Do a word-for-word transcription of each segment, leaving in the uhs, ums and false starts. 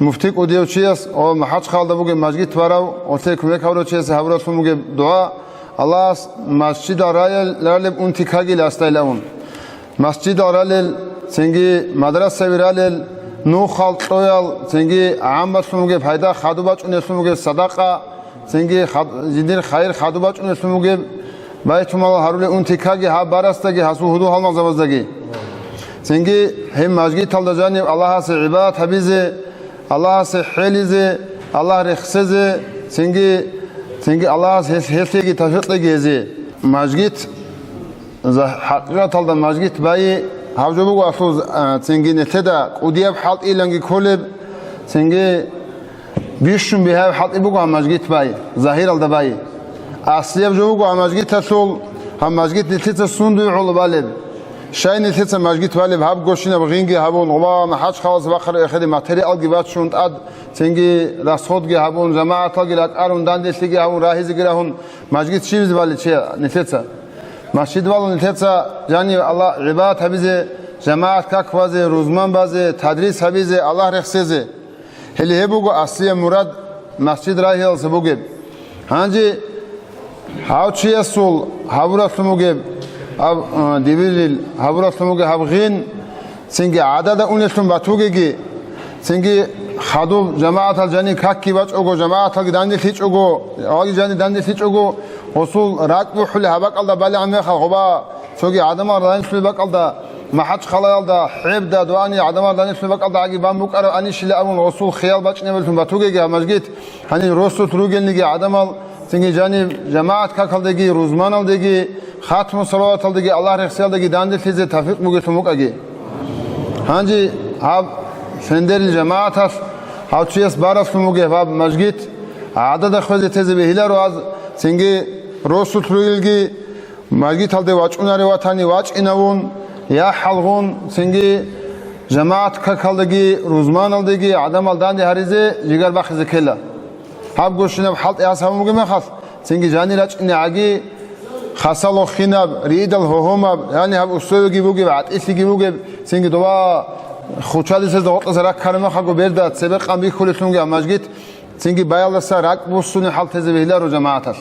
Муфти кӀудияв чияс ва МахӀачхъалда бугеб мажгит барав, гъорлъе кумек гьабурав чиясе гьабуралъун бугеб дугӀа, Аллагьас масжидал райал-, ралеб унти ккагила асдайилан. Масжидал ралел, цинги мадрасаби ралел, нухал кьоял, цинги гӀаммалъун бугеб пайда, хадуб бачӀунелъун бугеб садакъа, цинги хад-, жиндир хайир хадуб бачӀунелъун бугеб байтулмалал гьарулел унти ккаги гьаб барасдаги гьасул гьудул-гьалмагъзабаздаги. Цинги гьеб мажгиталда жаниб Аллагьасе гӀибадат гьабизе, Аллагьасе хӀелизе, Аллагь рехсезе, цинги, цинги Аллагьас гьес-, гьелъеги тавфикъ кьеги гьезие. Мажгит, за-, хӀакъикъаталда мажгит байи гьаб жо буго аслу, а, цинги нилъеда кӀудияб хӀалтӀиланги кколеб, цинги бищун бигьаяб хӀалтӀи буго гьаб мажгит бай, загьиралда бай. Аслияб жо буго гьаб мажгиталъул, гьаб мажгит нилъеца сундуе гӀоло балеб? Щай нилъеца мажгит балеб? Гьаб гощинаб гъинги гьабун, гъуба МахӀачхъаласе бахъараб эхеде материалги бачун тӀад, цинги расходги гьабун, жамагӀаталги ракӀарун, данделъиги гьабун, рагьизеги рагьун, мажгит щибизе баличи нилъеца? Масжид балун нилъеца жанив Аллагь гӀибадат гьабизе, жамагӀат как базе, рузман базе, тадрис гьабизе, Аллагь рехсезе. Гьеле гьеб буго аслияб мурад масжид рагьиялдаса бугеб. Гьанже гьав чиясул гьабуралъун бугеб, гьаб, а, дибирил гьабуралъун бугеб гьаб гъин, цинги гӀадада унелъун батугеги, цинги хадуб жамагӀатал жаниб какги бачӀого, жамагӀаталги данделъичӀого, гьаваги жаниб данделъичӀого, гъосул ракӀ бухӀули гьаб бакӀалда балигӀан мехалъ гъоба цоги гӀадамал данделъулеб бакӀалда, МахӀачхъалаялда, хӀебда, дуани гӀадамал данделъулеб бакӀалда гӀаги бан букӀараб анищила абун гъосул хиял бачӀинабилъун батугеги гьаб мажгит, гьанив росулъ ругелниги гӀадамал, цинги жаниб жамагӀат какалдеги, рузманалдеги, хатму салаваталдеги, Аллагь рехсиялдеги данделъизе тавфикъ бугелъун букӀаги. Гьанже гьаб фендерил жамагӀаталъ гьав чияс баралъун бугеб гьаб мажгит гӀадада хвезе тезе бегьиларо аз, цинги росулъ ругелги, мажгиталде вачӀунарев ватани вачӀинавун, яхӀалгъун, цинги жамагӀат какалдаги, рузманалдеги гӀадамал данде гьаризе жигар бахъизе ккела. Гьаб гощинаб хӀалтӀи гьас гьабун бугеб мехалъ, цинги жанир рачӀинегӀаги, хасало хинаб, риидал гьогьомаб, яни гьаб усовиги бугеб, гӀатӀилъиги бугеб, цинги дова хучадисезда гъоркьаса раккараб мехалго берда цебекъан бихьулелъунги гьаб мажгит, цинги баялдаса ракӀ буссуни хӀалтезе бегьиларо жамагӀаталъ.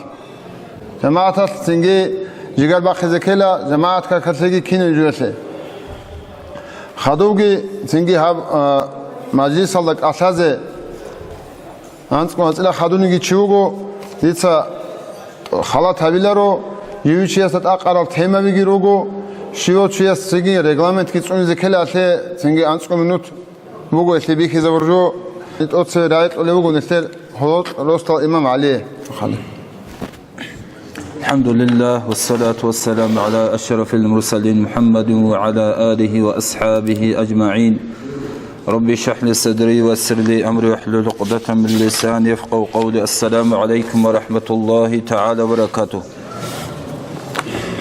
ЖамагӀаталъ цинги жигар бахъизе ккела, жамагӀат какалъеги кинаб жоялъе. Хадубги цинги гьаб, а, мажлисалда кӀалъазе анцӀго анцӀила хадуниги чи вуго, дица халат гьабиларо, живичиясда тӀакъарал темабиги руго, щивав чияс цинги регламентги цӀунизе ккелалъе, цинги анцӀго минут буго, гьелъие бихьизабур жо, тӀоцеве рагӀи кьолев вуго нилъер гьолол росдал имам ГӀали. الحمد لله والصلاة والسلام على أشرف المرسلين محمد وعلى آله وأصحابه أجمعين. رب اشرح لي صدري ويسر لي أمري واحلل عقدة من لساني يفقهوا قولي. السلام عليكم ورحمة الله تعالى وبركاته.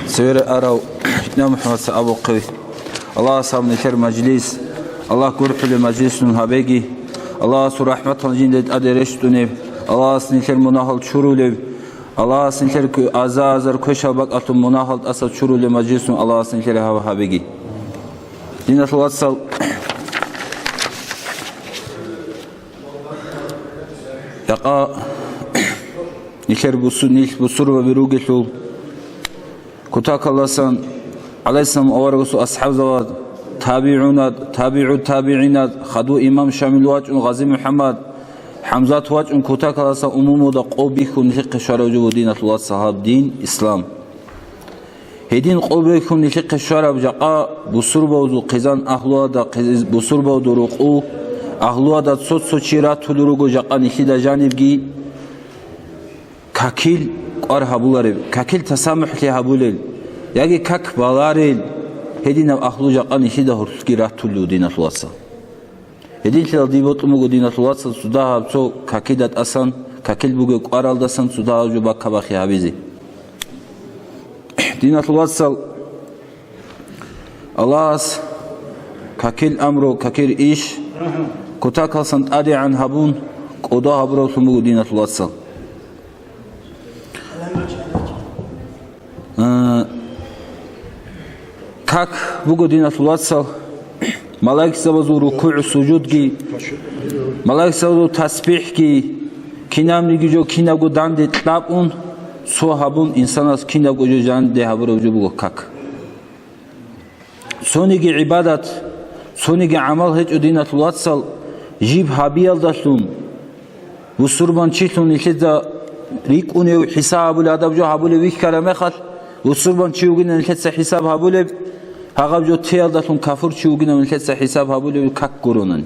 Цевер арав итна МухӀаммад абухъи. Аллагьас гьаб нилъер мажлис, Аллагь гурхӀулев мажлисун гьабеги, Аллагьасул рахӀматал жинде тӀаде рещтӀунеб, Аллагьас нилъер мунагьал чурулев, Аллагьас нилъер кве-, аза-азар квешал бакӀалъун мунагьал тӀаса чурулев мажлисун Аллагьас нилъер гьаб гьабеги. Диналъул вацал, Якъа нилъер бусу-, нилъ бусурбаби ругелъул, кутакаласан, гӀалайгьиссалам аварагасул асхӀабзабад, табигӀунад, табигӀу табигӀинад, хадув имам Шамил вачӀун, Гъази МухӀаммад, ХӀамзат вачӀун, кутакаласан умумуда къо бихьун нилъехъе щварав жо буго, диналъул вацал, гьаб дин, ислам. Гьедин къо бихьун нилъехъе щвараб жакъа бусурбабазул хъизан агьлуялда, хъиз-, бусурбабазул рукъу агьлуялда цо-цо чи ратулел руго жакъа нилъеда жанибги какил кӀвар гьабулареб, какил тасамухӀлъи гьабулел, яги как баларел, гьединаб агьлу жакъа нилъеда гьоркьги ратулел, диналъул вацал. Гьединлъидал дие бокьун буго, диналъул вацал, цо дагьаб цо какида тӀасан, какил бугеб кӀваралдасан цо дагьаб жо баккабахъи гьабизе. Диналъул вацал, Аллагьас какил амру, какил иш кутакалсан тӀадегӀан гьабун, кӀодо гьабуравлъун буго, диналъул вацал. А, как буго, диналъул вацал, малаикзабазул рукугӀ-сужудги, Малаикзабазул тасбихӀги, кинабниги жо кинабго данде кьабун, цо гьабун, инсанас кинабго жо данде гьабураб жо буго как. Цониги гӀибадат, цониги гӀамал гьечӀо, диналъул вацал, жиб гьабиялдалъун, бусурбанчилъун нилъеда рикӀкӀунев, хӀисаб гьабулев, гьадаб жо гьабулев вихьараб мехалъ, бусурбанчи вугинав нилъеца хӀисаб гьабулеб, гьагъаб жо теялдалъун кафурчи вугинав нилъеца хӀисаб гьабулев как гуронани.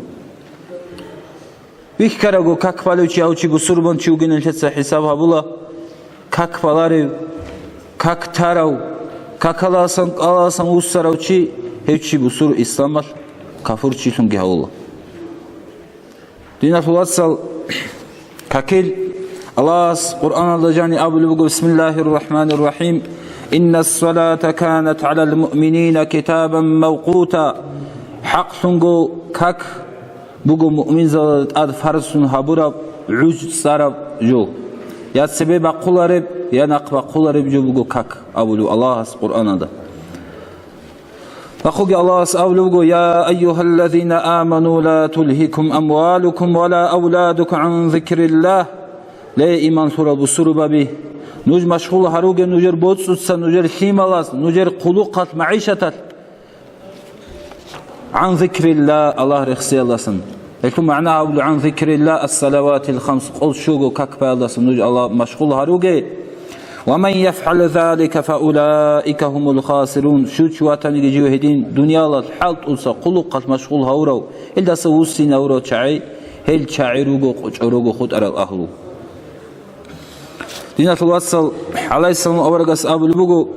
Вихьарабго как балев чи гьав чи бусурбанчи вугин нилъеца хӀисаб гьабула, как баларев, как тарав, какаласан, кӀалаласан вуссарав чи, гьев чи бусур исламалъ кафурчилъунги гьавула. Диналъул вацал, какил Аллагьас Къуръаналда жани абулеб буго: «Бисмиллагьир рахӀманир рахӀим. Иннас салата канат гӀалал муъминина китабан мавкъута». ХӀакълъунго как буго муъминзабазда тӀад фарзлъун гьабураб гӀуж цӀараб жо. Я цебе бахъулареб, я нахъ бахъулареб жо буго как, абулев Аллагьас Къуръаналда. Нахъеги Аллагьас абулеб буго: «Я айюгьаллазина аману, ла тулгьикум амвалукум ва ла авладукум гӀан зикриллагь». Ле, иман лъурал бусурбаби! Нуж машгъул гьаруге нужер боцӀуца, нужер лъималаз, нужер хъулухъалъ, магӀишаталъ. «ГӀан зикрилла», Аллагь рехсеялдасан. Гьелъул магӀна абулеб: «ГӀан зикрилла ас-салаватил хамс», къол щуго как баялдасан нуж Аллагь машгъул гьаруге. «Ва ман яфгӀал залика фа улаика гьумул хасирун». Щив чи ватаниги жив гьедин дуниялалъ хӀалтӀуца, хъулухъалъ машгъул гьавурав, гьелдаса вуссинавурав чагӀи, гьел чагӀи руго къо-, чӀорого хутӀарал агьлу. Диналъул вацал, гӀалайгьиссалам аварагас абулеб буго: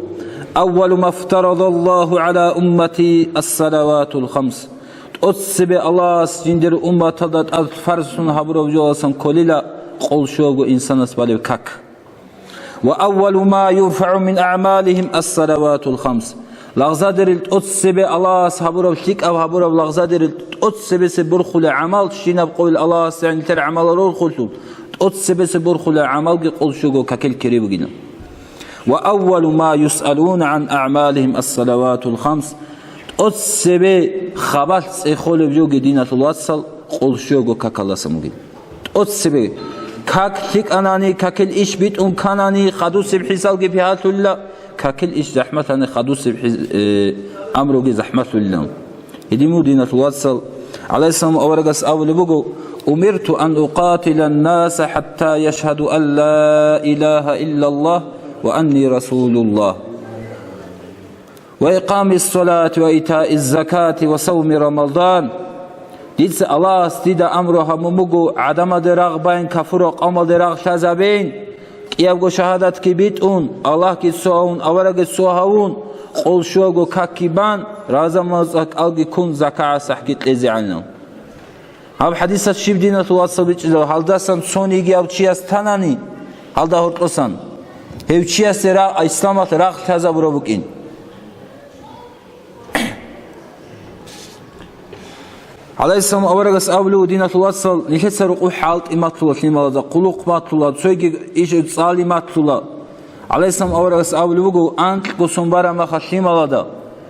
«Аввалу ма фтарадаллагьу гӀала уммати ас-салаватул хамс». ТӀоцебе Аллагьас жиндир умматалда тӀад фарзлъун гьабураб жоялдасан кколила къол щуго инсанас балеб как. «Ва аввалу ма юрфагӀу мин агӀмалигьим ас-салаватул хамс». Лагъзадерил тӀоцебе Аллагьас гьабураб, лъикӀаб гьабураб лагъзадерил тӀоцебесеб борхулеб гӀамал, щинаб къойил Аллагьас гӀенилъер гӀамалал рорхулъул, тӀоцебесеб борхулеб гӀамалги къол щуго какил кири бугилан. «Ва аввалу ма юсъалуна гӀан агӀмалигьим ас-салаватул хамс». ТӀоцебе хабалъ цӀехолеб жоги, диналъул вацал, къол щуго какалдасан бугин. ТӀоцебе как лъикӀанани, какил иш битӀун канани, хадусеб хӀисалги бигьалъулила, какил иш захӀматани, хадусеб хӀис-, э, амруги захӀмалъулилан. Гьедин мун, диналъул вацал, гӀалайгьиссалам аварагас абулеб буго: «Умирту ан укъатилан-наса хӀатта яшгьаду ан ла илагьа иллаллагь ва анни расулуллагь». «Ва икъамис-салати ва итаиз-закати ва савми Рамадан». Дица Аллагьас дида амру гьабун буго гӀадамалде рагъ баин, кафурал къавмалде рагъ лъазабейин, кӀиябго шагьадатги битӀун, Аллагьги цо гьавун, аварагги цо гьавун, къол щуго какги бан, рамазан-моцӀалги ккун, закагӀат сахӀги кьезегӀанилан. Гьаб хӀадисалъ щиб, диналъул вацал, бичӀчӀизаб, гьалдасан цонигияв чияс танани, гьалда гьоркьосан, гьев чиясе рагъ, исламалъ рагъ лъазабураб букӀин. ГӀалайгьиссалам аварагас абулев, диналъул вацал, нилъеца рукъу хӀалтӀи малъула лъималазда, хъулухъ малъула, цоги иш цӀали малъула. ГӀалайгьиссалам аварагас абулеб буго: «Анкьго сон бараб мехалъ лъималазда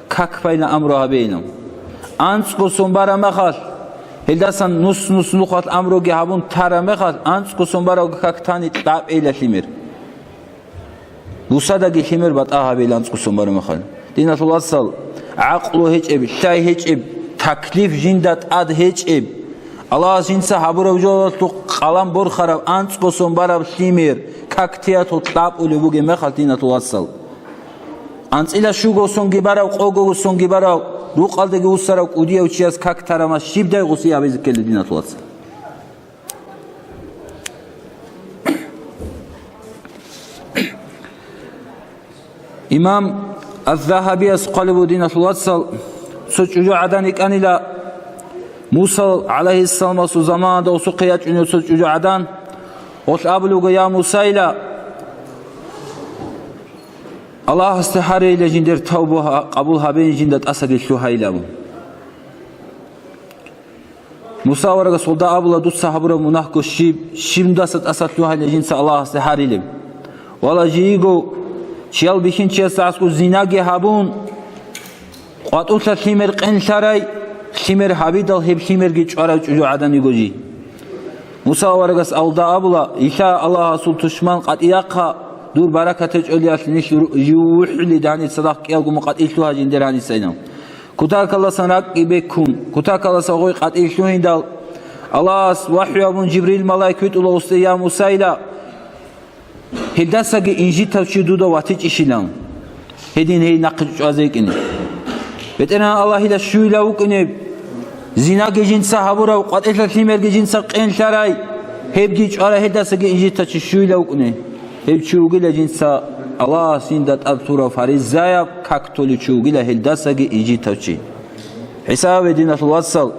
как байилан амру гьабейилан». АнцӀго сон бараб мехалъ, гьелдасан нус-нус нухалъ амруги гьабун тараб мехалъ, анцӀго сон бараб как тани кьабейила лъимер. Бусадаги лъимер батӀа гьабейила анцӀго сон бараб мехалъ. Диналъул вацал, гӀакълу гьечӀеб, лъай гьечӀеб, таклиф жинда тӀад гьечӀеб, Аллагьас жинца гьабураб жоялъухъ къалан борхараб анцӀго сон бараб лъимер, как теялъул кьабулеб бугеб мехалъ, диналъул вацал. АнцӀила щуго сонги барав, къого сонги барав, рукъалдаги вуссарав кӀудияв чияс как тарамас щибдай гъуси гьабизе ккелеб, диналъул вацал? Имам аз-Загьабияс хъвалеб буго, диналъул вацал, цо чӀужугӀадан йикӀанила, Муса гӀалайгьиссаламасул заманалда гъосухъе ячӀунев цо чӀужугӀадан, гъолъ абулеб буго: «Я Мусайила, Аллагьасде гьарейила жиндир тавба гьа-, къабул гьабейин, жинда тӀасаги лъугьайила», – абун. Муса аварагас гъолда абула: «Дуца гьабураб мунагьго щиб, щиб жиндаса тӀаса лъугьайилан жинца Аллагьасде гьарилеб? Вала, жийго чиял бихьинчиясда аскӀоб зинаги гьабун, къватӀулъа лъимер къенлъарай, лъимер гьабидал гьеб лъимерги чӀварав чӀужугӀадан йиго жий». Муса аварагас алда абула: «Иса Аллагьасул тушман, къатӀияхъа, дур баракат гьечӀолиялъ нилъ ру-, жив вухӀули дагьни цадахъ кӀиялго мукъатӀи лъугьа жиндир гьаниса», — ин. Кутакаласан ракӀги беккун, кутакаласа гъой къатӀи лъугьиндал, Аллагьас вахӀю абун Жибрил малаик витӀула гъусде: «Я Муса», — ила, «гьелдасаги инжитав чи дуда ватичӀищилан, гьедин гьей нахъе чӀвазе йикӀине. БетӀергьан Аллагьила щуйилав вукӀунеб, зинаги жинца гьабурав, къватӀилъа лъимерги жинца къенлъарай, гьебги чӀвара, гьелдасаги инжитав чи щуйилав вукӀуне. Гьев чи вугила жинца Аллагьас жинда тӀад лъурав фаризаяб как толев чи вугила, гьелдасаги инжитав чи». ХӀисабе, диналъул вацал,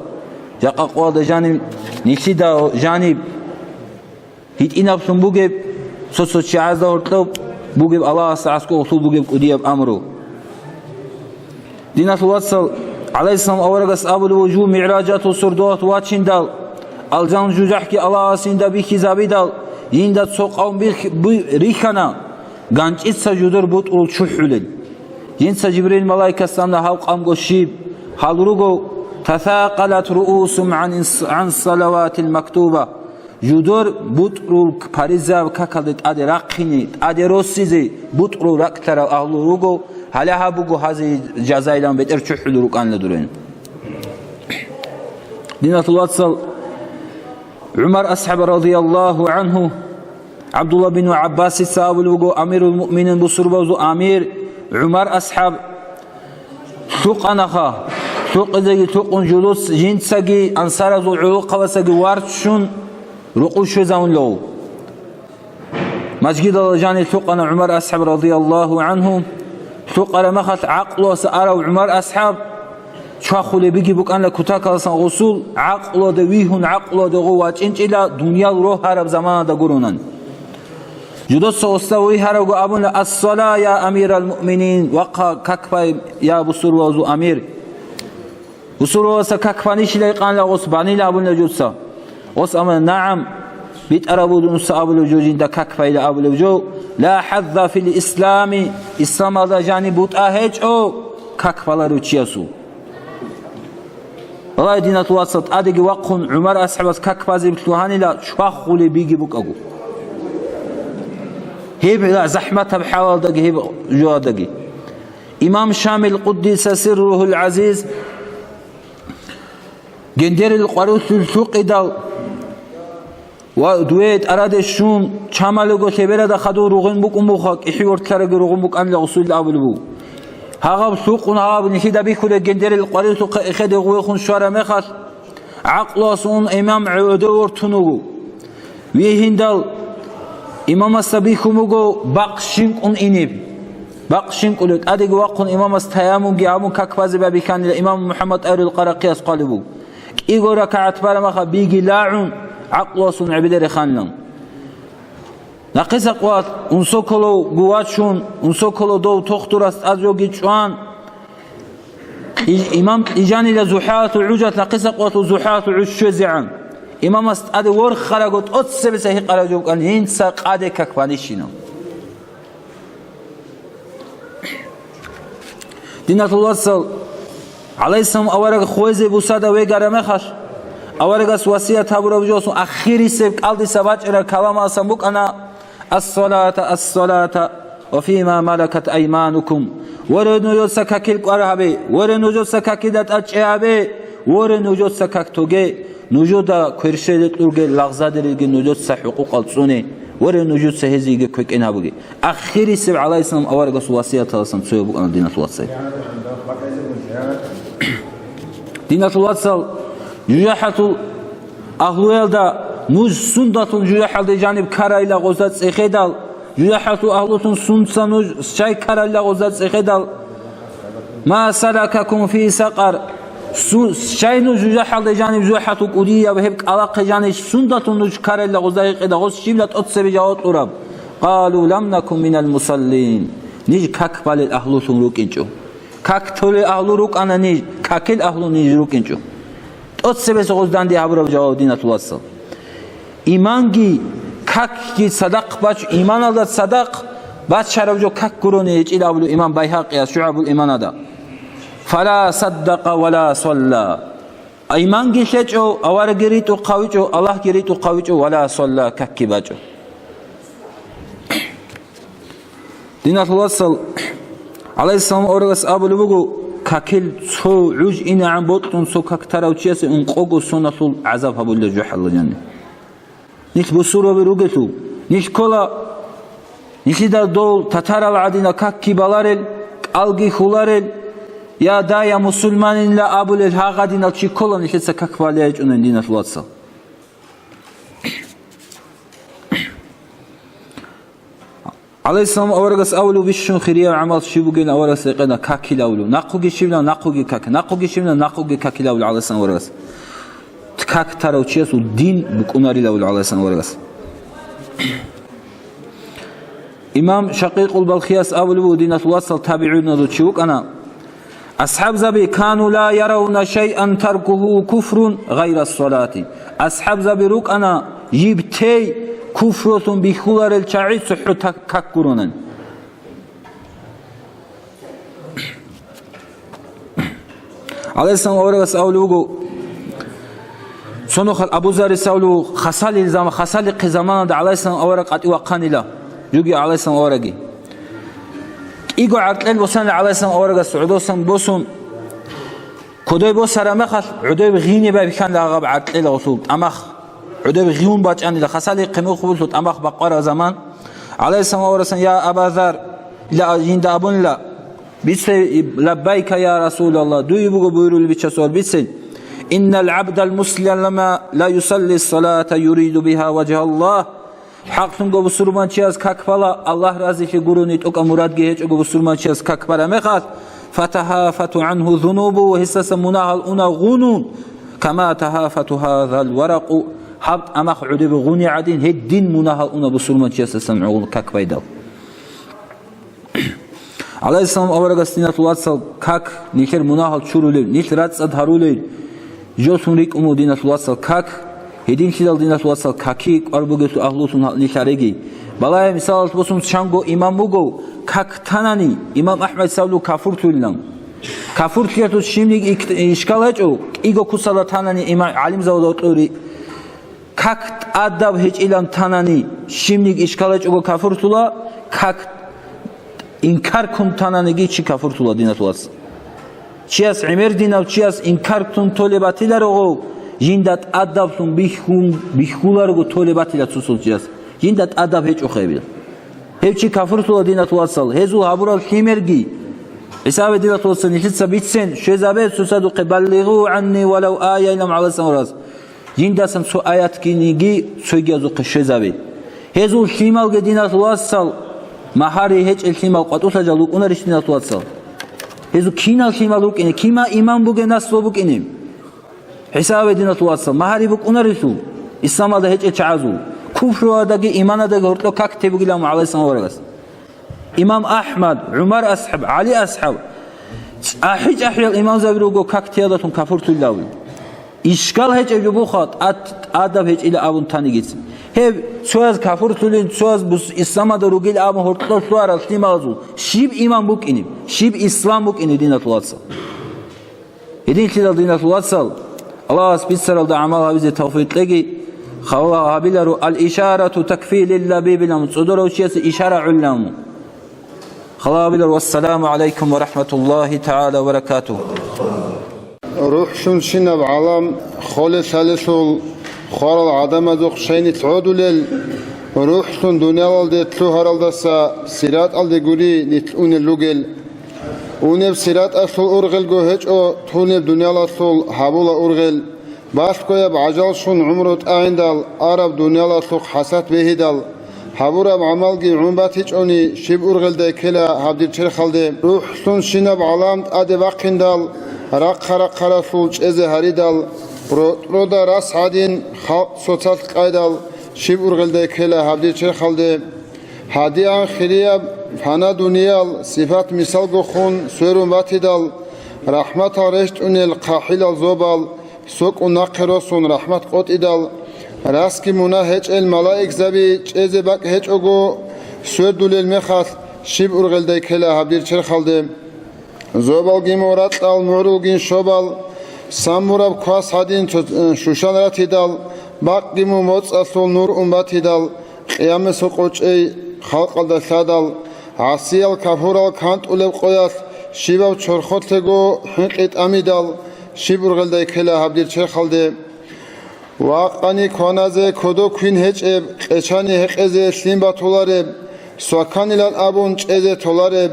жакъа къоялда жаниб, нилъеда жаниб гьитӀинаблъун бугеб, цо-цо чагӀазда гьоркьоб бугеб Аллагьасда аскӀов гъулъул бугеб кӀудияб амру. Диналъул вацал, гӀалайгьиссалам аварагас абулеб буго, жив мигӀражалъул сордоялъ вачиндал, алжан жужахӀги Аллагьас жинда бихьизабидал, жинда цо къавм бих-, би-, рихьана, ганчӀица жудор бутӀрул чухӀулел. Жинца Жибрил малаикас ана гьав къамго щиб гьал руго: «Тасакъалат руусум гӀан ис-, гӀан салаватил мактуба». Жудор бутӀрул паризаяб какалде тӀаде рахъине, тӀаде росизе бутӀрул ракӀлъарал агьлу руго, гьале гьаб буго гьазе жазайилан бетӀер чухӀулел рукӀанила дурен. Диналъул вацал, ГӀумар асхӀаб радияллагьу гӀанхӀу, ГӀабдулла бин ГӀаббасица абулеб буго, амирул муъминин, бусурбабазул амир ГӀумар асхӀаб, лъукъанаха, лъукъизеги лъукъун жулуц жинцаги ансаразул гӀолохъабазги варччун рукъу щвезавунилав. Мажгидалда жанив лъукъана ГӀумар асхӀаб радияллагьу гӀанхӀу. Лъукъараб мехалъ гӀакълуялъа арав ГӀумар асхӀаб чвахулеб биги букӀана кутакаласан гъусул, гӀакълуялда вигьун, гӀакълуялда гъов вачӀинчӀила, дуниял рогьараб заманалда гуронан. Жудоца гъосда вигьаравго абуна: «Ас-сала, я амирал муъминин», вахъа как бай, я бусурбабазул амир. Бусурбабазда как банищила гьикъанила гъос, банила абуна жуца. Гъос абуна: «НагӀам, битӀараб буго дуца абулев жо, жинда как байила абулев жо, ла хӀазза фил ислами, исламалда жаниб бутӀа гьечӀо как баларев чиясул». Валлагь, диналъул вацал, тӀадеги вахъун ГӀумар асхӀабас как базе лъугьанила чвахулеб биги букӀаго. Гьеб захӀматаб хӀалалдаги, гьеб жоялдаги. Имам Шамил, къуддиса сирругьул гӀазиз, гендерил къварилъи лъукъидал ва дуе тӀараде щун, чамалиго лъеберада хадув ругъин букӀун буха, кӀихӀи вортлъараги ругъин букӀанила гъусул абулеб буго. Гьагъаб лъукъун, гьагъаб нилъеда бихьулеб гендерил къварилъухъе эхеде гъувехун щвараб мехалъ, гӀакълуялъун имам гӀодов вортун вуго. Вигьиндал имамасда бихьун буго бакъ щинкӀун инеб. Бакъ щинкӀулев тӀадеги вахъун имамас таяммумги гьабун как базе байбихьанила имам МухӀаммад ТӀагьирил Къарахъияс хъвалеб буго. КӀиго ракагӀат барамаха биги лагӀун, гӀакълуялъун гӀебеде реханилан. Нахъисеб къоялъ унсоколовго вачун, унсоколов дов тохтурас тӀад жоги чӀван, кьи-, имам кьижанила зухӀалалъул гӀужалъ, нахъисеб къоялъ зухӀалалъул гӀуж щвезегӀан. Имамас тӀаде ворхараго тӀоцебесеб гьикъараб жо букӀана, жинца къаде как банищинав. Диналъул вацал, гӀалайгьиссалам авараг хвезе бусада вегараб мехалъ, аварагас васият гьабураб жоялъул ахирисеб кӀалдиса бачӀараб каламалдасан букӀана: «Ас-салата, ас-салата, ва фима малакат айманукум». Воре, нужеца какил кӀвар гьабе, воре, нужеца какилда тӀад чӀей гьабе, воре, нужеца как тоге, нужеда кверщел рекьулел лагъзадерилги нужеца хӀукъукъал цӀуне, воре, нужеца гьезиеги квекӀен гьабуге. Ахирисеб гӀалайгьиссалам аварагасул васияталдасан цояб букӀана, диналъул вацал. Диналъул вацал, жужахӀалъул агьлуялда нуж сундалъун жужахӀалде жаниб ккарайила гъозда цӀехедал, жужахӀалъул агьлулъун сунца нуж щай ккарайила гъозда цӀехедал, «Ма салакакум фи сакъар?» Су-, щай нуж жужахӀалде жаниб, жужахӀалъул кӀудияб гьеб кӀкӀалахъе жаниб, сундалъун нуж ккарайила гъозда гьикъида, гъос щибла тӀоцебе жаваб кьураб? «Къалу лам наку минал мусаллин». Ниж как балел агьлулъун рукӀинчӀо. Как толел агьлу рукӀана ниж, какил агьлу ниж рукӀинчӀо. ТӀоцебесеб гъоз данде гьабураб жаваб, диналъул вацал. Иманги какги цадахъ бач-, иманалда цадахъ бачараб жо как гурони гьечӀила абулев имам Байгьакъияс ШугӀабул иманада. «Фала саддака ва ла салла». Иманги лъечӀо, аварагги ритӀухъавичӀо, Аллагьги ритӀухъавичӀо, ва ла салла, какги бачӀо. Диналъул вацал, гӀалайгьиссалам аварагас абулеб буго, какил цо гӀуж инегӀан бокьун цо как тарав чиясе ункъого соналъул гӀазаб гьабулеб жо хӀаллъана. Нилъ бусурбаби ругелъул, нилъ ккола, нилъидал дол татарал гӀадинал какги баларел, кӀалги хьуларел, я да, я мусульманинила абулел гьагъадинал чи ккола нилъеца как балей гьечӀунан, диналъул вацал. ГӀалайгьиссалам аварагас абулев бищун хирияб гӀамал щиб бугин аварагас рекъена, какил абулев. Нахъуги щибилан, нахъуги как, нахъуги щибилан, нахъуги какил абулев гӀалайгьиссалам аварагас. Как тарав чиясул дин букӀунарил абулев гӀалайгьиссалам аварагас. Имам Шакъикъул Балхияс абулев буго, диналъул вацал, табигӀуназул чи вукӀана. АсхӀабзаби, кану ла яравна шайъан таркуху куфрун гъайра салати. АсхӀабзаби рукӀана, жиб тей куфрулъун бихьуларел чагӀи цохӀо та-, как гуронан. ГӀалайгьиссалам аварагас абулев вуго, цо нухалъ Абу Заррис абулев вуго, хасалил зама-, хасалихъе заманалда гӀалайгьиссалам авараг къватӀив вахъанила, жуги гӀалайгьиссалам авараги. КӀиго гӀаркьел босанила гӀалайгьиссалам аварагас гӀодосан босун, кодой босараб мехалъ, гӀодой гъине байбихьанила гьаб гӀаркьел гъолъул тӀамах. ГӀодой гъиун бачӀанила, хасалихъе мухъ бугелъул тӀамах бакъвараб заман. ГӀалайгьиссалам аварагас: «Я Аба Зар», ила жинда абунила, бице, «Лаббайка, я Расулаллагь», дуе буго буюрулеб бичасул бице, «Иннал гӀабдал муслима ла юсалли салата юриду бигьа важгьаллагь». ХӀакълъунго бусурманчияс как бала, Аллагь разилъи гурони тӀокӀаб мурадги гьечӀого бусурманчияс как бараб мехалъ, фатахафату гӀангьу зунубу, гьесдаса мунагьал уна гъунун, кама тахафату гьазал варакъу, гьаб тӀамах гӀодобе гъуни гӀадин, гьедин мунагьал уна бусурманчиясдасан гӀугъун как байдал. ГӀалайгьиссалам аварагас, диналъул вацал, как, нилъер мунагьал чурулел, нилъ рацӀцӀад гьарулел, жосун рикӀкӀун буго, диналъул вацал, как, гьединлъидал, диналъул вацал, каки кӀвар бугелъул агьлулъун гьал нилъ гьареги. Балагье, мисалалъ босун, чанго имам вуго, как танани, имам АхӀмад савлу кафурлъуйилан. Кафурлъиялъул щибниги ик-, ишкал гьечӀо, кӀиго кусала танани имам гӀалимзавла кьури. Как тӀадаб гьечӀилан танани, щибниги ишкал гьечӀого кафурлъула, как инкар ккун тананиги чи кафурлъула, диналъул вацал. Чияс гӀемер динав чияс инкар ккун толеб батиларого, жинда тӀадаблъун бихьун, бихьуларого толеб батила цусул чияс. Жинда тӀадаб гьечӀо хъебил. Гьев чи кафурлъула, диналъул вацал, гьезул гьабурал лъимерги. ГӀиса абе, диналъул вацал, нилъеца бицен, щвезабе цоцадухъе, «Баллигъу гӀанни валав ая», илан гӀалайгьиссалам аварагас. Жиндасан цо аят киниги цогиязухъе щвезабе. Гьезул лъималги, диналъул вацал, магьари гьечӀел лъимал къватӀулъа жал рукӀунарищ, диналъул вацал? Гьезул кинал лъимал рукӀине, кима иман бугеб наслу букӀине? ГӀиса абе, диналъул вацал, магьари букӀунарелъул исламалда гьечӀел чагӀазул, куфруялдаги иманалдаги гьоркьоб как те бугилан гӀалайгьиссалам аварагас. Имам АхӀмад, ГӀумар асхӀаб, ГӀали асхӀаб, чӀахӀи-чӀахӀиял имамзаби руго как теялдалъун кафурлъуйилан. Ишкал гьечӀеб жо буха, тӀад-, тӀадаб гьечӀила абун танигицин. Гьеб цояз кафурлъулин, цояз бус-, исламалда ругил абун гьоркьоб лъугьарал лъималазул щиб иман букӀинеб, щиб ислам букӀинеб, диналъул вацал? Гьединлъидал, диналъул вацал, Аллагьас бицаралда гӀамал гьабизе тавфикъ кьеги. Хабала гьабиларо, «Ал-ишарату такфи лил-лабиб», илан, цӀодорав чиясе ишара гӀолилан. Хабала гьабиларо. Вассаламу гӀалайкум ва рахӀматуллагьи тагӀала ва баракатугь. РухӀлъунщинаб гӀалам холел-лъалелъул хварал гӀадамазухъ щай нилъ гӀодулел, рухӀлъун дуниялалде лъугьаралдаса сираталде гури нилъ унел ругел. Унеб сираталъул ургъелго гьечӀо, тунеб дуниялалъул гьабула ургъел. Балъгояб гӀажал щун гӀумру тӀагӀиндал, араб дуниялалъухъ хӀасат бегьидал, гьабураб гӀамалги гӀун батичӀони, щиб ургъелдай ккела гьаб дир черхалде. РухӀлъунщинаб гӀалам тӀаде бахъиндал, рахъа-рахъаралъул чӀезе гьаридал, ротӀрода рас гӀадин, халкъ цоцалъ къайдал, щиб ургъелдай ккела гьаб дир черхалде. ГьадигӀан хирияб фана дуниял сипат-мисалго хун сверун батидал, рахӀматал рещтӀунел хъахӀилал зобал сокӀун нахъе росун рахӀмат къотӀидал, расги мунагь гьечӀел малаикзаби чӀезе бакӀ гьечӀого свердулел мехалъ, щиб ургъелдай ккела гьаб дир черхалде. Зобалги мугӀракьал, мугӀрулгин щобал, Самураб квас гьадин цо-, э, щущан ратидал, бакъги мун моцӀалъул нур ун батидал, къиямасул къочӀей халкъалда лъадал, гӀасиял кафурал кантӀулеб къоялъ щибаб чорхолъего хӀинкъи тӀамидал, щиб ургъелдай ккела гьаб дир черхалде. Вакъани кваназе кодо квин гьечӀеб, къечани гьекъезе лъим батулареб, сваканилан абун чӀезе толареб,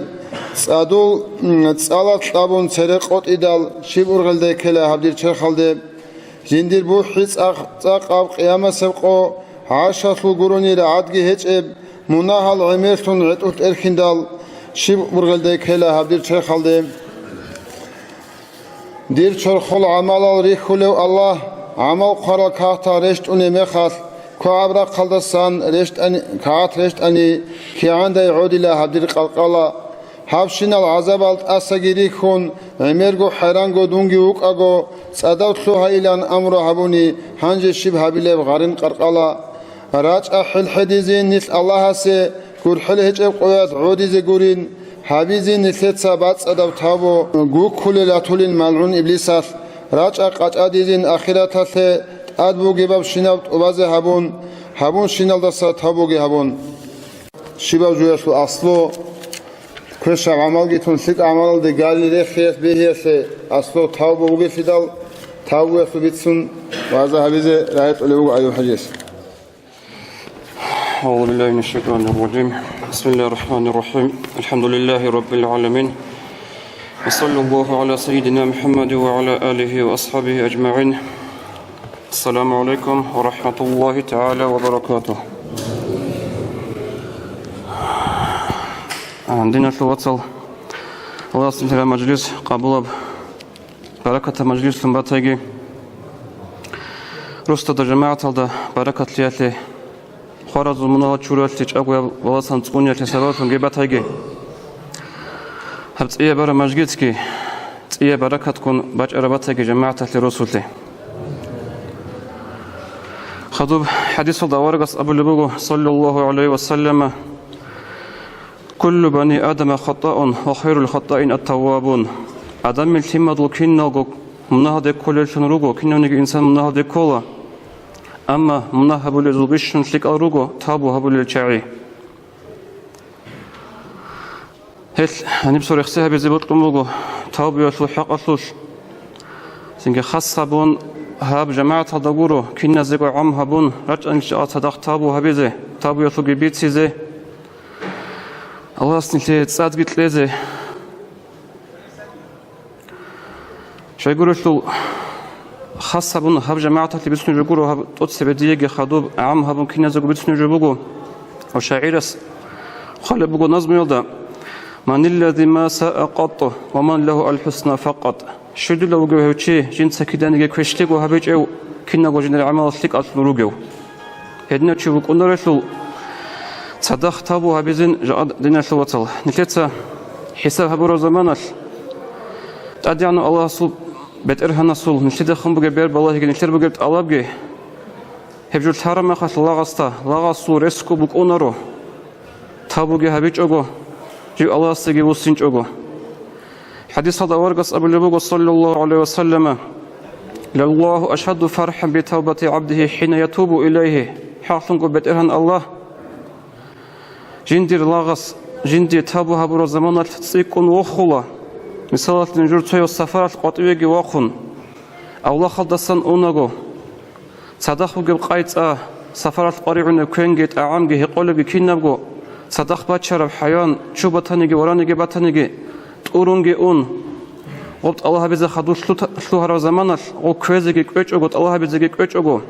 цӀадул, м, цӀалалъ абун цере къотӀидал, щиб ургъелдай ккела гьаб дир черхалде. Жиндир бухӀи цӀакъ-, цӀакъаб къиямасеб къо гӀаршалъул гурони рагӀадги гьечӀеб, мунагьал гӀемерлъун гӀетӀулъ тӀерхьиндал, щиб ургъелдай ккела гьаб дир черхалде. Дир чорхол гӀамалал рихьулев Аллагь, гӀамал хъварал кагътал рещтӀунеб мехалъ, квагӀаб рахъалдасан рещтӀани, кагъат рещтӀани, кигӀандай гӀодила гьаб дир къалкъала. Гьабщинал гӀазабал тӀасаги рихьун, гӀемерго хӀайранго дунги вукӀаго, цӀадав лъугьайилан амру гьабуни, гьанже щиб гьабилеб гъарин къаркъала? РачӀа хӀилхӀедизин нилъ Аллагьасе, гурхӀел гьечӀеб къоялъ гӀодизе гурин, гьабизин нилъеца бацӀцӀадаб тавбу, гуккулел ратулин малгӀун иблисалъ, рачӀа къачӀадизин ахираталъе тӀад бугебабщинаб тӀубазе гьабун, гьабунщиналдаса тавбуги гьабун. Щибаб жуялъул аслу, квешаб гӀамалги тун лъикӀ гӀамалалде гали рехиялъ бегьиялъе аслу тавбу бугелъидал, тавбуялъул бицун вагӀза гьабизе рагӀи тӀолеб буго Аюб хӀажияс. أعوذ بالله من الشيطان الرجيم. بسم الله الرحمن الرحيم. الحمد لله رب العالمين. وصلى الله على سيدنا محمد وعلى آله وأصحابه أجمعين. السلام عليكم ورحمة الله تعالى وبركاته. Диналъул вацал, Аллагьас нилъер мажлис къабулаб, баракатаб мажлислъун батайги, росдада жамагӀаталда баракатлъиялъе, хваразул мунагьал чуралъе, чӀагояб баласан цӀуниялъе сабаблъунги батайги. Гьаб цӀияб бараб мажлисги цӀияб баракатгун бачӀараб батайги жамагӀаталъе росулъе. Хадуб хӀадисалда аварагас абулеб буго, саллаллагьу гӀалайгьи ва саллама: «Куллу бани Адама хатӀаун ва хайрул хатӀаин ат-таввабун». Адамил лъимадул киналго мунагьалде кколеллъун руго, кинавниги инсан мунагьалде ккола. Амма мунагь гьабулезул бищун лъикӀал руго тавбу гьабулел чагӀи. Гьел гьаниб цо рехсей гьабизе бокьун буго тавбуялъул хӀакъалъулъ. Цинги хас гьабун, гьаб жамагӀаталда гуро, киназего гӀам гьабун, рачӀанилъа цадахъ тавбу гьабизе, тавбуялъулги бицизе, Аллагьас нилъее цӀадги кьезе. Щайгурелъул, хас гьабун гьаб жамагӀаталъе бицунеб жо гуро, гьаб тӀоцебе диеги хадуб гӀам гьабун киназего бицунеб жо буго. Ва шагӀирас хъвалеб буго назмуялда: «Маниллази ма саа къатту, ва ман лагьу аль-хӀусна факъат». Щивдила вугев гьев чи, жинца киданиги квешлъиго гьабичӀев, киналго жиндир гӀамал лъикӀаллъун ругев? Гьединав чи вукӀунарелъул, цадахъ тавбу гьабизин жакъа, диналъул вацал. Нилъеца хӀисаб гьабураб заманалъ ТӀадегӀанав Аллагьасул, БетӀергьанасул нилъеда хун бугеб бер балагьиги нилъер бугеб тӀалабги, гьеб жо лъараб мехалъ лагъасда, лагъасул ресго букӀунаро, тавбуги гьабичӀого, жив Аллагьасдаги вуссинчӀого. ХӀадисалда аварагас абулеб буго, саллаллагьу гӀалайгьи ва саллама: «Лаллагьу ашадду фархӀан би тавбати гӀабдигьи хӀина ятубу илайгьи». ХӀакълъунго БетӀергьан Аллагь жиндир лагъас, жиндие тавбу гьабураб заманалъ цӀикӀкӀун вохула. Мисалалъе, нужер цояв сапаралъ къватӀивеги вахъун, авлахалдасан унаго, цадахъ бугеб къайцӀа, сапаралъ къваригӀунеб квенги, тӀагӀамги, гьекъолебги кинабго, цадахъ бачараб хӀайван, чу батаниги, вараниги батаниги, тӀурунги ун, гъоб тӀалаб гьабизе хадур лъута-, лъугьараб заманалъ, гъов кквезеги кӀвечӀого, тӀалаб гьабизеги кӀвечӀого,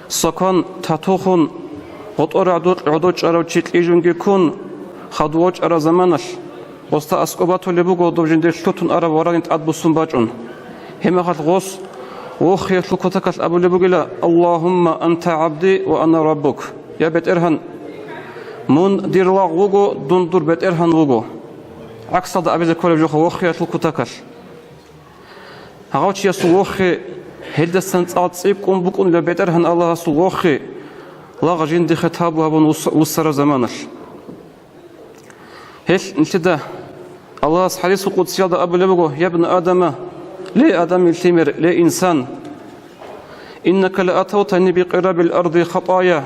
сокон татухун, гъотӀор гӀодо-, гӀодов чӀарав чи кьижунги ккун, хадув вачӀараб заманалъ, гъосда аскӀоб батулеб буго доб жиндир лъутун араб варани тӀадбуссун бачӀун. Гьебмехалъ гъос вохиялъул кутакалъ абулеб бугила: «Аллагьумма анта гӀабди ва ана раббук». Я БетӀергьан, мун дир лагъ вуго, дун дур БетӀергьан вуго. ГӀаксалда абизе кколеб жоха вохиялъул кутакалъ. Гьав чиясул вохи, гьелдасан цӀакъ цӀикӀкӀун букӀунила БетӀергьан Аллагьасул вохи, лагъ жиндихъе тавбу гьабун вус-, вуссараб заманалъ. Гьелъ нилъеда Аллагьас хӀадисул къудсиялда абулеб буго: «Ябна Адама, Ле, адамил лъимер, ле, инсан! Иннака ла атавтани бикъирабил арди хатая.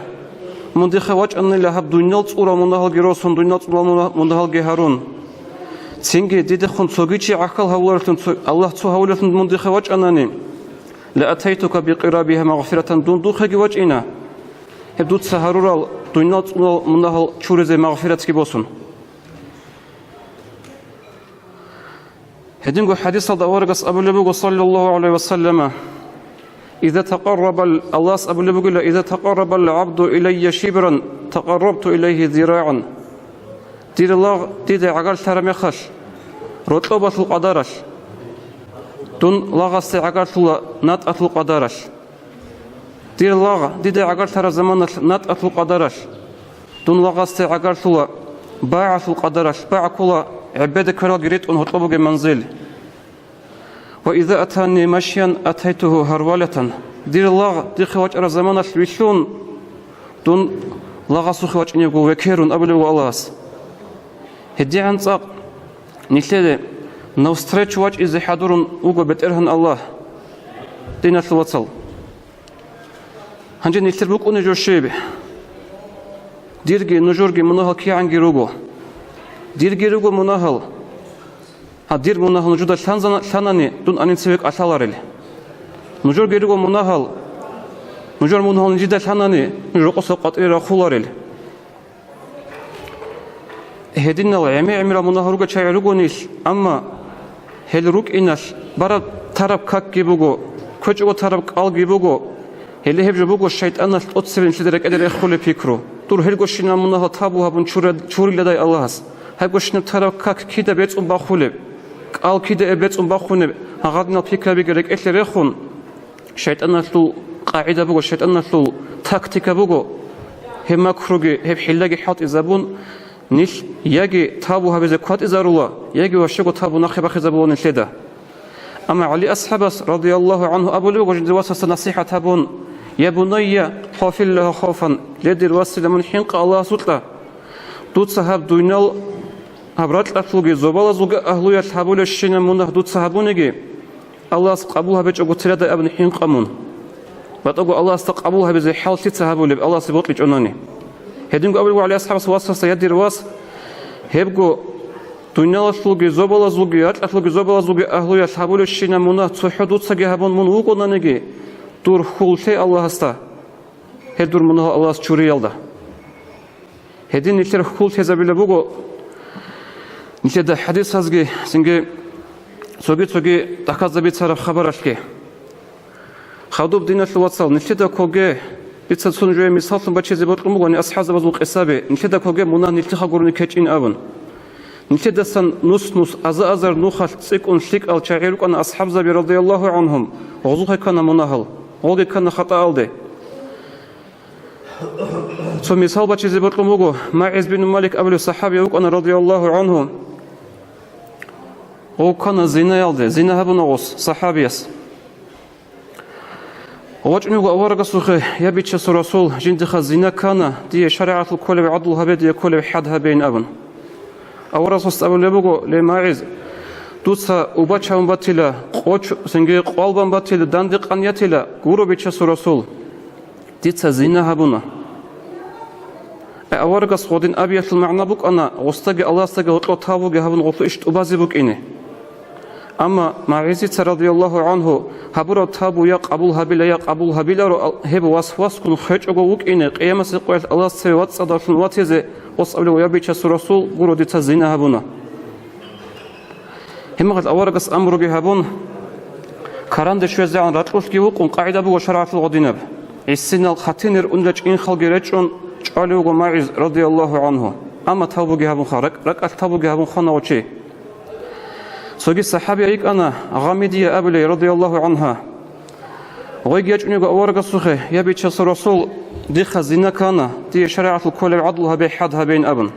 Мун дихъе вачӀанила гьаб дунял цӀурал мунагьалги росун, дунял цӀурал муна-, мунагьалги гьарун. Цинги дидехун цоги чи гӀахьал гьавуларелъун, цо-, Аллагь цо гьавулелъун мун дихъе вачӀанани, ла атайтука бикъирабиха магъфиратан, дун духъеги вачӀина, гьеб дуца гьарурал дунял цӀурал мунагьал чуризе магъфиратги босун. Гьединго хӀадисалда аварагас абулеб буго, саллаллагьу гӀалайгьи ва саллама: «Иза такъаррабал», Аллагьас абулеб бугила: «Иза такъаррабал гӀабду илайя шибран, такъаррабту илайгьи зирагӀан». Дир лагъ дида гӀагарлъараб мехалъ, рокьобалъул къадаралъ, дун лагъасде гӀагарлъула натӀалъул къадаралъ. Дир лагъ дида гӀагарлъараб заманалъ натӀалъул къадаралъ, дун лагъасде гӀагарлъула багӀалъул къадаралъ, багӀ ккола гӀебеда квералги ритӀун гьоркьоб бугеб манзил. «Ва иза атани машян атайтугьу гьарвалатан», дир лагъ дихъе вачӀараб заманалъ вилълъун, дун лагъасухъе вачӀинебго векерун абулебго Аллагьас. ГьедигӀан цӀакъ нилъеде навстречу вачӀизе хӀадурун вуго БетӀергьан Аллагь, диналъул вацал. Гьанже нилъер букӀунеб жо щиб? Дирги нужерги мунагьал кигӀанги руго. Дирги руго мунагьал. Гьаб дир мунагьал нужеда лъанзана-, лъанани, дун анин цеве кӀалъаларел. Нужерги руго мунагьал. Нужер мунагьал нижеда лъанани, нуж рокъосеб къватӀире рахуларел. Гьединал гӀемер-гӀемерал мунагьал ругел чагӀи руго нилъ, амма гьел рукӀиналъ бараб тараб какги буго, кквечӀого тараб кӀалги буго. Гьеле гьеб жо буго шайтӀаналъ тӀоцебе нилъеда рекӀеде рехулеб пикру. Дур гьелгощинаб мунагьал табу гьабун чура-, чуриладай Аллагьас. Гьебгощинаб тараб как кида бецӀун бахулеб, кӀал кида бецӀун бахунеб, гьагъадинал пикрабиги рекӀелъе рехун, шайтӀаналъул къагӀида буго, шайтӀаналъул тактика буго. Гьеб макруги, гьеб хӀиллаги хӀалтӀизабун, нилъ яги тавбу гьабизе кватӀизарула, яги ващего тавбу нахъе бахизабула нилъеда. Амма ГӀали асхӀабас, радияллагьу гӀангьу, абулеб буго жиндир васасда насихӀат гьабун: «Я бунайя, хавфиллагьа хавфан», ле, дир васила, мун хӀинкъа Аллагьасукьа. Дуца гьаб дунял, гьаб ракьалъулги зобалазулги агьлуялъ гьабулебщинаб мунагь дуца гьабуниги, Аллагьас къабул гьабичӀого церадай абун хӀинкъа мун. БатӀаго Аллагьасда къабул гьабизе хӀал лъица гьабулеб, Аллагьасе бокьичӀонани? Гьединго абулеб ГӀали асхӀабас васасда: «Я дир вас, гьебго дуниялалъулги зобалазулги, ракьалъулги зобалазулги агьлуялъ гьабулебщинаб мунагь цохӀо дуцаги гьабун мун вугонаниги, дур хьул лъе Аллагьасда гьеб дур мунагьал Аллагьас чуриялда». Гьедин нилъер хьул лъезабила буго нилъеда хӀадисазги, цинги цоги-цоги тӀахьазда бицараб хабаралъги. Хадуб, диналъул вацал, нилъеда ккоге, дица цун жуе мисаллъун бачизе бокьун бугони асхӀабзабазул къисаби, нилъеда ккоге мунагь нилъеха гурони ккечӀин абун. Нилъедасан нус-нус, аза-азар нухалъ цӀикӀкӀун лъикӀал чагӀи рукӀана асхӀабзаби, радияллагьу гӀангьум, гъозухъе ккана мунагьал, гъолги ккана хатӀаалде. Цо мисал бачизе бокьун буго, МагӀиз бин Малик абулев сахӀабияв вукӀана, радияллагьу гӀангьу. Гъов ккана зинаялде, зина гьабуна гъос сахӀабияс. ВачӀун вуго аварагасухъе: «Я Бичасул Расул, жиндиха зина ккана, дие шаригӀаталъул кколеб гӀадлу гьабе, дие кколеб хӀад гьабейин», – абун. Аварагасда абулеб буго: «Ле, МагӀиз, дуца убачавун батила, къоч-, цинги къвалбан батила, дандекъан ятила, гуро, Бичасул Расул, дица зина гьабуна». Э, аварагас гъодин абиялъул магӀна букӀана, гъосдаги Аллагьасдаги гьоркьо тавбуги гьабун гъолъу иш тӀубазе букӀине. Амма МагӀизица, радияллагьу гӀангьу, гьабураб тавбу я къабул гьабила, я къабул гьабиларо, ал-, гьеб васвасгун хвечӀого вукӀине, къиямасеб къоялъ Аллагьас цеве вацӀцӀадавлъун ватизе, гъос абулеб: «Я Бичасул Расул, гуро, дица зина гьабуна». Гьебмехалъ аварагас амруги гьабун, каранде щвезегӀан ракьулъги вукъун, къагӀида буго шаргӀалъул гъодинаб. ГӀисинал хъатинир унел чӀинхалги речӀчӀун чӀвалев вуго МагӀиз, радияллагьу гӀангьу. Амма тавбуги гьабун хва-, ракӀ-, ракӀалъ тавбуги гьабун хвана гъов чи. Цоги сахӀабияй йикӀана, Гъамидия абулей, радияллагьу гӀангьа. Гъойги ячӀун йиго аварагасухъе: «Я Бичасул Расул, диха зина ккана, дие шаригӀалъул кколеб гӀадлу гьабе, хӀад гьабейин», – абун.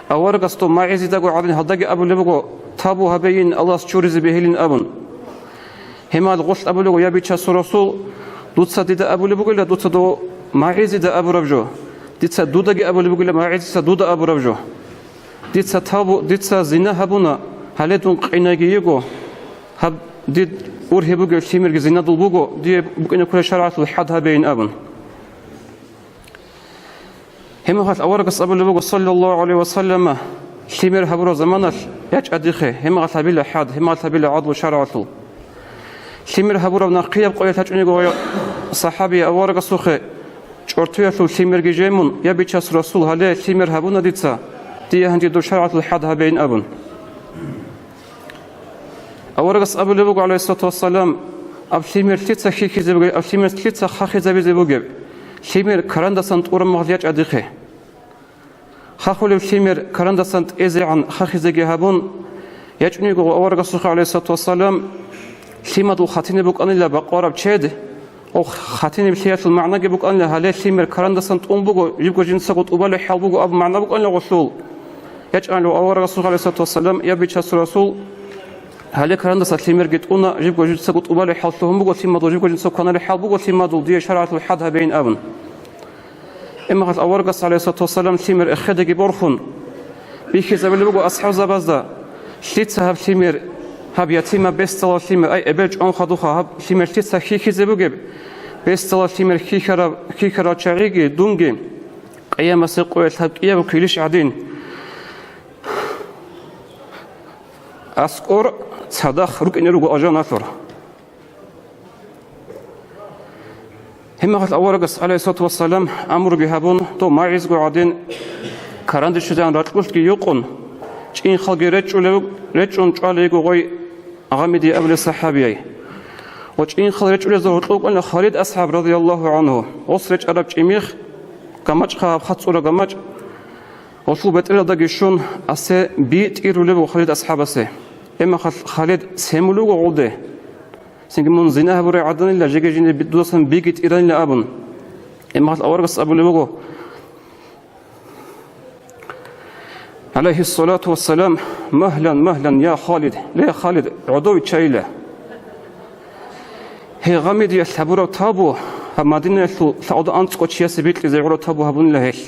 Аварагас дов МагӀизидаго гӀадин гьалдаги абулеб буго: «Тавбу гьабейин, Аллагьас чуризе бегьилин», – абун. Гьебмехалъ гъолъ абулеб буго: «Я Бичасул Расул, дуца дида абулеб бугила, дуца дов МагӀизида абураб жо. Дица дудаги абулеб бугила, МагӀизица дуда абураб жо. Дица тавбу-, дица зина гьабуна, гьале дун къинайги йиго, гьаб Дид ургьиб бугеб лъимерги зинадул буго, дие букӀине кколеб шаргӀалъул хӀад гьабейин абун. Гьеб мехалъ аварагас абулеб буго, саллаллагьу гӀалайгьи ва саллама, лъимер гьабураб заманалъ ячӀа дихъе, гьеб мехалъ гьабила хӀад, гьеб мехалъ гьабила гӀадлу шаргӀалъул. Лъимер гьабураб нахъияб къоялъ ячӀунего гъой сахӀаби аварагасухъе чӀортоялъул лъимерги жемун, я Бичасул Расул, гьале лъимер гьабуна дица, дие гьанже доб шаргӀалъул хӀад гьабейин абун. Аварагас абулеб буго, гӀалайгьиссалату вассалам, аб лъимер лъица хьихьизе бугеб, аб лъимер лъица хахизабизе бугеб? Лъимер карандасан тӀураб мехалъ ячӀа дихъе. Хахулеб лъимер карандасан тӀезегӀан хахизеги гьабун, ячӀунего аварагасухъе, гӀалайгьиссалату вассалам, лъимадул хатине букӀанила бакъвараб чед, Ох, хатиниб лъиялъул магӀнаги букӀанила, гьале лъимер карандасан тӀун буго, жибго жинцаго тӀубалеб хӀал буго абу магӀна букӀанила гъолъул. ЯчӀанила аварагасул, гӀалайгьиссалату вассалам, я Бичасул Расул, гьале карандаса лъимерги тӀуна, жибго жинцаго тӀубалеб хӀал лъугьун буго лъимадул, жибго жинцаго кваналеб хӀал буго лъимадул, дие шаргӀалъул хӀад гьабейин абун. Гьеб мехалъ аварагас, гӀалайгьиссалату вассалам, лъимер эхедеги борхун, бихьизабулеб буго асхӀабзабазда, лъица гьаб лъимер, гьаб ятимаб бесдалал лъимер, ай, эбел чӀван хадубха, гьаб лъимер лъица хьихьизе бугеб? Бесдалал лъимер хьихьараб, хьихьарал чагӀиги, дунги, къиямасеб къоялъ гьаб кӀиябго килищ гӀадин, аскӀор цадахъ рукӀине руго алжаналъур. Гьеб мехалъ аварагас, гӀалайгьиссалату вассалам, амруги гьабун, дов магӀизго гӀадин, каранде щвезегӀан ракьулъги юкъун, чӀинхалги речӀчӀулев-, речӀчӀун чӀвалейго гъой Гъамидие абулеб сахӀабияй. Ва чӀинхал речӀчӀулезда гьоркьов вукӀана Халид асхӀаб, радияллагьу гӀангьу, гъос речӀараб чӀимихъ, гамачӀха гьаб хъацӀцӀураб гамачӀ, гъолъул бетӀералдаги щун, асе би тӀирулеб буго Халид асхӀабасе. Гьеб мехалъ Халид семулев вуго гъолде. Цинги мун зина гьабурай гӀаданила, жеги жиндир дудасан биги тӀиранила абун. Гьеб мехалъ аварагас абулеб буго, гӀалайгьиссалату вассалам: «Магьлан, магьлан, я Халид, ле, Халид, гӀодов виччайила». Гьей, Гъамидиялъ гьабураб тавбу гьаб Мадинаялъул лъагӀуда анцӀго чиясе бикьизе гӀураб тавбу гьабунила гьелъ.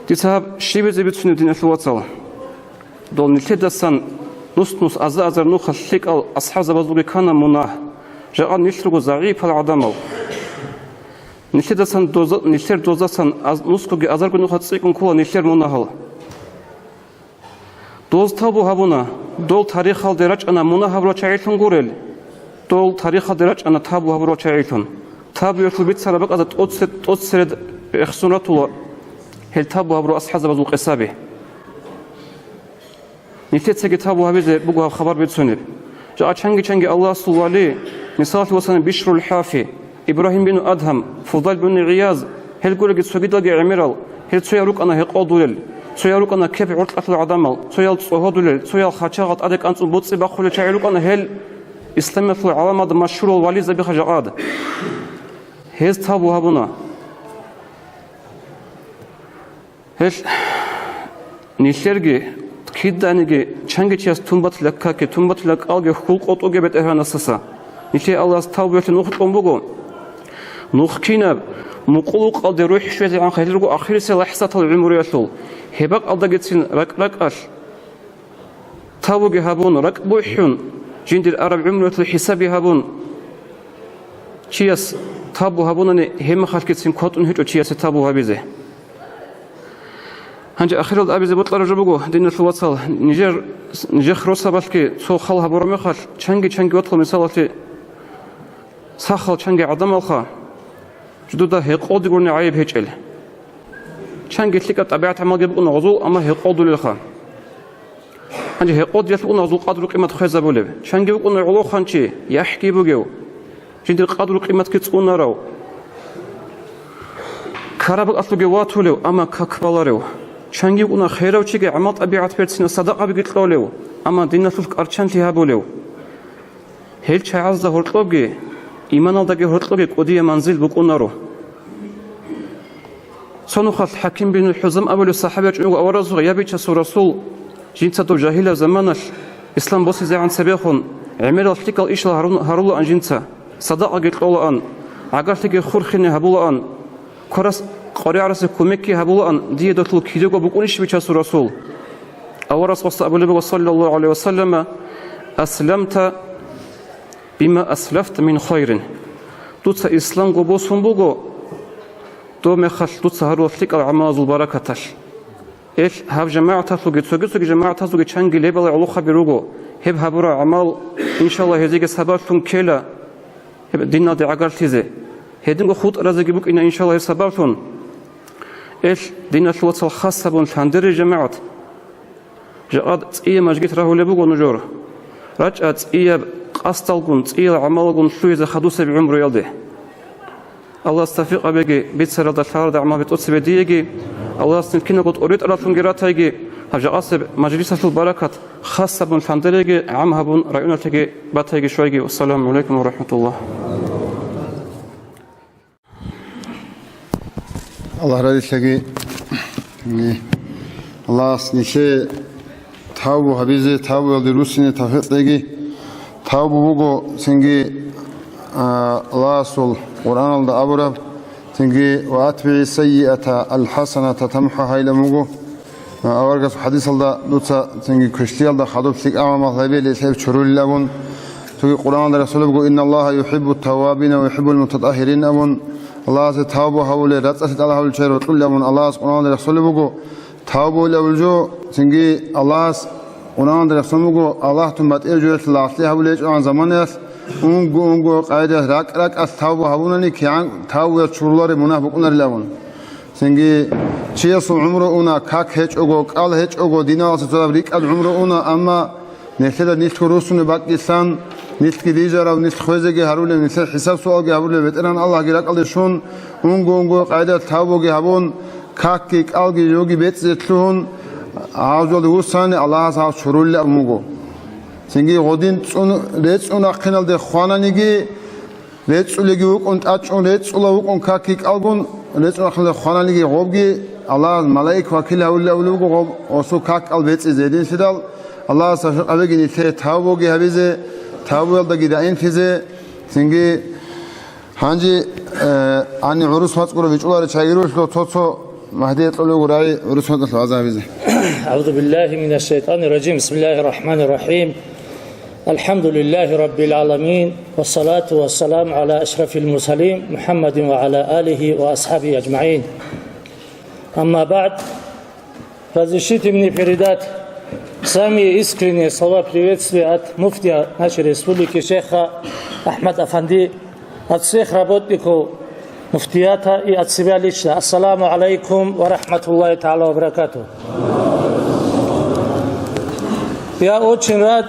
Дица гьаб щибизе бицунеб, диналъул вацал? Дол нилъедасан нус-нус аза-азар нухалъ лъикӀал асхӀабзабазулги ккана мунагь, жакъа нилъ руго загӀипал гӀадамал. Нилъедасан доза-, нилъер дозасан аз-, нусгоги азарго нухалъ цӀикӀкӀун ккола нилъер мунагьал. Доз тавбу гьабуна, дол тарихалде рачӀана мунагь гьабурал чагӀилъун гурел, дол тарихалде рачӀана тавбу гьабурал чагӀилъун. Тавбуялъул бицараб бакӀазда тӀоцер-, тӀоцеред рехсон ратула гьел тавбу гьабурал асхӀабзабазул къисаби. Нилъецаги тавбу гьабизе буго гьаб хабар бицунеб. Жакъа чанги-чанги Аллагьасул вали, мисалалъе васани, Бишрул ХӀафи, Ибрагьим бин Адгьам, Фудал бин ГӀияз, гьел гурелги цогидалги гӀемерал, гьел цоял рукӀана гьекъолдулел, цоял рукӀана кеп-гӀоркьалъул гӀадамал, цоял цӀогьодулел, цоял хачагъал тӀаде кӀанцӀун боцӀи бахъулел чагӀи рукӀана гьел исламиялъул гӀаламалда машгьурал вализабиха жакъад. Гьез тавбу гьабуна. Гьел нилъерги, киданиги, чанги чияс тун батила какги, тун батила кӀалги хьул къотӀуге БетӀергьанасдаса. Нилъее Аллагьас тавбуялъе нух кьун буго. Нух кинаб, мукъулукъалде рухӀ щвезегӀан хӀел руго ахирисел лахӀзатал гӀумруялъул, гьеб бакӀалдагицин ракӀ-ракӀалъ тавбуги гьабун, ракӀ бухӀун, жиндир араб гӀумруялъул хӀисабги гьабун, чияс тавбу гьабунани, гьеб мехалъгицин кватӀун гьечӀо чиясе тавбу гьабизе. Гьанже ахиралда абизе бокьараб жо буго, диналъул вацал, нижер, нижер росабалъги цо хал гьабураб мехалъ, чанги-чанги ватла, мисалалъе, сахал чанги гӀадамалха, жидеда гьекъолде гурони гӀайиб гьечӀел. Чанги лъикӀаб тӀабигӀат-гӀамалги букӀуна гъозул, амма гьекъолдулелха. Гьанже гьекъолдиялъ букӀуна гъозул къадру-къимат хвезабулеб. Чанги букӀуна гӀолохъанчи, яхӀги бугев, жиндир къадру-къиматги цӀунарав, ккараб бакӀалъуве ватулев, амма как баларев. Чанги букӀуна херав чиги, гӀамал-тӀабигӀат берцинав, садакъабиги кьолев, амма диналъулъ кӀарчӀанлъи гьабулев. Гьел чагӀазда гьоркьобги, иманалдаги гьоркьобги кӀудияб манзил букӀунаро. Цо нухалъ ХӀаким бин ХӀузам абулев сахӀаби вачӀун вуго аваразухъе: «Я Бичасул Расул, жинца доб жагьилаб заманалъ, ислам босизегӀан цебехун, гӀемерал лъикӀал ишал гьарун-, гьарулаан жинца, садакъаги кьолаан, гӀагарлъиги хурхине гьабулаан, кварас къваригӀарасе кумекги гьабулаан, дие долъул кидаго букӀунищ, Бичасул Расул?» Аварагас абулеб буго, саллаллагьу гӀалайгьи ва саллама: «Асламта бима аслафта мин хайрин». Дуца исламго босун буго, доб мехалъ дуца гьарулел лъикӀал гӀамалазул баракаталъ. Эл гьаб жамагӀаталъулги цоги-цоги жамагӀатазулги чанги лебала гӀолохъаби руго, гьеб гьабурал гӀамал, иншаллагь, гьезиеги сабаблъун ккела гьеб диналде гӀагарлъизе. Гьединго хутӀразеги букӀина, иншаллагь, гьеб сабаблъун. Эл, диналъул вацал, хас гьабун лъандерей жамагӀат. Жакъа цӀияб мажгит рагьулеб буго нужер. РачӀа цӀияб къасдалгун, цӀиял гӀамалгун лъугьизе хадусеб гӀумруялде. Аллагьас тавфикъ гьабеги, бицаралда лъаралда гӀамал бетӀуцебе диеги, Аллагьас нилъ киналго тӀоритӀараллъунги ратайги, гьаб жакъасеб мажлисалъул баракат хас гьабун лъандереги, гӀам гьабун районалъеги батайги щвайги. Вассаламу гӀалайкум ва рахӀматуллагь. Аллагь разилъаги. Аллагьас нилъее тавбу гьабизе, тавбуялде руссине тавфикъ кьеги. Тавбу буго цинги, а, Аллагьасул Къуръаналда абураб, цинги: «Ва атбигӀи сайиата алхасаната тамхӀуха», гьайилан буго. Аварагасул хӀадисалда: «Дуца цинги квешлъиялда хадуб лъикӀаб гӀамал гьабе, лъеб чурулилан», абун. Цоги Къуръаналда рехсолеб буго: «Инналлагьа юхӀиббут таввабина ва юхӀиббул мутатӀагьирин», абун. Аллагьасе тавба гьавулел, рацӀцӀалъи тӀалаб гьавулел чагӀи рокьулел, абун Аллагьас Къуръаналда рехсолеб буго. Тавба гьавулев жо, цинги Аллагьас Къуръаналда рехсон буго, Аллагь тун батӀияб жоялъе лагълъи гьабулей гьечӀогӀан заманаялъ, унго-унго къайдаялъ ракӀ-ракӀалъ тавба гьабунани, кигӀан тавбуялъ чурулареб мунагь букӀунарилан абун. Цинги чиясул гӀумру уна, как гьечӀого, кӀал гьечӀого, диналъе цо рикӀкӀад гӀумру уна, амма нилъеда нилъго руссунеб бакӀги лъан, нилъги рижарав, нилъ хвезеги гьарулев, нилъер хӀисаб-суалги гьабулев БетӀергьан Аллагьги ракӀалде щун, унго-унго къайдаялъ тавбуги гьабун, какги, кӀалги, жоги бецӀизе лъугьун, гьавзалде вуссани, Аллагьас гьав чурулилан абун буго. Цинги гъодин цӀун, рецӀун рахъиналде хвананиги, рецӀулеги вукӀун, тӀачӀун рецӀула вукӀун, какги кӀалгун, рецӀун рахъиналде хвананиги гъобги, Аллагьас малаик вакил гьавулилан абулеб буго гъоб гъосул как-кӀал бецӀизе. Гьединлъидал Аллагьас тавфикъ гьабеги нилъее тавбуги гьабизе, тавбуялдаги даимлъизе. Цинги гьанже, э, гьаниб гӀурус мацӀ гуро бичӀчӀуларел чагӀи рулъу цо-цо Магьдие кьолего рагӀи гӀурус мацӀалъ вагӀза гьабизе. أعوذ بالله من الشيطان الرجيم. بسم الله الرحمن الرحيم. الحمد لله رب العالمين. والصلاة والسلام على أشرف المرسلين محمد وعلى آله وأصحابه أجمعين. أما بعد. Разрешите мне передать самые искренние слова приветствия от муфтия нашей республики шейха Ахмад Афанди, от всех работников муфтията и от себя лично. Ассаламу алейкум ва рахматуллахи тааля ва баракатух. Я очень рад.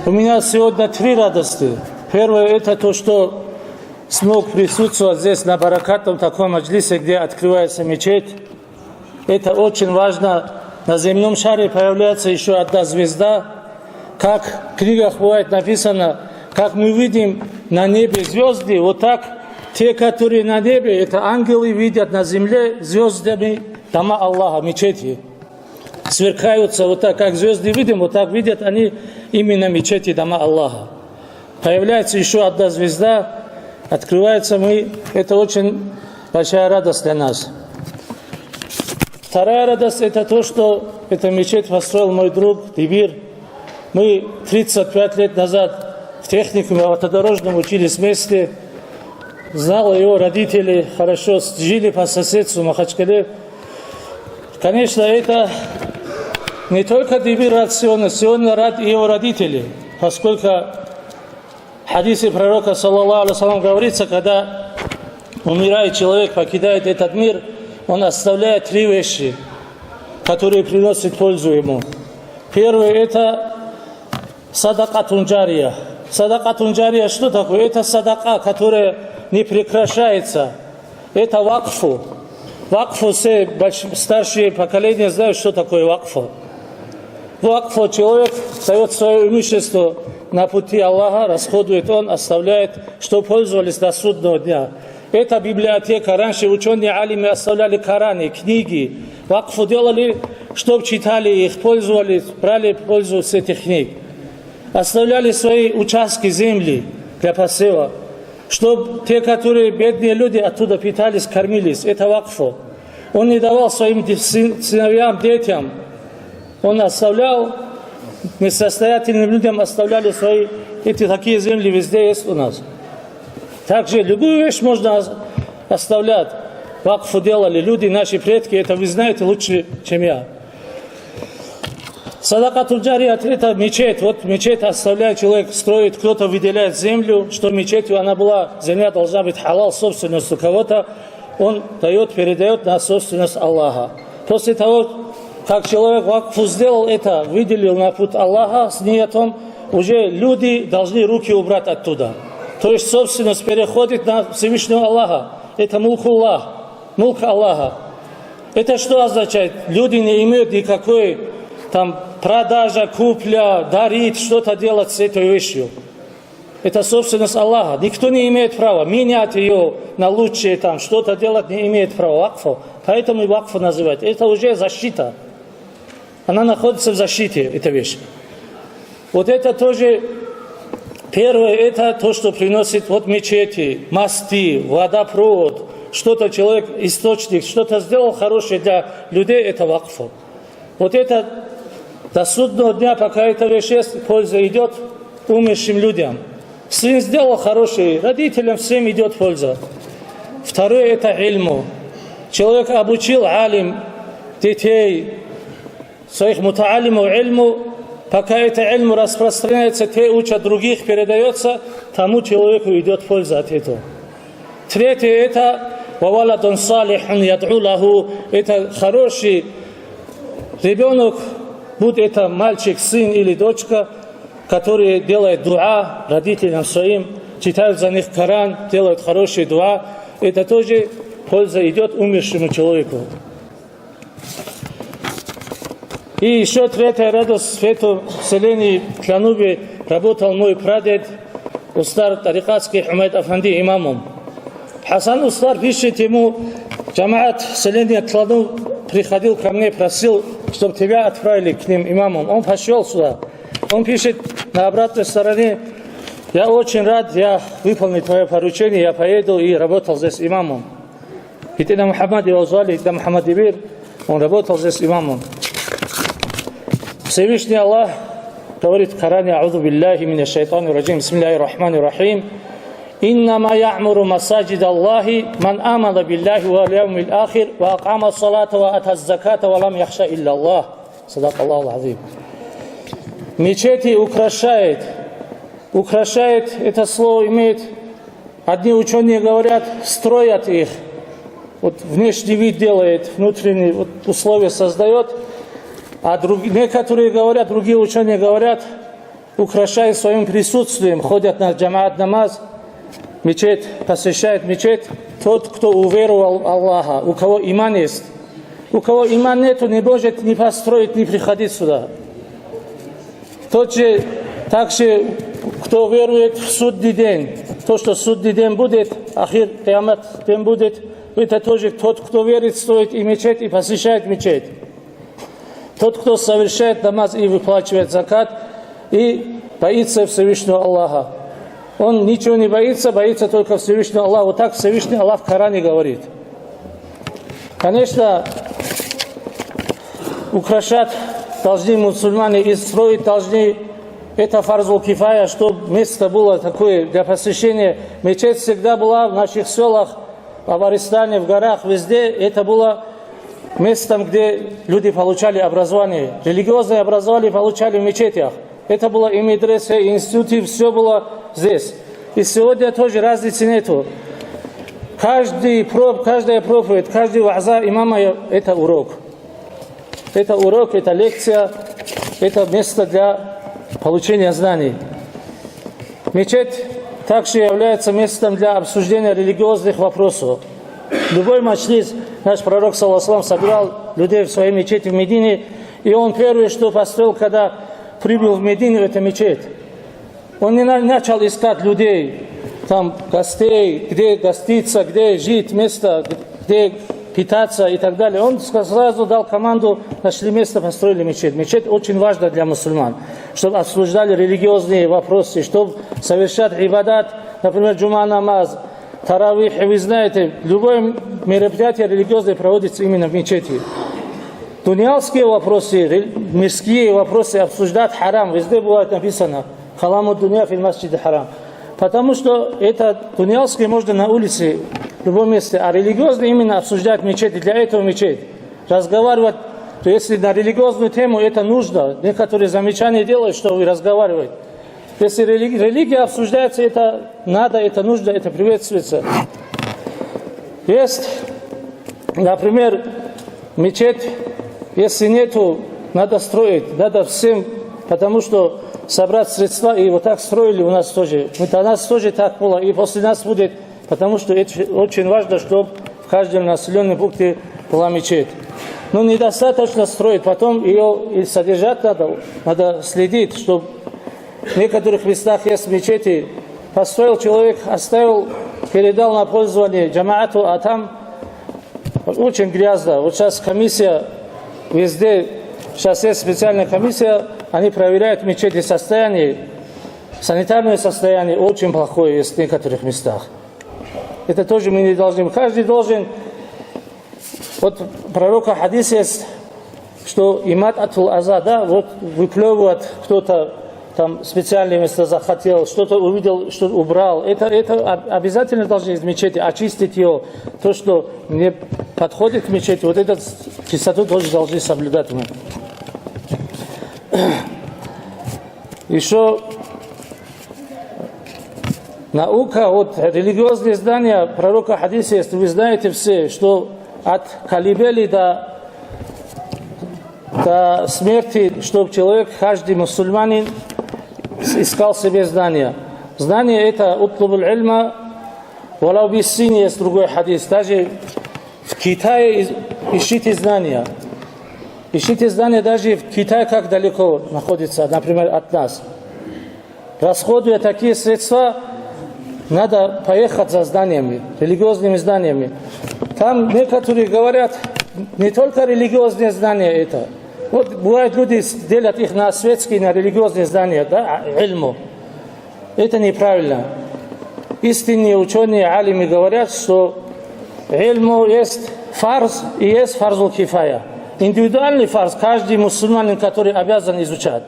У меня сегодня три радости. Первое — это то, что смог присутствовать здесь на баракатном таком маджлисе, где открывается мечеть. Это очень важно. На земном шаре появляется еще одна звезда. Как в книгах бывает написано, как мы видим на небе звезды, вот так те, которые на небе, это ангелы, видят на земле звездами дома Аллаха, мечети. Сверкаются вот так, как звезды видим, вот так видят они именно мечети, дома Аллаха. Появляется еще одна звезда, открывается мы, это очень большая радость для нас. Вторая радость — это то, что эта мечеть построил мой друг Дибир. Мы тридцать пять лет назад в техникуме автодорожном учились вместе. Знал его родителей хорошо, с- жили по соседству в Махачкале. Конечно, это не только Дибир рад сегодня, сегодня рад и его родители, поскольку в хадисе пророка, саллаллаху алейхи ва саллям, говорится, когда умирает человек, покидает этот мир, он оставляет три вещи, которые приносят пользу ему. Первое — это садакатун джария. Садакатун джария что такое? Это садака, которая не прекращается. Это вакфу. Вакфу, все больш- старшие поколения знают, что такое вакфу. Вакфу — человек дает свое имущество на пути Аллаха, расходует он, оставляет, что пользовались до судного дня. Это библиотека. Раньше ученые, алимы оставляли Кораны, книги. Вакфу делали, чтоб читали их, пользовались, брали пользу с этих книг. Оставляли свои участки земли для посева, чтоб те, которые бедные люди, оттуда питались, кормились. Это вакфу. Он не давал своим де- сын- сыновьям, детям. Он оставлял Несостоятельным людям оставляли свои, эти такие земли везде есть у нас. Также любую вещь можно ос-, оставлять. Вакфу делали люди, наши предки, это вы знаете лучше, чем я. Садакатуль-джария — это мечеть. Вот мечеть оставляет человек, строит, кто-то выделяет землю, что мечетью она была, земля должна быть халал собственностью кого-то, он дает, передает на собственность Аллаха. После того, как человек вакфу сделал это, выделил на путь Аллаха с ниятом, уже люди должны руки убрать оттуда. То есть собственность переходит на Всевышнего Аллаха. Это мулкуллах, мулк Аллаха. Это что означает? Люди не имеют никакой там продажа, купля, дарить, что-то делать с этой вещью. Это собственность Аллаха. Никто не имеет права менять ее на лучшее, там что-то делать не имеет права. Вакфу. Поэтому и вакфу называют. Это уже защита. Она находится в защите, эта вещь. Вот это тоже первое, это то, что приносит вот мечети, мосты, водопровод, что-то человек, источник, что-то сделал хорошее для людей, это вакфу. Вот это до судного дня, пока эта вещь есть, польза идет умершим людям. Сын сделал хороший, родителям всем идет польза. Второе — это ильму. Человек обучил алим, детей, своих мутаалимов ильму, пока это ильму распространяется, те учат других, передается, тому человеку идет польза от этого. Третье — это «ва валадун салихун ядгӀу лаху», это хороший ребенок, будь это мальчик, сын или дочка, которые делают дуа родителям своим, читают за них Коран, делают хорошие дуа, это тоже польза идет умершему человеку. И еще третья радость: в этом селении Тланубе работал мой прадед, устар тарикатский Хумайд Афанди, имамом. Хасан устар пишет ему, джамаат селения Тлануб приходил ко мне, просил, чтобы тебя отправили к ним имамом. Он пошел сюда. Он пишет на обратной стороне: «Я очень рад, я выполнил твое поручение, я поеду», и работал здесь имамом. ГьитӀина МухӀаммад, его звали ГьитӀина МухӀаммад Дибир, он работал здесь имамом. Всевышний Аллах говорит в Коране: «Аузу биллахи минаш шайтанир раджим. Бисмиллахир рахманир рахим. Иннама яъмуру масаджид Аллахи ман амана биллахи вал яумил ахир ва акъама салата ва ата заката ва лам яхша илля Аллах». Садакаллахул азим. Мечети украшает. Украшает, это слово имеет Одни учёные говорят, строят их, вот внешний вид делает, внутренние вот условия создаёт, а друг-, некоторые говорят, другие учёные говорят, украшает своим присутствием, ходят на джамаат намаз, мечеть, посещает мечеть тот, кто уверовал в Аллаха, у кого иман есть. У кого иман нету, не может ни построить, ни приходить сюда. Тот же, также, кто верует в судный день, то, что судный день будет, ахир, киямат день будет, это тоже тот, кто верит, строит и мечеть, и посещает мечеть. Тот, кто совершает намаз и выплачивает закат, и боится Всевышнего Аллаха. Он ничего не боится, боится только Всевышнего Аллаха. Вот так Всевышний Аллах в Коране говорит. Конечно, украшать должны мусульмане и строить должны. Это фарзул кифая, чтоб место было такое для посещения. Мечеть всегда была в наших селах, в Абаристане, в горах, везде. Это было местом, где люди получали образование. Религиозное образование получали в мечетях. Это было и медресе, и институты, всё было здесь. И сегодня тоже разницы нету. Каждый проб-, каждая проповедь, каждый вааза имама — это урок. Это урок, это лекция, это место для получения знаний. Мечеть также является местом для обсуждения религиозных вопросов. Любой маджлис, наш пророк, саллаллаху алейхи ва саллям, собирал людей в своей мечети в Медине, и он первое, что построил, когда прибыл в Медину, это мечеть. Он не на-, начал искать людей, там, гостей, где гоститься, где жить, место, где питаться и так далее. Он ска-, сразу дал команду, нашли место, построили мечеть. Мечеть очень важна для мусульман, чтобы обсуждали религиозные вопросы, чтобы совершать ибадат, например, джума намаз, таравих. Вы знаете, любое мероприятие религиозное проводится именно в мечети. Дунялские вопросы, рел-, мирские вопросы обсуждать харам, везде бывает написано: «Каламу дунья фил масджиди харам». Потому что это дунялские можно на улице, в любом месте, а религиозные именно обсуждать мечети, для этого мечеть. Разговаривать, то если на религиозную тему это нужно, некоторые замечания делают, что вы разговариваете. Если рели-, религия обсуждается, это надо, это нужно, это приветствуется. Есть, например, мечеть, если нету, надо строить, надо всем, потому что собрать средства, и вот так строили у нас тоже. Вот у нас тоже так было, и после нас будет, потому что это очень важно, чтобы в каждом населенном пункте была мечеть. Но недостаточно строить, потом ее и содержать надо, надо следить, чтобы в некоторых местах есть мечети, построил человек, оставил, передал на пользование джамаату, а там очень грязно. Вот сейчас комиссия везде, сейчас есть специальная комиссия, они проверяют мечети, состояние, санитарное состояние очень плохое есть в некоторых местах. Это тоже мы не должны. Каждый должен, вот пророка хадис есть, что имататул аза, да, вот выплевывать кто-то там специальное место захотел, что-то увидел, что убрал. Это, это об-, обязательно должны из мечети очистить его. То, что не подходит к мечети, вот эту чистоту тоже должны соблюдать мы. Еще наука, вот религиозные знания пророка хадис есть, вы знаете все, что от колыбели до, до смерти, чтоб человек, каждый мусульманин искал себе знания. Знание это: «Утлубул ильма валав биссини», есть другой хадис. Даже в Китае из-, ищите знания. Ищите знания даже в Китае, как далеко находится, например, от нас. Расходуя такие средства, надо поехать за знаниями, религиозными знаниями. Там некоторые говорят, не только религиозные знания это. Вот бывает, люди делят их на светские, на религиозные знания, да, а, ильму. Это неправильно. Истинные ученые, алимы говорят, что ильму есть фарз и есть фарзул кифая. Индивидуальный фарз каждый мусульманин, который обязан изучать.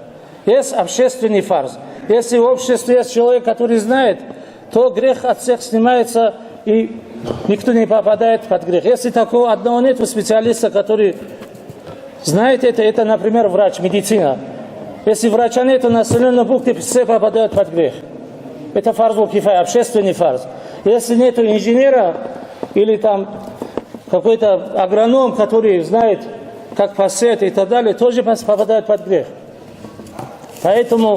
Есть общественный фарз. Если в обществе есть человек, который знает, то грех от всех снимается, и никто не попадает под грех. Если такого одного нет специалиста, который знает это, это, например, врач, медицина. Если врача нет, то населенные пункты все попадают под грех. Это фарзул кифая, общественный фарз. Если нет инженера или там какой-то агроном, который знает, как посеять и так далее, тоже пос-, попадает под грех. Поэтому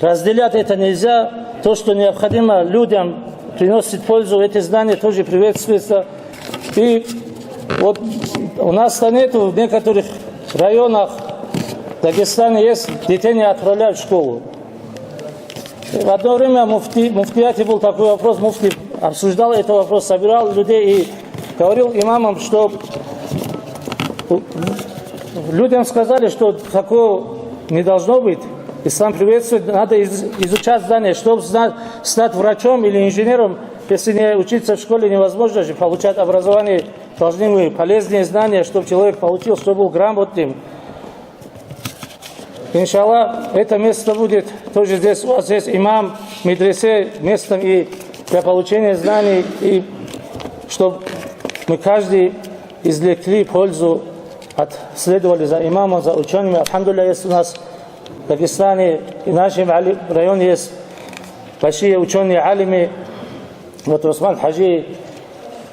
разделять это нельзя. То, что необходимо людям, приносит пользу, эти знания тоже приветствуются. И вот у нас-то нету, в некоторых районах Дагестана есть, детей не отправляют в школу. В одно время муфти, муфтияте был такой вопрос, муфти обсуждал этот вопрос, собирал людей и говорил имамам, что людям сказали, что такого не должно быть. Ислам приветствует, надо из-, изучать знания, чтобы зна-, стать врачом или инженером. Если не учиться в школе, невозможно же получать образование. Должны мы полезные знания, чтобы человек получил, чтобы был грамотным. Иншаллах, это место будет тоже здесь. У вас есть имам, медресе, местом и для получения знаний, и чтобы мы каждый извлекли пользу от следовали за имамом, за учеными. Альхамдулилля, есть у нас в Дагестане и в нашем али-, районе есть большие ученые, алимы, вот Усман Хаджи,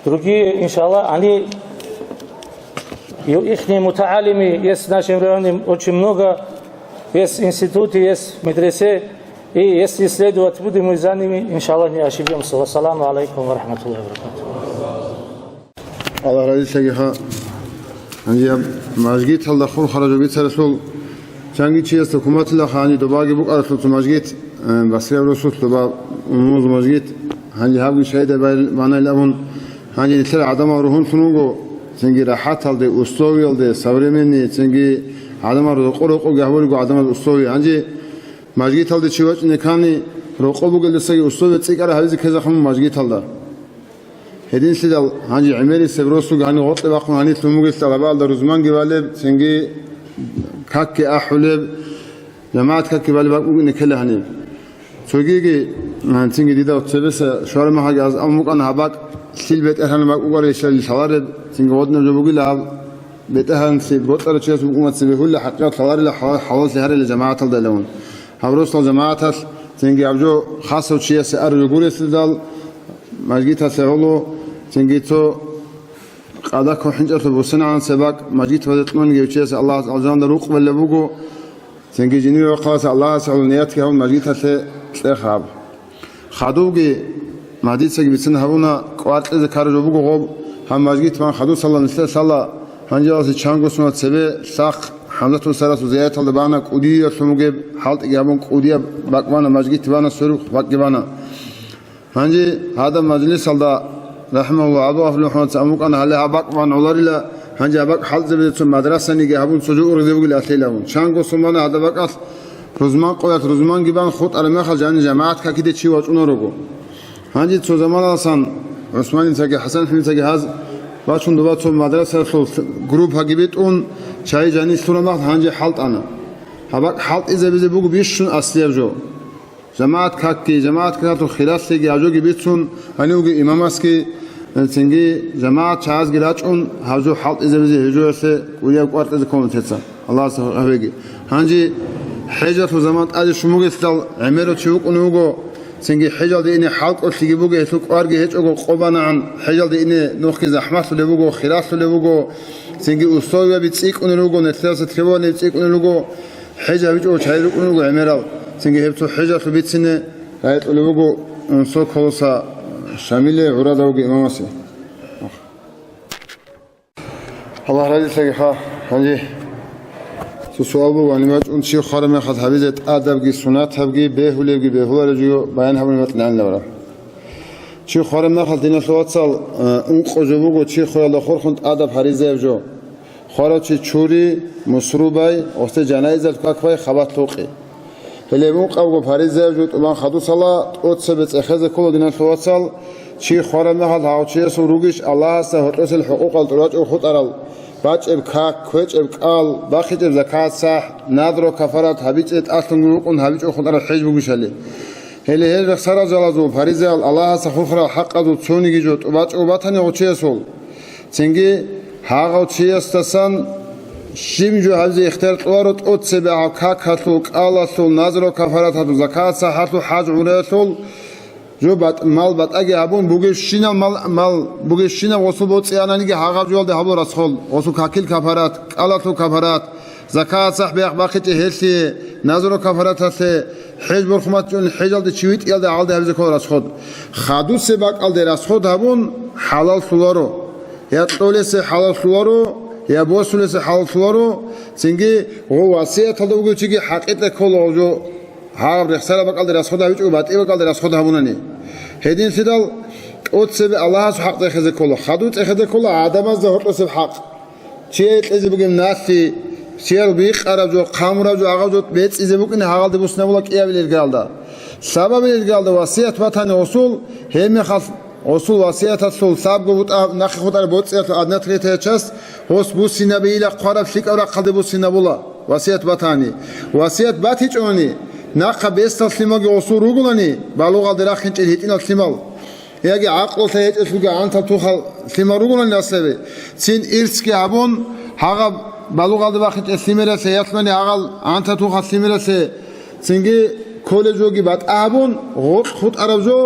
другие, иншаллах, они, и ихние мутаалимы есть в нашем районе очень много, есть институты, есть медресе, и если следовать будем мы за ними, иншаллах, не ошибемся. Вассаламу алейкум ва рахматуллахи ва баракатух. Аллагь разилъагиха. Гьанже мажгиталда хурхараб жо бицарасул, чанги чиясда хъуматилаха, гьанже добаги букӀаралъул цо мажгит, э, Басрияб росулъ доба умумузул мажгит, гьанже гьабги шагьидай байр-, банайилан абун, гьанже нилъер гӀадамал ругьунлъун вуго, цинги рахӀаталде, условиялде, современный, цинги гӀадамал рокъо-рокъоги гьабулего гӀадамал условия. Гьанже мажгиталде чи вачӀине ккани, рокъо бугелдасаги условия цӀикӀкӀараб гьабизе ккезехъин мажгиталда. Гьединлъидал гьанже гӀемерисеб росулги гьаниб гъоркье бахъун гьаниб лъумугелъа лабаалда рузманги балеб, цинги какги ахӀулеб, жамагӀат какги балеб бакӀ букӀине ккела гьаниб. Цогиги, а, цинги дида цебеса швармагьаги аз ам букӀана гьаб бакӀ, лъил бетӀергьан бакӀ бугӀарищали лъалареб, цинги гъодинаб жо бугила гьаб бетӀергьанлъи бокьарав чияс букӀуна цебе гьула хӀакъикъат лъаларила хӀалал-, хӀалаллъи гьарила жамагӀаталда илавун. Гьаб росдал жамагӀаталъ цинги гьаб жо хасав чиясе ар жо гурелъидал, мажгиталъе гӀоло, цинги цо къада кохӀинчӀалъуб бусинагӀан цебакӀ мажгит базекьунги гьев чиясе Аллагьас алжанда рукъ белеб буго, цинги жиндир рахъалъа Аллагьасе гӀоло ниятги гьабун мажгиталъе кьех гьаб. Хадубги, мадицаги бицин гьабуна, кӀвар кьезе ккараб жо буго гъоб, гьаб мажгит бан хадусалда нилъеда лъала, гьанжеялъе чанго сунат цебе лъахъ ХӀамзатул Сарасул зияталда бана, кӀудиялъун бугеб, хӀалтӀиги гьабун кӀудияб бакӀ бана, мажгит бана, сверухъ бакӀги бана. Гьанже гьадаб мажлисалда, рахӀимагьуллагь, ГӀабдулгъафурил МухӀаммадица амукъана, гьале гьаб бакӀ бан гӀоларила, гьанже гьаб бакӀ хӀалтӀизабизе цо мадрасаниги гьабун цо жо ургъизе бугила алъилавун. Чанго сумана гьадаб бакӀалъ рузман къоялъ рузманги бан хутӀараб мехалъ жанир жамагӀат какиде чи вачӀунарого. Гьанже цо заманаласан ГӀусманицаги ХӀасан ХӀамицаги гьаз бачун доба цо мадрасалъул группаги битӀун, чай жанир лъурамахъ гьанже хӀалтӀана. Гьаб бакӀ хӀалтӀизабизе буго бищун аслияб жо. ЖамагӀат какги, жамагӀат какалъул хиралъиги гьажоги бицун, гьанивги имамасги, цинги жамагӀат чагӀазги рачӀун, гьажо хӀалтӀизабизе гьежоялъе кӀудияб кӀвар кьезе ккола нилъеца, Аллагьас гьабеги. Гьанже хӀежалъул заман тӀаде щун бугелъидал, гӀемерав чи вукӀунев вуго, цинги хӀежалде ине хӀалкӀолъиги буго, гьелъул кӀварги гьечӀого къо банагӀан, хӀежалде ине нухги захӀмалъулеб буго, хиралъулеб буго, цинги условияби цӀикӀкӀунел руго, нилъеца требованияби цӀикӀкӀунел руго, хӀеж гьабичӀого чагӀи рукӀунел руго гӀемерал, цинги гьеб цо хӀежалъул бицине рагӀи кьолеб буго Унсоколоса Шамиле гӀурадавги имамасе. Аллагь разилъаги, ха, гьанже цо суал буго, гьаниб бачӀун чи хвараб мехалъ гьабизе тӀадабги, сунатабги, бегьулебги, бегьулареб жо баян гьабуни батӀинанилавра. Чи хвараб мехалъ, диналъул вацал, э, ункъо жо буго, чи хваялда хурхун тӀадаб гьаризаяб жо. Хварав чи чури, мусрубай, гъосде жанайизал какбай, хабат лъукъи. Гьеле ункъабго гьаризаяб жо тӀубан хадусала, тӀоцебе цӀехезе ккола, диналъул вацал, чи хвараб мехалъ гьав чиясул ругищ Аллагьасда гьоркьосел хӀукъукъал тӀурачӀого хутӀарал, бачӀеб как, кквечӀеб кӀал, бахъичӀеб закат-сахӀ, назру кафарат гьабичӀеб тӀалъун рукъун гьабичӀого хутӀарал хӀеж бугищали. Гьеле гьел рехсарал жалазул, гьаризаял, Аллагьасда хурхарал хӀакъазул цониги жо тӀубачӀого батани гьав чиясул. Цинги гьагъав чиясдасан щиб жо гьабизе ихтияр кьоларо, тӀоцебе гьав какалъул, кӀалалъул, назру кафараталъул, закат-сахӀалъул, хӀаж-гӀумраялъул жо батӀ-, мал батӀаги гьабун, бугебщинаб мал, мал, бугебщинаб гъосул боцӀиананиги гьагъаб жоялде гьабула расход, гъосул какил кафарат, кӀалалъул кафарат, закат-сахӀ бахъичӀеб гьелъие, назру кафараталъе, хӀеж борхун батичӀони хӀежалде чи витӀиялда гьалде гьабизе ккола расход. Хадусеб бакӀалде расход гьабун, хӀалаллъуларо. Я кьолесе хӀалаллъуларо, я босулесе хӀалаллъуларо, цинги гъов васияталда вугев чиги хӀакъикъе ккола гъов жо гьаб рехсараб бакӀалде расход гьабичӀого, батӀи бакӀалде расход гьабунани. Гьединлъидал тӀоцебе Аллагьасул хӀакъ цӀехезе ккола, хадув цӀехезе ккола гӀадамазда гьоркьосеб хӀакъ. Чияе кьезе бугеб налъи, чиял бикъараб жо, хъамураб жо, агъаб жо бецӀизе букӀине гьагъалде буссинабула кӀиабилел иргалда. Лъабабилел иргалда васият батани гъосул, гьебмехалъ гъосул васияталъул лъабго бутӀа нахъе хутӀараб боцӀиялъул одна третья часть гъос буссинабейила хъвараб лъикӀаб рахъалде буссинабула, васият батани. Васият батичӀони, нахъа бесдал лъималги гъосул ругулани, балугъалде рахинчӀел гьитӀинал лъимал. Яги гӀакълулъа гьечӀелъулги гӀантал тухал лъимал ругулани наслаби, цин ирсги гьабун, гьагъаб балугъалде бахинчӀел лъимералъе, ялъуни гьагъал гӀантал тухал лъимералъе, цинги кколеб жоги батӀа гьабун, гъоркь хутӀараб жо,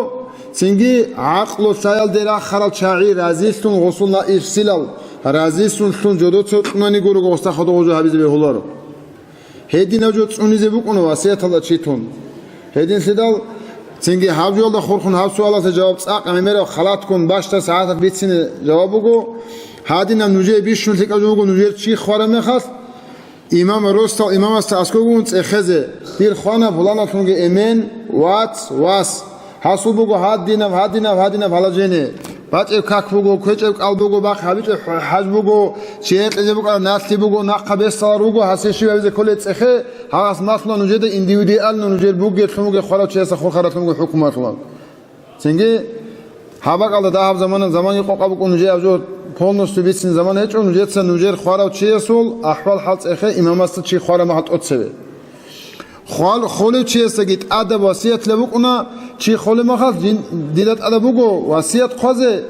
цинги гӀакълулъаялде рахарал чагӀи разилъун гъосул на ирсилал, разилъун лъун жодоца кьунани гурого гъосда хадув гъов жо гьабизе бегьуларо. Гьединаб жо цӀунизе букӀуна васияталда чи тун. Гьединлъидал цинги гьаб жоялда хурхун гьаб суалалъе жаваб цӀакъ гӀемераб халатккун бащдаб сагӀаталъ бицине жаваб буго. Гьадинаб нужее бищун лъикӀаб жо буго нужер чи хвараб мехалъ, имам росдал имамасда аскӀовгун цӀехезе, дир хвана пуланалъунги эмен, вац, вас. Гьасул буго гьадинаб, гьадинаб, гьадинаб гьалажене. БачӀеб как буго, квечӀеб кӀал буго, бахъ гьабичӀеб хӀ-, хӀаж буго, чияе кьезе букӀараб налъи буго, нахъа бесалар руго, гьасе щиб гьабизе кколеб цӀехе, гьагъас малъула нужеда индивидуально нужер бугеблъун бугеб хварав чиясда хурхаралъун бугеб хӀукму малъула. Цинги Гьаб бакӀалда дагьаб замана, заман къокъаб букӀун, нужее гьаб жо полностью бицин заман гьечӀо, нужеца нужер хварав чиясул ахӀвал-хӀал цӀехе, имамасда чи хвараб мехалъ тӀоцебе. Хвал-, холев чиясдаги тӀадаб васиятла букӀуна, чи холеб мехалъ, жин-, дида тӀадаб буго васият хъвазе,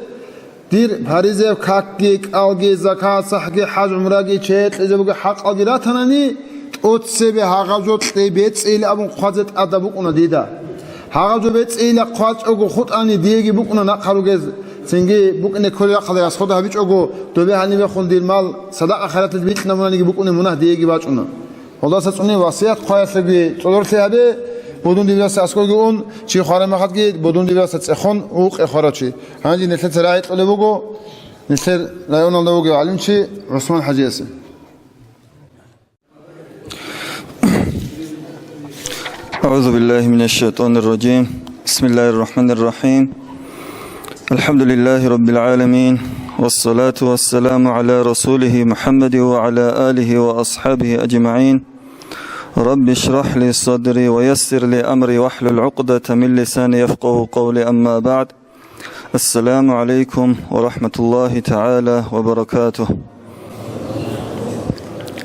дир паризаяб какги, кӀалги, закат, сахӀги, хӀаж-гӀумраги, чейи кьезе бугеб хӀакъалги ратанани, тӀоцебе гьагъаб жо кье бецӀейилан абун хъвазе тӀадаб букӀуна дида. Гьагъаб жо бецӀейилан хъвачӀого хутӀани, диеги букӀуна нахъа ругез, цинги букӀине кколеб рахъалда расход гьабичӀого, добе гьанибехун дир мал садакъа-хайраталъе бикьинабунаниги букӀунеб мунагь диеги бачӀуна. Гьелдаса цӀуне васият хъваялъеги цӀодорлъи гьабе, будун дибираса аскӀоги ун, чи хвараб мехалъги будун дибираса цӀехон вукъе хварав чи. Гьанже нилъеца рагӀи кьолеб буго нилъер районалда вугев гӀалимчи ГӀусман ХӀажиясе. أعوذ بالله من الشيطان الرجيم. بسم الله الرحمن الرحيم. الحمد لله رب العالمين، والصلاة والسلام على رسوله محمد وعلى آله وأصحابه أجمعين. رب اشرح لي صدري ويسر لي أمري واحلل عقدة من لساني يفقه قولي، أما بعد. السلام عليكم ورحمة الله تعالى وبركاته.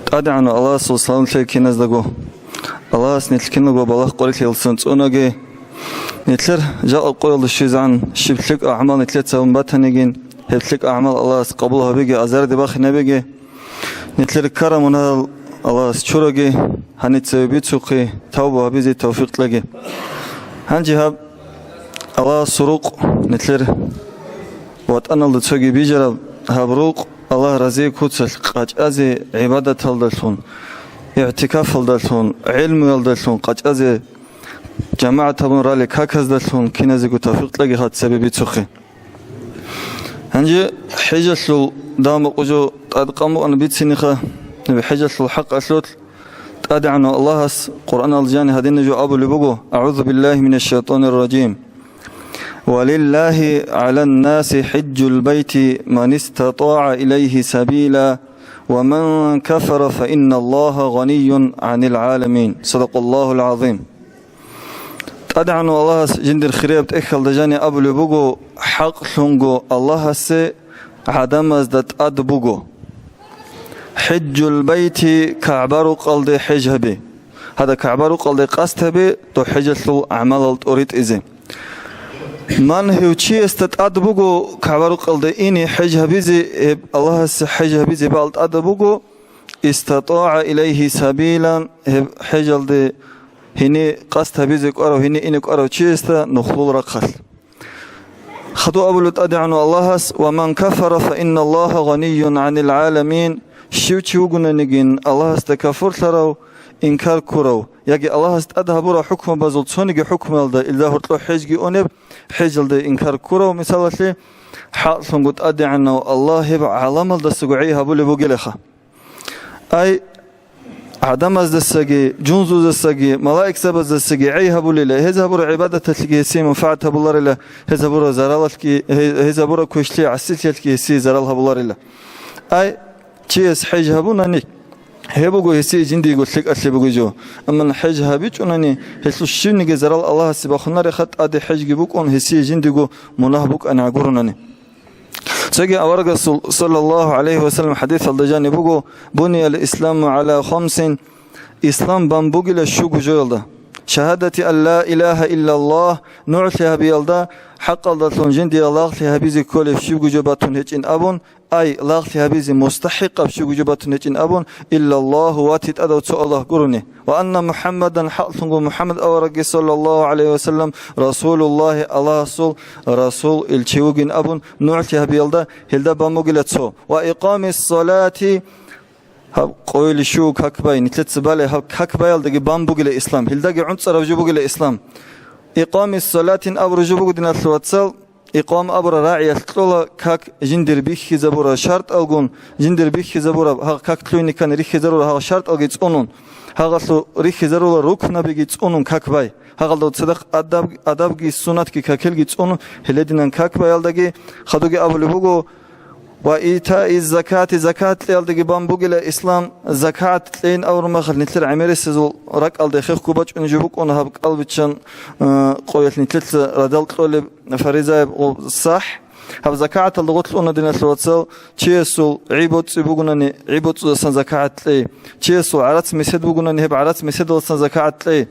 ТӀадегӀанав Аллагьасул салам лъеги киназдаго. Аллагьас нилъ киналго балагь къварилъи гьелдасан цӀунаги. Нилъер жакъа къоялда щвезегӀан щиб лъикӀ агӀмал нилъеца гьабун батанигин, гьеб лъикӀ агӀмал Аллагьас къабул гьабиги, азарде бахинабиги. Нилъер ккараб мунагьал Аллагьас чураги, гьаница бицухъе, тавба гьабизе тавфикъ кьеги. Гьанже гьаб Аллагьасул рукъ, нилъер ватӀаналда цоги бижараб гьаб рукъ, Аллагь разие куцалъ къачӀазе гӀибадаталдалъун, игӀтикафалдалъун, гӀелмуялдалъун къачӀазе, жамагӀат гьабун ралел каказдалъун киназего тавфикъ кьеги, гьаб цебе бицухъе. Гьанже хӀежалъул дагьаб-мукъу жо тӀадкъан букӀана бициниха, гьеб хӀежалъул хӀакъалъулъ ТӀадегӀанав Аллагьас Къуръаналда жани гьадинаб жо абулеб буго: أعوذ بالله من الشيطان الرجيم. ولله على الناس حج البيت من استطاع إليه سبيلا ومن كفر فإن الله غني عن العالمين. صدق الله العظيم. ТӀадегӀанав Аллагьас жиндир хирияб тӀехьалда жани абулеб буго: хӀакълъунго Аллагьасе гӀадамазда тӀад буго. حج البيت, КагӀба-рукъалде хӀеж гьаби. Гьадаб КагӀба-рукъалде къасд гьаби, доб хӀежалъул гӀамалал тӀоритӀизе. Ман, гьев чиясда тӀад буго КагӀба-рукъалде ине хӀеж гьабизе, гьеб Аллагьасе хӀеж гьабизе гьебал тӀадаб буго, استطاع إليه سبيلا, гьеб хӀежалде гьениб къасд гьабизе кӀварав, гьениб ине кӀварав чиясда нухлул рахъалъ. Хадуб абулеб ТӀадегӀанав Аллагьас: ومن كفر فإن الله غني عن العالمين. Щив чи вугонаниги Аллагьасда кафурлъарав, инкар ккурав, яги Аллагьас тӀад гьабурал хӀукмабазул цониги хӀукмуялда, илда гьоркьоб хӀежги унеб, хӀежалда инкар ккурав, мисалалъе, хӀакълъунго ТӀадегӀанав Аллагь гьеб гӀаламалдасаго гӀей гьабулеб бугилаха. Ай, гӀадамаздасаги, жундуздасаги, малаикзабаздасаги гӀей гьабулила, гьез гьабураб гӀибадаталъеги гьесие манфагӀат гьабуларила, гьез гьабураб заралалъги, гье-, гьез гьабураб квешлъи гӀасилъиялъги гьесие зарал гьабуларила. Ай, чияс хӀеж гьабунани, гьеб буго гьесие жиндиего лъикӀалъи бугеб жо. Амма хӀеж гьабичӀунани, гьелъул щибниги зарал Аллагьасе бахунаребха, тӀаде хӀежги букӀун, гьесие жиндиего мунагь букӀани гӀагурунани. Цоги аварагасул, саллаллагьу гӀалайгьи ва саллам, хӀадисалда жаниб буго: بني الإسلام على خمس, ислам бан бугила щуго жоялда: شهادة أن لا إله إلا الله, нугӀлъи гьабиялда, хӀакъалдалъун жиндие лагълъи гьабизе кколеб щибго жо батун гьечӀин абун, ай, лагълъи гьабизе мустахӀикъаб щибго жо батун гьечӀин абун, إلا الله, ватӀи тӀадав цо Аллагь гурони. وأن محمدا, хӀакълъунго МухӀаммад аварагги, саллаллагьу гӀалайгьи ва саллам, رسول الله, Аллагьасул расул, илчи вугин абун нугӀлъи гьабиялда, гьелда бан бугила цо. وإقام الصلاة, гьаб къойилищу как бай, нилъеца балеб гьаб как баялдаги бан бугила ислам, гьелдаги гӀунцӀараб жо бугила ислам. إقام الصلاة абураб жо буго, диналъул вацал, икъам абураб рагӀиялъ кьола как жиндир бихьизабураб шартӀалгун, жиндир бихьизабураб гьагъ как лъугьине ккани рихьизарула гьагъ шартӀалги цӀунун, гьагъалъу рихьизарула рукнабиги цӀунун как бай, гьагъалда цадахъ адаб-, адабги суннатги какилги цӀунун, гьелединан как баялдаги хадуги абулеб буго: «Ва итаи закати», закат кьеялдаги бан бугила ислам, закат кьейин абураб мехалъ нилъер гӀемерисезул ракӀалда хехго бачӀунеб жо букӀуна гьаб кӀалбиччан, э, къоялъ нилъеца радал кьолеб фаризаяб гъоб сахӀ. Гьаб закаталда гъорлъ уна, диналъул вацал, чиясул гӀи-боцӀи бугунани, гӀи-боцӀудасан закат кьей, чиясул гӀарац-месед бугунани, гьеб гӀарац-меседалдасан закат кьей.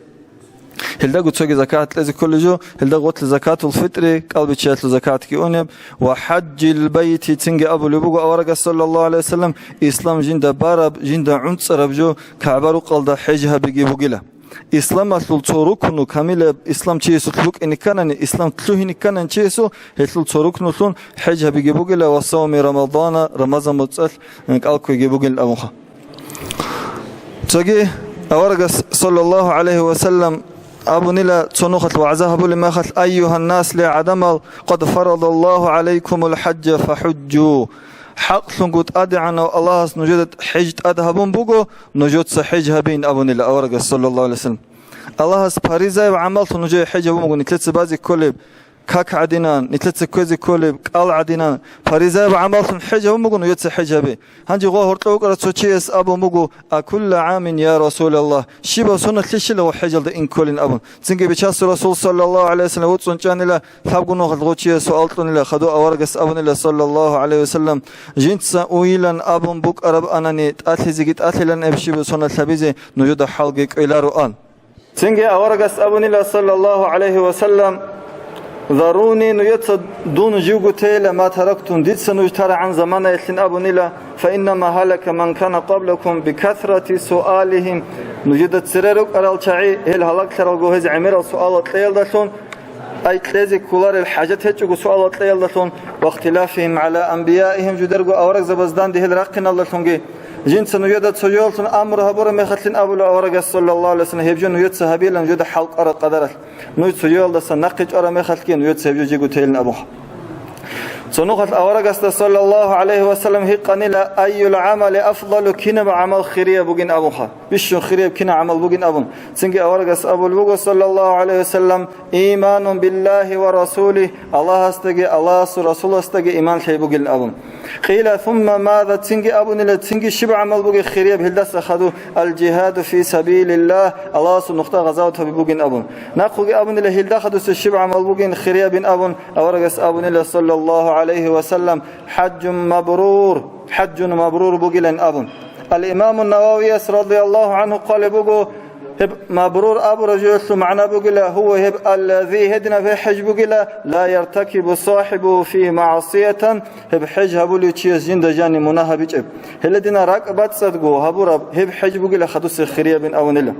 Гьелдаго цоги закат кьезе кколеб жо, гьелда гъорлъ закатул фитӀри, кӀалбиччаялъул закатги унеб, ва хӀажжил байти, цинги абулеб буго аварагас, саллаллагьу гӀалайгьи вассалам, ислам жинда бараб, жинда гӀунцӀараб жо КагӀба-рукъалда хӀеж гьабиги бугила. Исламалъул цо рукну, камилаб ислам чиясулъ букӀине кканани, ислам лъугьине кканани чиясул, гьелъул цо рукнулъун хӀеж гьабиги бугила ва савми Рамадана, Рамазан моцӀалъ кӀалкквеги бугин абунха. Цоги аварагас, саллаллагьу гӀалайгьи вассалам, абунила цо нухалъ вагӀза гьабулеб мехалъ: «Айюгьаннас, ле гӀадамал, къад фарадаллагьу гӀалайкумул хӀажжа фахӀужжу». ХӀакълъунго ТӀадегӀанав Аллагьас нужеда хӀеж тӀад гьабун буго, нужеца хӀеж гьабин, абунила аварагас, саллаллагьу гӀалайгьи вассалам. Аллагьас паризаяб гӀамаллъун нужее хӀеж гьабун буго, нилъеца базе кколеб как гӀадинан, нилъеца кквезе кколеб кӀал гӀадинан, паризаяб гӀамаллъун хӀеж гьабун буго, нужеца хӀеж гьабе. Гьанже гъо гьоркьов вукӀарав цо чияс абун буго: «Акулла гӀамин, я Расулаллагь, щибаб соналъищила гъо хӀежалда ин кколин?» абун. Цинги Бичасул Расул, саллаллагьу гӀалайгьи вассалам, вуцӀцӀун чӀанила, лъабго нухалъ гъо чиясул алкьунила, хадув аварагас абунила, саллаллагьу гӀалайгьи вассалам: «Жинца уйилан абун букӀарабани, тӀалъизеги тӀалъилан, гьеб щибаб соналъ гьабизе нужеда хӀалги кӀвелароан». Цинги аварагас абунила, саллаллагьу гӀалайгьи вассалам: «Заруни, нужеца дун живго тейила, ма тарактум, дица нуж тарагӀан заманаялъин», абунила, «фаиннама гьалака ман кана къаблакум бикасрати суалихим». Нужеда цере рукӀарал чагӀи гьел гьалаглъаралго гьез гӀемерал суалал кьеялдалъун, ай кьезе кколарел хӀажат гьечӀого суалал кьеялдалъун, «ва ихтилафихим гӀала анбияихим», жидерго аварагзабаз данде гьел рахъиналдалъунги. Жинца нужеда цо жоялъун амру гьабураб мехалъин абула аварагас, саллаллагьу гӀалайгьи вассалам, гьеб жо нужеца гьабилан нужеда хӀалкӀвараб къадаралъ. Нуж цо жоялдасан нахъе чӀвараб мехалъги нужеца гьеб жо жего тейилин абунха. Цо нухалъ аварагасда, саллаллагьу гӀалайгьи вассалам, гьикъанила: «Айюл гӀамали афдалу», кинаб гӀамал хирияб бугин абунха? Бищун хирияб кинаб гӀамал бугин абун. Цинги аварагас абулеб буго, саллаллагьу гӀалайгьи вассалам: «Иманун биллагьи ва расулигь», Аллагьасдаги, Аллагьасул Расуласдаги иман лъей бугилин абун. Къила: «Сумма маза?» Цинги абунила, цинги щиб гӀамал бугеб хирияб гьелдаса хадув? «Ал-жигьаду фи сабилиллагь», Аллагьасул нухда гъазават гьаби бугин абун. Нахъуги абунила, гьелда хадусе щиб гӀамал бугин хириябин абун, аварагас абунила, саллаллагьу гӀалайгьи вассалам: «ХӀажжун мабрур», хӀажжун мабрур бугилан абун. Ал-Имаму Нававияс, радияллагьу гӀангьу, хъвалеб буго, гьеб мабрур абураб жоялъул магӀна бугила, гьува гьеб, аллази, гьединаб гьеб хӀеж бугила, ла яртакибу сахибугьу фигьи магӀсиятан, гьеб хӀеж гьабулев чияс жинда жаниб мунагь гьабичӀеб. Гьеле дина ракӀ бацӀцӀадго гьабураб гьеб хӀеж бугила хадусе хириябин абунила.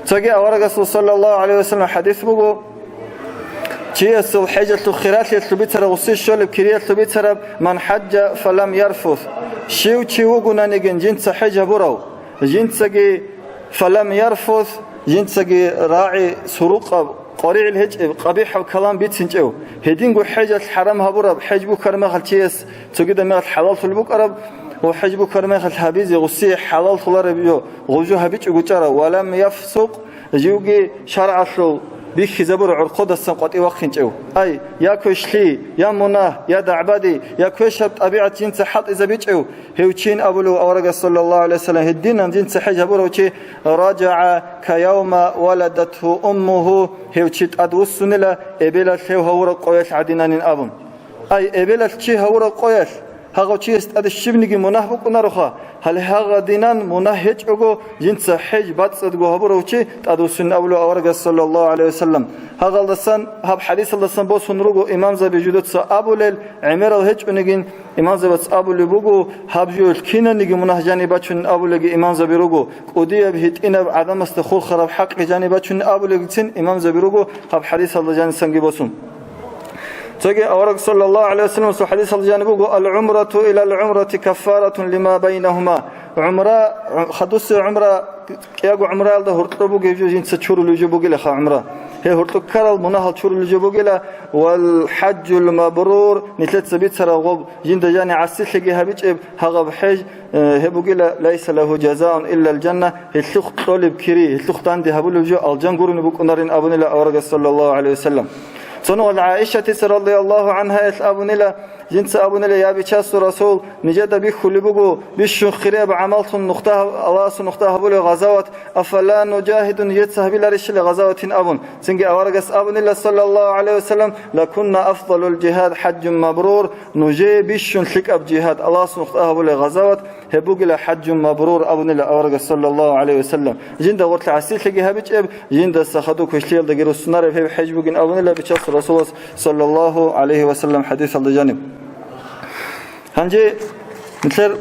Цоги аварагасул, саллаллагьу гӀалайгьи вассалам, хадис буго, чиясул хӀежалъул хиралъиялъул бицараб, гъуси щолеб кириялъул бицараб: «Ман хӀажжа фалам ярфус». Щив чи вугонаниги жинца хӀеж гьабурав, жинцаги «фалам ярфус», жинцаги рагӀи сурукъаб, къваригӀел гьечӀеб, къабихӀаб калам бицинчӀев, гьединго хӀежалъ хӀарам гьабураб, хӀеж бухьараб мехалъ чияс цогидаб мехалъ хӀалаллъулеб букӀараб ва хӀеж бухьараб мехалъ гьабизе гъуси хӀалаллъулареб жо, гъужу гьабичӀого чӀарав, «валам яфсукъ», живги шаргӀалъул бихьизабураб гӀурхъудасан къватӀив вахъинчӀев. Ай, я квешлъи, я мунагь, я дагӀбади, я квешаб тӀабигӀат жинца хӀалтӀизабичӀев, гьев чин абулев аварагас, саллаллагьу гӀалайгьи вассалам, гьединан жинца хӀеж гьабурав чи: «РажагӀа каявма валадатгьу уммугьу», гьев чи тӀадвуссунила, эбелалъ гьев гьавураб къоялъ гӀадинанин абун. Ай, эбелалъ чи гьавураб къоялъ, гьагъав чияс тӀаде щибниги мунагь букӀунароха, гьале гьагъадинан мунагь гьечӀого, жинца хӀеж бацӀцӀадго гьабурав чи тӀадвуссунин абулев аварагас, саллаллагьу гӀалайгьи вассалам. Гьагъалдасан, гьаб хӀадисалдасан босун руго имамзаби жидеца абулел, гӀемерал гьечӀонигин, имамзабац абулеб буго, гьаб жоялъ кинаниги мунагь жаниб бачунин абулелги имамзаби руго, кӀудияб гьитӀинаб гӀадамасда хурхараб хӀакъги жаниб бачунин абулелгицин имамзаби руго гьаб хӀадисалда жанисанги босун. Цоги авараг саллаллагьу гӀалайгьи вассаламасул хӀадисалда жаниб буго: «Ал-гӀумрату илал-гӀумрати каффаратун лима байнагьума». ГӀумра, хадусе гӀумра, кӀиябго гӀумраялда гьоркьоб бугеб жо жинца чурулеб жо бугилаха гӀумра. Гьеб гьоркьоб ккарал мунагьал чурулеб жо бугила, «вал хӀажжул мабрур», нилъеца бицараб гъоб, жинда жани гӀасилъиги гьабичӀеб гьагъаб хӀеж, э, гьеб бугила, «лайса лагьу жазаун иллал жанна», гьелъухъ кьолеб кири, гьелъухъ данде гьабулеб жо алжан гурони букӀунарин абунила аварагас саллаллагьу гӀалайгьи вассалам. Цо нухалъ ГӀаишатица радияллагьу гӀангьаялъ абунила, Жинца абунила: «Я Бичасул Расул, нижеда бихьулеб буго бищун хирияб гӀамаллъун нухда гьаб-, Аллагьасул нухда гьабулеб гъазават, афала нужагьиду, нижеца гьабиларищила гъазаватин?» абун. Цинги аварагас абунила, саллаллагьу гӀалайгьи ва саллам: «Лакунна афдалул жигьад хӀажжун мабрур», нужее бищун лъикӀаб жигьад, Аллагьасул нухда гьабулеб гъазават, гьеб бугила хӀажжун мабрур абунила аварагас, саллаллагьу гӀалайгьи ва саллам. Жинда гъорлъ гӀасилъиги гьабичӀеб, жиндаса хадуб квешлъиялдаги руссунареб гьеб хӀеж бугин абунила Бичасул Расулас, саллаллагьу гӀалайгьи ва саллам, хӀадисалда жаниб. Гьанже нилъер,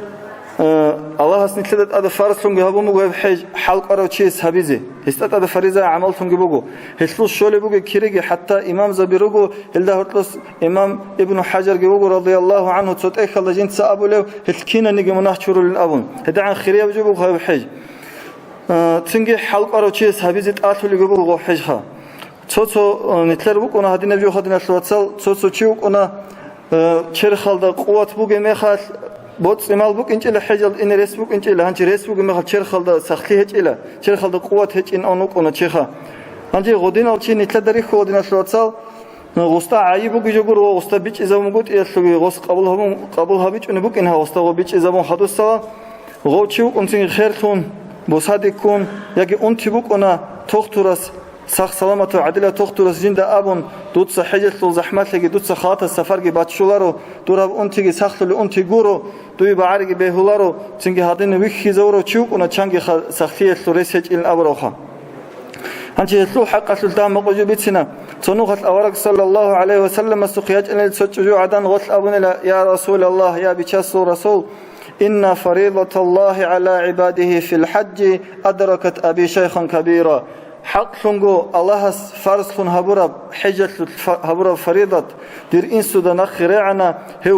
э, Аллагьас нилъеда тӀаде фарзлъунги гьабун буго гьеб хӀеж хӀалкӀварав чияс гьабизе. Гьесда тӀаде фариза гӀамаллъунги буго. Гьелъул щолеб бугеб кириги, хӀатта имамзаби руго, гьелда гьоркьос имам Ибну ХӀажарги вуго, радияллагьу гӀангьу, цо тӀехьалда жинца абулев, гьелъ кинаниги мунагь чурулин абун. ГьедигӀан хирияб жо буго гьеб хӀеж. Э, цинги хӀалкӀварав чияс гьабизе тӀалъулеб буго гьеб хӀежха. Цо-цо, э, нилъер вукӀуна гьадинаб жо, гьадиналъул вацал, цо-цо чи вукӀуна, э, черхалда къуват бугеб мехалъ, боцӀи-мал букӀинчӀила, хӀежалда ине рес букӀинчӀила, гьанже рес бугеб мехалъ черхалда сахлъи гьечӀила, черхалда къуват гьечӀин ун вукӀуна чеха. Гьанже гъодинал чи нилъеда рихьула, гьадиналъул вацал, гъусда гӀайиб бугеб жо гуро, гъусда бичӀчӀизабун буго тӀиялъуги, гъос къабул гьабун, къабул гьабичӀони букӀин гьав, гъусда гъо бичӀчӀизабун хадусала, гъов чи вукӀун цинги херлъун, бусаде ккун, яги унти букӀуна тохтурас, сах-саламатав гӀадилав тохтурас жинда абун: «Дуца хӀежалъул захӀмалъиги, дуца халатас сафарги баччуларо, дур гьаб унтиги сахлъулеб унти гуро, дуе багӀариги бегьуларо», цинги гьадин вихьизавурав чи вукӀуна, чанги ха-, сахлъиялъул рес гьечӀилин абуравха. Гьанже гьелъул хӀакъалъулъ дагьаб мукъужу бицина. Цо нухалъ авараг саллаллагьу гӀалайгьи ва салламасухъе ячӀунел цо чӀужугӀадан гъолъ абунила: «Я Расулаллагь, я Бичасул Расул, инна фаридаталлагьи гӀала гӀибадигьи фил хӀажжи адракат аби шайхан кабира». ХӀакълъунго Аллагьас фарзлъун гьабураб, хӀежалъулъ фа-, гьабураб фаридат, дир инсуда нахъе регӀана, гьев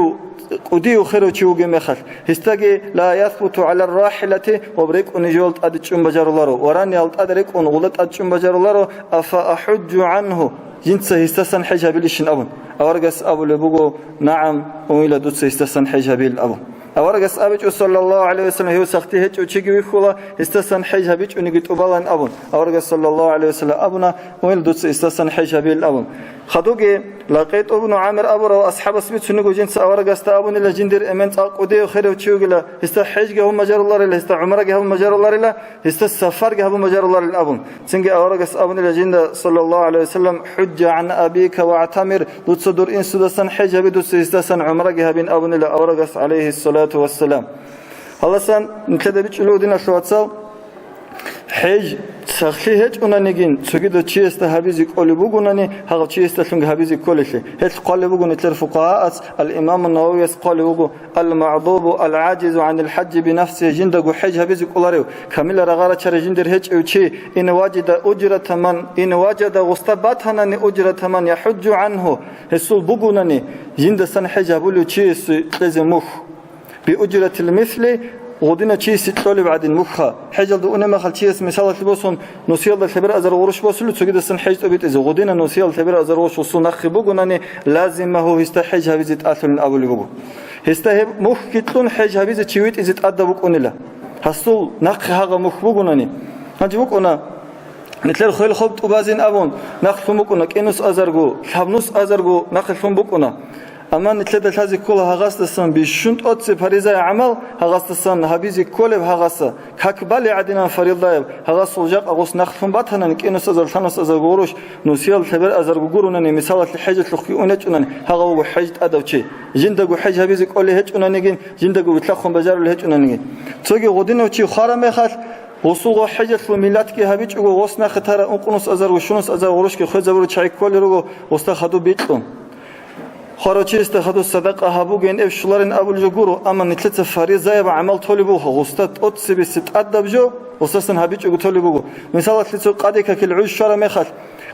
кӀудияв херав чи вугеб мехалъ, гьесдаги: «Ла ясбуту гӀалар рахӀилати», ва рекӀуни жоял тӀаде чӀун бажаруларо, ва раниял тӀаде рекӀун гъуда тӀад чӀун бажаруларо, «Афа ахӀуджу гӀангьу», жинца гьесдасан хӀеж гьабилищин абун. Аварагас абулеб буго: «НагӀам, уйла дуца гьесдасан хӀеж гьабил», абун. Аварагас абичӀо, саллаллагьу гӀалайгьи ва саллам, гьев сахлъи гьечӀев чиги вихьула, гьесдасан хӀеж гьабичӀониги тӀубалан абун. Аварагас, саллаллагьу гӀалайгьи ва саллам, абуна: «Уйла дуца гьесдасан хӀеж гьабил», абун. Хадуги, Лакъит ибну ГӀамир абурав асхӀабас бицунего жинца аварагасда абунила, жиндир эмен цӀакъ кӀудияв херав чи вугила, гьесда хӀежги гьабун бажаруларила, гьесда гӀумраги гьабун бажаруларила, гьесда сафарги гьабун бажаруларилан абун. Цинги аварагас абунила жинда, саллаллагьу гӀалайгьи ва саллам: «ХӀуджжа гӀан абика вагӀтамир», дуца дур инсудасан хӀеж гьабе, дуца гьесдасан гӀумраги гьабин абунила аварагас, гӀалайгьиссалату вассалам. Гьаласан нилъеда бичӀчӀулев, диналъул вацал, хӀеж сахлъи гьечӀунанигин, цогидав чиясда гьабизе кӀолеб бугунани, гьагъав чиясдалъунги гьабизе кколелъи. Гьелъ хъвалеб буго нилъер фукъагьаас, ал-Имаму Нававияс хъвалеб буго: «Ал-магӀдубу ал-гӀажизу гӀанил хӀажжи бинафсигьи», жиндаго хӀеж гьабизе кӀоларев, камила рагъарачарай жиндир гьечӀев чи, ин важада уджрата ман, ин важада, гъусда батанани, уджрата ман яхӀуджу гӀангьу, гьесул бугунани, жиндасан хӀеж гьабулев чиясе кьезе мухь. «Би уджратил мисли», гъудинав чиясе кьолеб гӀадин мухьха. ХӀежалда унеб мехалъ чияс, мисалалъе босун, нусиялда лъебераб азар гъурущ босулеб, цогидасан хӀеж тӀобитӀизе. Гъудинав нусиялда лъебераб азар гъурущ гъусул нахъе бугунани, лазимагьу гьесда хӀеж гьабизе тӀалъулин абулеб буго. Гьесда гьеб мухьги кьун хӀеж гьабизе чи витӀизе тӀадаб букӀунила. Гьасул нахъе гьагъа мухь бугунани. Гьанже букӀуна, нилъер хвел-хоб тӀубазин абун, нахълъун букӀуна, кӀинус азарго, лъабнус азарго нахълъун букӀуна. Амма нилъеда лъазе ккола гьагъасдасан бищун тӀоцеб фаризай гӀамал, гьагъасдасан гьабизе кколеб гьагъаса, как балигӀ гӀадинан фарилдаяб, гьагъасул жакъа гъос нахълъун батанани, кӀинус азар, лъабнус азар гъурущ, нусиял лъебераб азарго гурунани, мисалалъе, хӀежалъухъги унечӀунани, гьагъав вуго хӀеж тӀадав чи. Жиндаго хӀеж гьабизе кӀолей гьечӀунанигин, жиндаго вилълъахъун бажарулей гьечӀунанигин. Цоги гъудинав чи хвараб мехалъ, гъусул гъо хӀежалъул миллатги гьабичӀого, гъос нахъе тара ункънус азарго, щунус азар гъурущги хвезабурал чагӀи кколел руго, гъусда хадуб бикьун. Хварав чиясда хадуб садакъа гьабугейин эб щоларин абулеб жо гуро, амма нилъеца фаризаяб гӀамал толеб буго, гъусда тӀоцебесеб тӀадаб жо гъусдасан гьабичӀого толеб буго. Мисалалъе, цо къаде какил гӀуж щвараб мехалъ,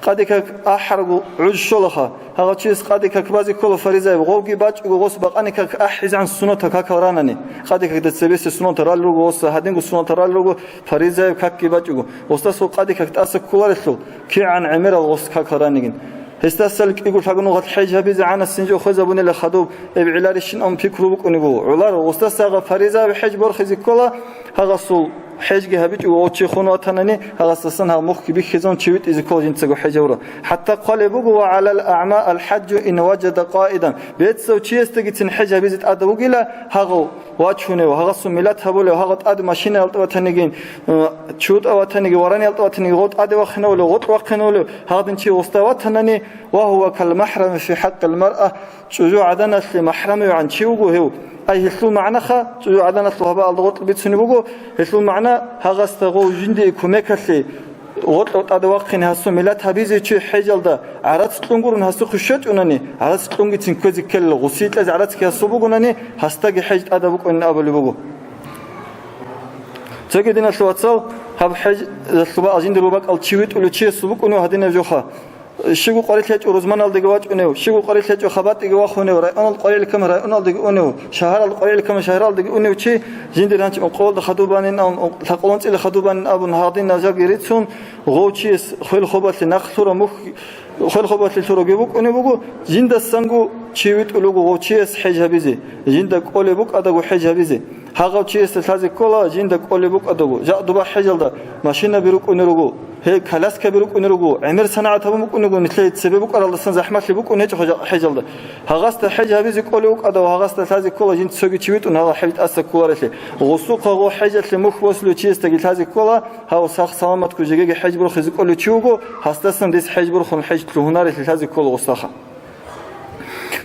къаде как ахӀарго гӀуж щолаха, гьагъав чияс къаде как базе ккола фаризаяб, гъовги бачӀого, гъос бакъани как ахӀизегӀан суннатал какал ранани. Къаде какда цебесеб суннатал ралел руго, гъос гьадинго суннатал ралел руго, фаризаяб какги бачӀого. Гъусдасул къаде как тӀаса кколарелъул, кигӀан гӀемерал гъос какал ранигин. Гьесдасал кӀиго лъабго нугъал хӀеж гьабизе гӀанасин жо хвезабунила хадуб, эб гӀеларищин абун пикру букӀунеб буго. ГӀоларо, гъусдаса гьагъа фаризаяб хӀеж борхизе ккола, гьагъасул ХӀежги гьабичӀого гъов чи хун ватанани, гьагъасдасан гьав мухьги бихьизун чи витӀизе ккола жинцаго хӀеж гьавурав. ХӀатта хъвалеб буго: «Ва гӀалал агӀма ал-хӀаджу ин важада къаидан». Бецав чиясдагицин хӀеж гьабизе тӀадаб бугила, гьагъав вачунев, гьагъасул миллат гьабулев, гьагъав тӀаде машинаялда ватаниги, э, чутӀа ватаниги, вараниялда ватаниги, гъов тӀаде вахинавулев, гъоркь вахинавулев, гьагъдин чи гъосда ватанани, «ва гьува кал махӀрами фи хӀакъил маръа», чӀужугӀаданалъе махӀрамивгӀан чи вуго гьев. Ай, гьелъул магӀнаха, чӀужугӀаданалъул гьабаалда гъоркь бицунеб буго, гьелъул магӀна гьагъасда гъов жиндие кумекалъе, гъоркьав тӀаде вахъине гьасул миллат гьабизе чи хӀежалда гӀарац кьун гурун гьасухъе щвечӀунани, гӀарац кьунгицин кквезе ккелила, гъусие кьезе гӀарацги гьасул бугунани, гьасдаги хӀеж тӀадаб букӀунин абулеб буго. Цоги, диналъул вацал, гьаб хӀежалъул бакӀал жиндир бакӀал чи витӀулев чиясул букӀунев гьадинаб жоха. Щибго къварилъи гьечӀо рузманалдаги вачӀунев, щибго къварилъи гьечӀо хабатӀиги вахунев, районалда къварилъи ккани районалдаги унев, шагьаралда къварилъи ккани шагьаралдаги унев чи, жиндир гьанчи ункъоялда хадубанин абун, лъакъолонцӀила хадубанин абун, гьадин нажаги рицун, гъов чияс хвел хобалъи нахъ лъураб мухь, хвел хобалъи лъураги букӀунеб буго, жиндасанго чи витӀулев вуго гъов чияс хӀеж гьабизе, жинда кӀолеб букӀадаго хӀеж гьабизе. Гьагъав чиясда лъазе ккола, жинда кӀолеб букӀадаго. Жакъ дуба хӀежалда машинаби рукӀунел руго, гьел коляскаби рукӀунел руго, гӀемер санагӀат гьабун букӀунего, нилъее цебе букӀаралдасан захӀмалъи букӀун гьечӀо хӀежа-, хӀежалда. Гьагъасда хӀеж гьабизе кӀолев вукӀадав, гьагъасда лъазе ккола жинца цоги чи витӀун гьагъа хӀеж тӀаса кколарелъе. Гъусухъа гъо хӀежалъе мухь босулев чиясдаги лъазе ккола, гьав сах-саламатго жеги хӀеж борхизе кӀолев чи вуго, гьасдасан дис хӀеж борхун хӀеж лъугьунарелъе лъазе ккола гъусахъа.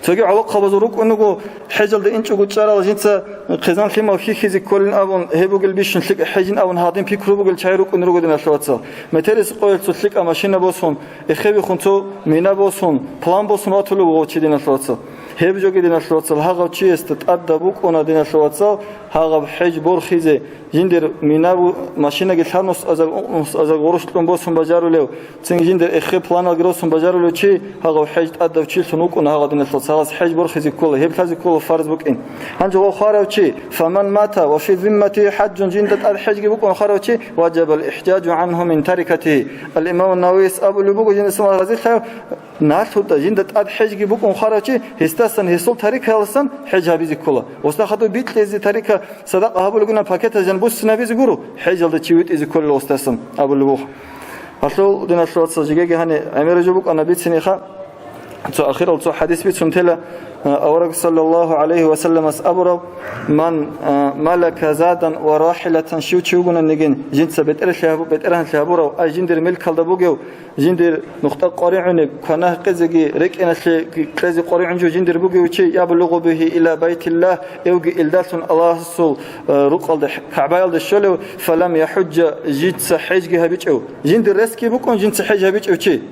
Цоги гӀолохъабазул рукӀун руго, хӀежалда инчӀого чӀарал жинца хъизан-лъимал хьихьизе кколин абун, гьеб бугел бищун лъикӀа хӀежин абун гьадин пикру бугел чагӀи рукӀун руго, диналъул вацал. Метерис къоялъул лъикӀа машина босун, эхебихун цо мина босун, план босун ватулев вуго чи, диналъул вацал. Гьеб жоги, диналъул вацал, гьагъав чиясда тӀадаб букӀуна, диналъул вацал, гьагъаб хӀеж борхизе, жиндир минабу-, машинаги лъабнус азар, ункънус азар гъурущ кьун босун бажарулев, цинги жиндир эхе планалги росун бажарулев чи, гьагъав хӀеж тӀадав чилъун вукӀуна гьагъа, диналъул вацал, гьагъас хӀеж борхизе ккола, гьеб лъазе ккола фарз букӀин. Гьанже гъов хварав чи, фаман мата ва фи зимматигьи хӀаджун, жинда тӀад хӀежги букӀун хварав чи, важабал ихӀжажу гӀангьу мин тарикатигьи. Ал-Имам Нававияс абулеб буго, жинда Аллагь разилъаяв, налъуда жинда тӀад хӀежги букӀун хварав чи, гьесдасан гьесул тарикаялдасан хӀеж гьабизе ккола. Гъосда хадуб бикьизе тарика садакъа гьабулебгунаб пакеталъ жан буссинабизе гуро, хӀежалда чи витӀизе кколел гъосдасан абулеб буго. Гьалъул, диналъул вацал, жеги гьаниб гӀемер жо букӀана бициниха, цо ахирал цо хӀадис бицун тела, а, авараг саллаллагьу гӀалайгьи ва салламас абурав: «Ман, а, малака задан ва рахӀилатан», щив чи вугонаниги, жинца бетӀерлъи гьабу-, бетӀергьанлъи гьабурав, ай жиндир мелкалда бугев, жиндир нухда къваригӀунеб, квана-гьекъезеги рекӀиналъе кьезе къваригӀун жо жиндир бугев чи, яблугъу бигьи иля байтиллагь, эвги илдалъун Аллагьасул, э, рукъалда, КагӀбаялда щолев, фалам яхӀуджа, жинца хӀежги гьабичӀев, жиндир ресги букӀун жинца хӀеж гьабичӀев чи.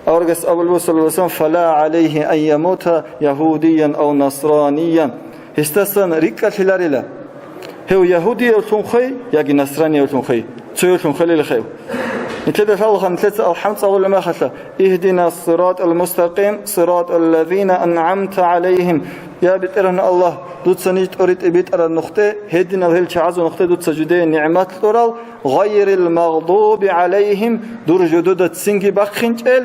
Аварагас абулеб буго, саллаллагьу гӀалайгьи ва саллам: «Фала гӀалайгьи ан ямута ягьудиян ав насраниян». Гьесдасан рикӀкӀалъиларила. Гьев ягьудиявлъун хвей яги насраниявлъун хвей, цоявлъун хвелила хев. Нилъеда лъалаха, нилъеца алхӀам цӀалулеб мехалъа: «Игьдина сиратал мустакъим, сиратал лазина ан'амта гӀалайгьим». Я БетӀергьан Аллагь, дуца ниж тӀоритӀе битӀараб нухде, гьединал гьел чагӀазул нухде дуца жидее нигӀмат кьурал, гъайрил магъдуби гӀалайгьим, дур жодода цинги бахъинчӀел,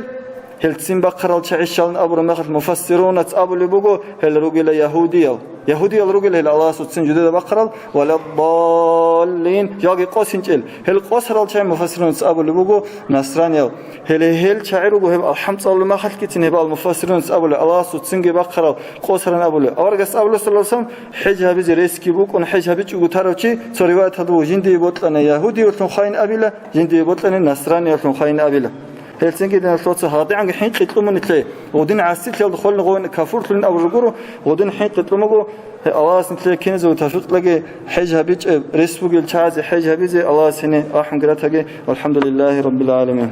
гьел цин бахъарал чагӀи щалин абураб мехалъ муфассирунац абулеб буго, гьел ругила ягьудиял. Ягьудиял ругел гьел Аллагьасул цин жудеда бахъарал, валаддаллин, ялги къосинчӀел. Гьел къосарал чагӀи муфассирунац абулеб буго насраниял. Гьеле гьел чагӀи руго гьеб алхӀам цӀалулеб мехалъгицин гьеб ал муфассирунац абулеб, Аллагьасул цинги бахъарал къосаран абулеб. Аварагас абулеб, саллаллагьу гӀалайгьи ва саллам, хӀеж гьабизе ресги букӀун, хӀеж гьабичӀого тарав чи, цо риваяталда буго, жиндие бокьани ягьудиявлъун хвейин абила, жиндие бокьани насраниявлъун хвейин абила. Гьелцинги, диналъул вацал, гьадигӀанги хӀинкъи кьумун нилъее. Гъудин гӀасилъиялда холин гъовин кафурлъулин абураб гуро, гъудин хӀинкъи кьумуго, гье, Аллагьас нилъее киназего тавфикъ кьеги, хӀеж гьабичӀеб рес бугел чагӀазе хӀеж гьабизе Аллагьас гьениб рахӀмуги ратаги. Валхамдулиллагьи раббил гӀаламин.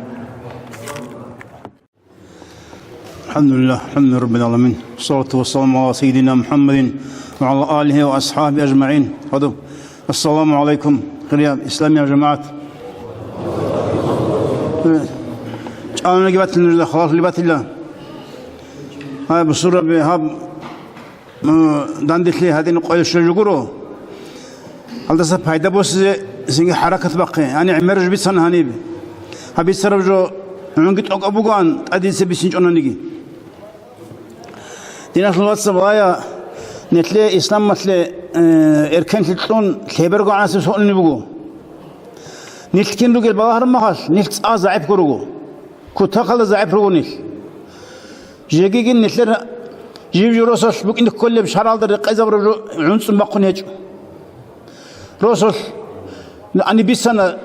الحمد لله، الحمد لله رب العالمين. والصلاة والسلام على سيدنا محمد وعلى آله وأصحابه أجمعين. Ассаламу гӀалайкум, хириял исламиял жамагӀат. ЧӀаланиги батила нужеда, халалъули батила. Гьай, бусурбаби, гьаб, м, данделъи гьадин къойил щвел жо гуро. Гьалдаса пайда босизе цинги хӀаракат бахъе. Гьаниб гӀемер жо бицана гьаниб. Гьаб бицараб жо гӀунги тӀокӀаб бугоан, тӀадица бицинчӀонаниги. Диналъул вацал, балагье, нилъее исламалъе, э, эркенлъи кьун лъеберго гӀанасеб сокьуни буго. Нилъ кин ругел балагьараб мехалъ, нилъ цӀа загӀип руго, кутакалда загӀип руго нилъ. Жегиги нилъер жив-жив росулъ букӀине кколеб шаргӀалда рекъезабураб жо гӀунцӀун бахъун гьечӀо. Росулъ гьаниб бицана,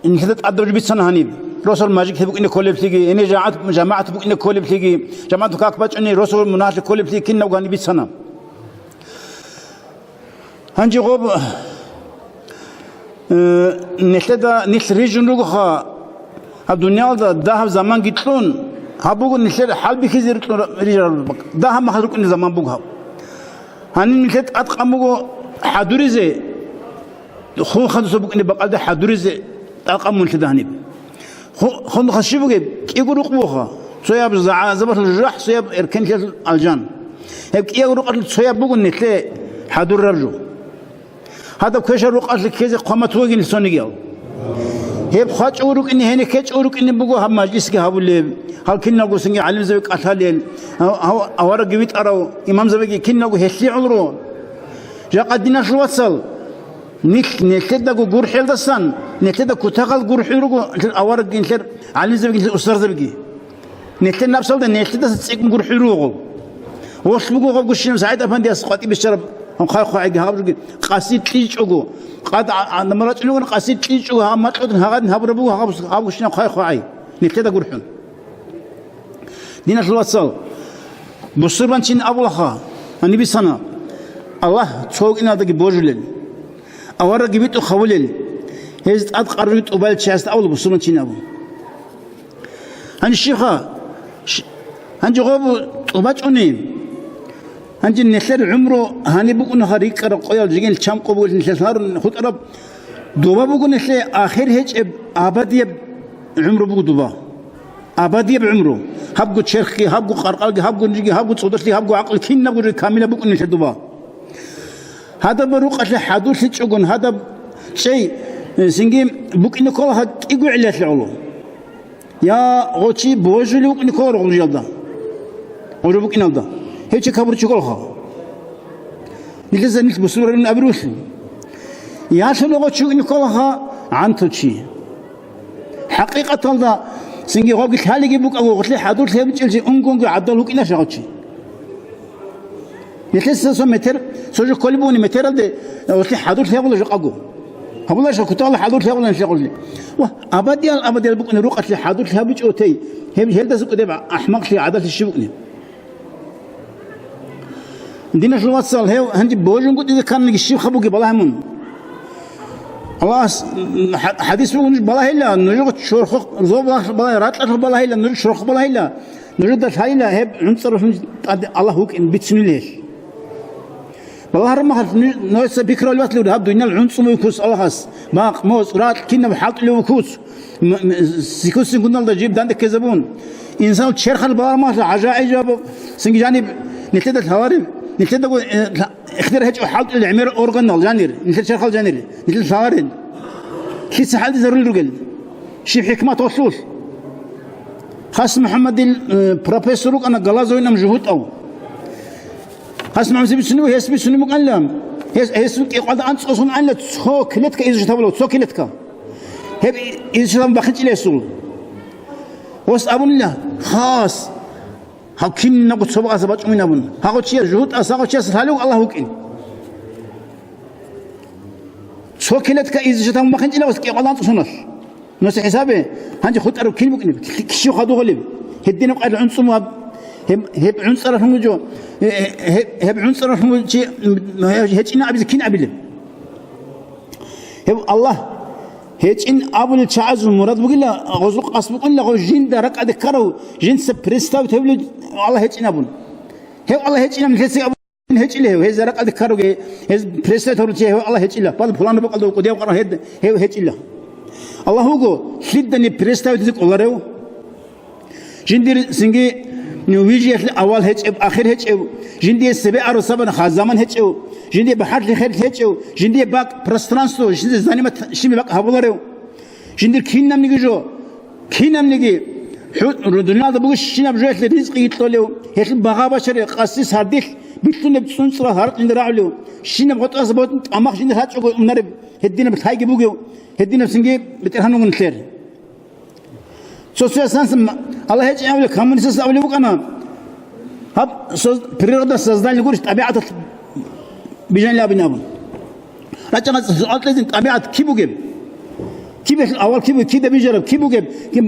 нилъеда тӀадаб жо бицана гьаниб. Росулъ мажгиталъе букӀине кколеблъиги, гьенир жагьат-, жамагӀат букӀине кколеблъиги, жамагӀат как бачӀунеб, росулъ мунагьалъе кколеблъиги кинабго гьаниб бицана. Гьанже гъоб, э, нилъеда нилъ рижун ругоха, гьаб дуниялда дагьаб заманги кьун, гьаб буго нилъер хӀалбихьизе рикьун рижараб, дагьаб мехалъ рукӀунеб заман буго гьаб. Гьаниб нилъер тӀадкъан буго хӀадуризе, хун хадуса букӀунеб бакӀалда хӀадуризе тӀадкъан буго нилъеда гьаниб. Ху-, хун хадуса щиб бугеб? КӀиго рукъ бугоха. Цояб загӀазабалъул жужахӀ, цояб эркенлъиялъул алжан. Гьеб кӀиябго рукъалъул цояб буго нилъее хӀадурараб жо. Гьадаб квешаб рукъалъе ккезе хъван батугин цонигиял. Гьеб хвачӀого рукӀине, гьенир ккечӀого рукӀине буго гьаб мажлисги гьабулеб, гьал киналго цинги гӀалимзаби кӀалъалел, гьав-, гьав-, аварагги витӀарав имамзабиги киналго гьелъие гӀоло. Жакъа, диналъул вацал, нилъ нилъедаго гурхӀелдасан, нилъеда кутакал гурхӀел руго аварагги нилъер гӀалимзабиги нилъер устарзабиги. Нилъер напсалда нилъедаса цӀикӀкӀун гурхӀел руго. Гъолъ буго гъаб гущинаб СагӀид-апандияс къватӀиб бищараб, хъай-хъвагӀиги гьаб жуги, къаси кьижчӀого, къад а-, а-, намарачӀунагун къаси кьижчӀого гьаб макьудин гьагъадин гьабураб буго гьаб, гьаб гущинаб хъай-хъвагӀи, нилъеда гурхӀун. Диналъул вацал, бусурбанчи абулаха, гьаниб бицана, Аллагь цо вукӀиналдаги божулел, аварагги витӀухъ гьавулел, гьез тӀад къарруги тӀубалел чиясда абула бусурбанчи абу. Гьанже щибха? Щ-, гьанже гъоб тӀубачӀуни. Гьанже нилъер гӀумру гьаниб букӀунаха рикӀкӀараб къоял жигин чам къо бугел нилъер лъарун хутӀараб. Доба буго нилъее ахир гьечӀеб абадияб гӀумру буго доба. Абадияб гӀумру. Гьабго черхги, гьабго къаркъалги, гьабго нижги, гьабго цӀодорлъи, гьабго гӀакълу кинабго жо камилаб букӀун нилъер доба. Гьадаб рукъалъе хӀадурлъичӀогун, гьадаб чӀей, э, цинги букӀине ккола гьа кӀиго гӀиллалъе гӀоло. Я гъочи божулев вукӀине ккола гъужиялда, гъужа букӀиналда. Гьев чи кабурчи кколха. Нилъеца нилъ бусурбанин абирулъи. Ялъуна гъочи вукӀине кколаха гӀантав чи. ХӀакъикъаталда цинги гъоги лъалиги букӀаго, гъолъи хӀадурлъи гьабичӀелчи унгонги гӀадал вукӀинаша гъочи. Нилъеца цо метер, цо жо кколеб бугони метералде, гъолъи хӀадурлъи гьабула жакъаго. Гьабулаша кутала хӀадурлъи гьабула нилъе гъолъи. Ва абадиял, абадиял букӀуна рукъалъе хӀадурлъи гьабичӀо тей, гьеб, гьелдаса кӀудеб ахӀмакълъи гӀадалъи щиб букӀунеб? Диналъул вацал, гьев гьанже божунгутӀизе кканиги щибха бугеб балагье мун. Аллагьас, м, хӀа-, хӀадис буго нуж балагьила, нуж чорхо, зоб балагь-, балагь-, ракьалъур балагьила, нуж чорхо балагьила, нужеда лъайила гьеб гӀунцӀаралъун тӀаде Аллагь вукӀин бицунила гьелъ. Балагьараб махалъ, нугьеца пикру ватилур, гьаб дунял гӀунцӀун вукус Аллагьас, бакъ, моцӀ, ракь, кинаб хӀалтӀулев вукус. М-, м-, секунд-секундалда жиб данде ккезабун. Инсанал черхалъ балагьараб махалъ гӀажаиб жаваб, цинги жаниб нилъеда лъалареб, нилъедаго, э, лъа-, ихтияр гьечӀо хӀалтӀулел гӀемер органал жанир, нилъер черхал жанир, нилъеда лъаларел. Лъица хӀалтӀизарулел ругел? Щиб хӀикмат гъолъулъ? Хас МухӀаммадил, э, профессор рукӀана Галазовинан жугьутӀав. Хас МухӀаммад бицунеб, гьес бицунеб букӀанила. Гьес, гьесул кӀикъвалда анцӀцӀосун анила цо клетка изжитабула, цо клетка. Гьеб изжитаб бахинчӀила гьесул. Гьес абунила, хас, гьав кинабго цо бакъаса бачӀунин абун. Гьагъо чияс жугьутӀас, гьагъо чияс лъалев Аллагь вукӀин. Цо клетка изжитаб бахинчӀила гьес кӀикъвалда анцӀцӀосуналъ. Нуса хӀисабе, гьанже хутӀараб кин букӀинеб, щив хадугъулеб? Гьединаб къайда гӀунцӀун ваб, гьеб, гьеб гӀунцӀаралъун вуго, э, э, гьеб, гьеб гӀунцӀаралъун вуго чи, м, гьечӀин абизе кин абилеб? Гьеб Аллагь гьечӀин абулел чагӀазул мурад бугила, гъозул къасд букӀунила, гъо жинда ракӀалде ккарав, жинца представить гьавулев Аллагь гьечӀин абун. Гьев Аллагь гьечӀин абун нилъеца гьечӀила гьев, гьез ракӀалде ккаруге, гьез представить гьарулев чи гьев Аллагь гьечӀила, пал пуланаб бакӀалда вукӀуде гьев къварал гьед, гьев гьечӀила. Аллагь вуго, лъиданиги представить гьаризе кӀоларев? Жиндир цинги вижиялъе авал гьечӀеб, ахир гьечӀев, жиндие цебе арусабан хазаман гьечӀев, жиндие бахӀарли хер гьечӀев, жиндие бакӀ, пространство, жиндие занимать щиб бакӀ гьабуларев? Жиндир кинабниги жо, кинабниги хӀу-, дуниялда бугищинаб жо гьелъие ризкъиги кьолев, гьелъул багъа-бачари къаси сардилъ, Бихьунеб цӀунцӀра гьаркьинда рагӀулев, щинаб гъотӀазда бутӀун тӀамах жинда гьачӀого унареб гьединаб лъайги бугев, гьединаб цинги БетӀергьан вугун нилъер. Цо-цоясанас Аллагь гьечӀин абулеб, коммунистас абулеб букӀана, гьаб со-, природа создания гурищ, тӀабигӀаталъ бижанилан абин абун. РачӀа-, гьалкьезин тӀабигӀат киб бугеб? Кибелъ авал киб бугеб, кида бижараб, киб бугеб? Киб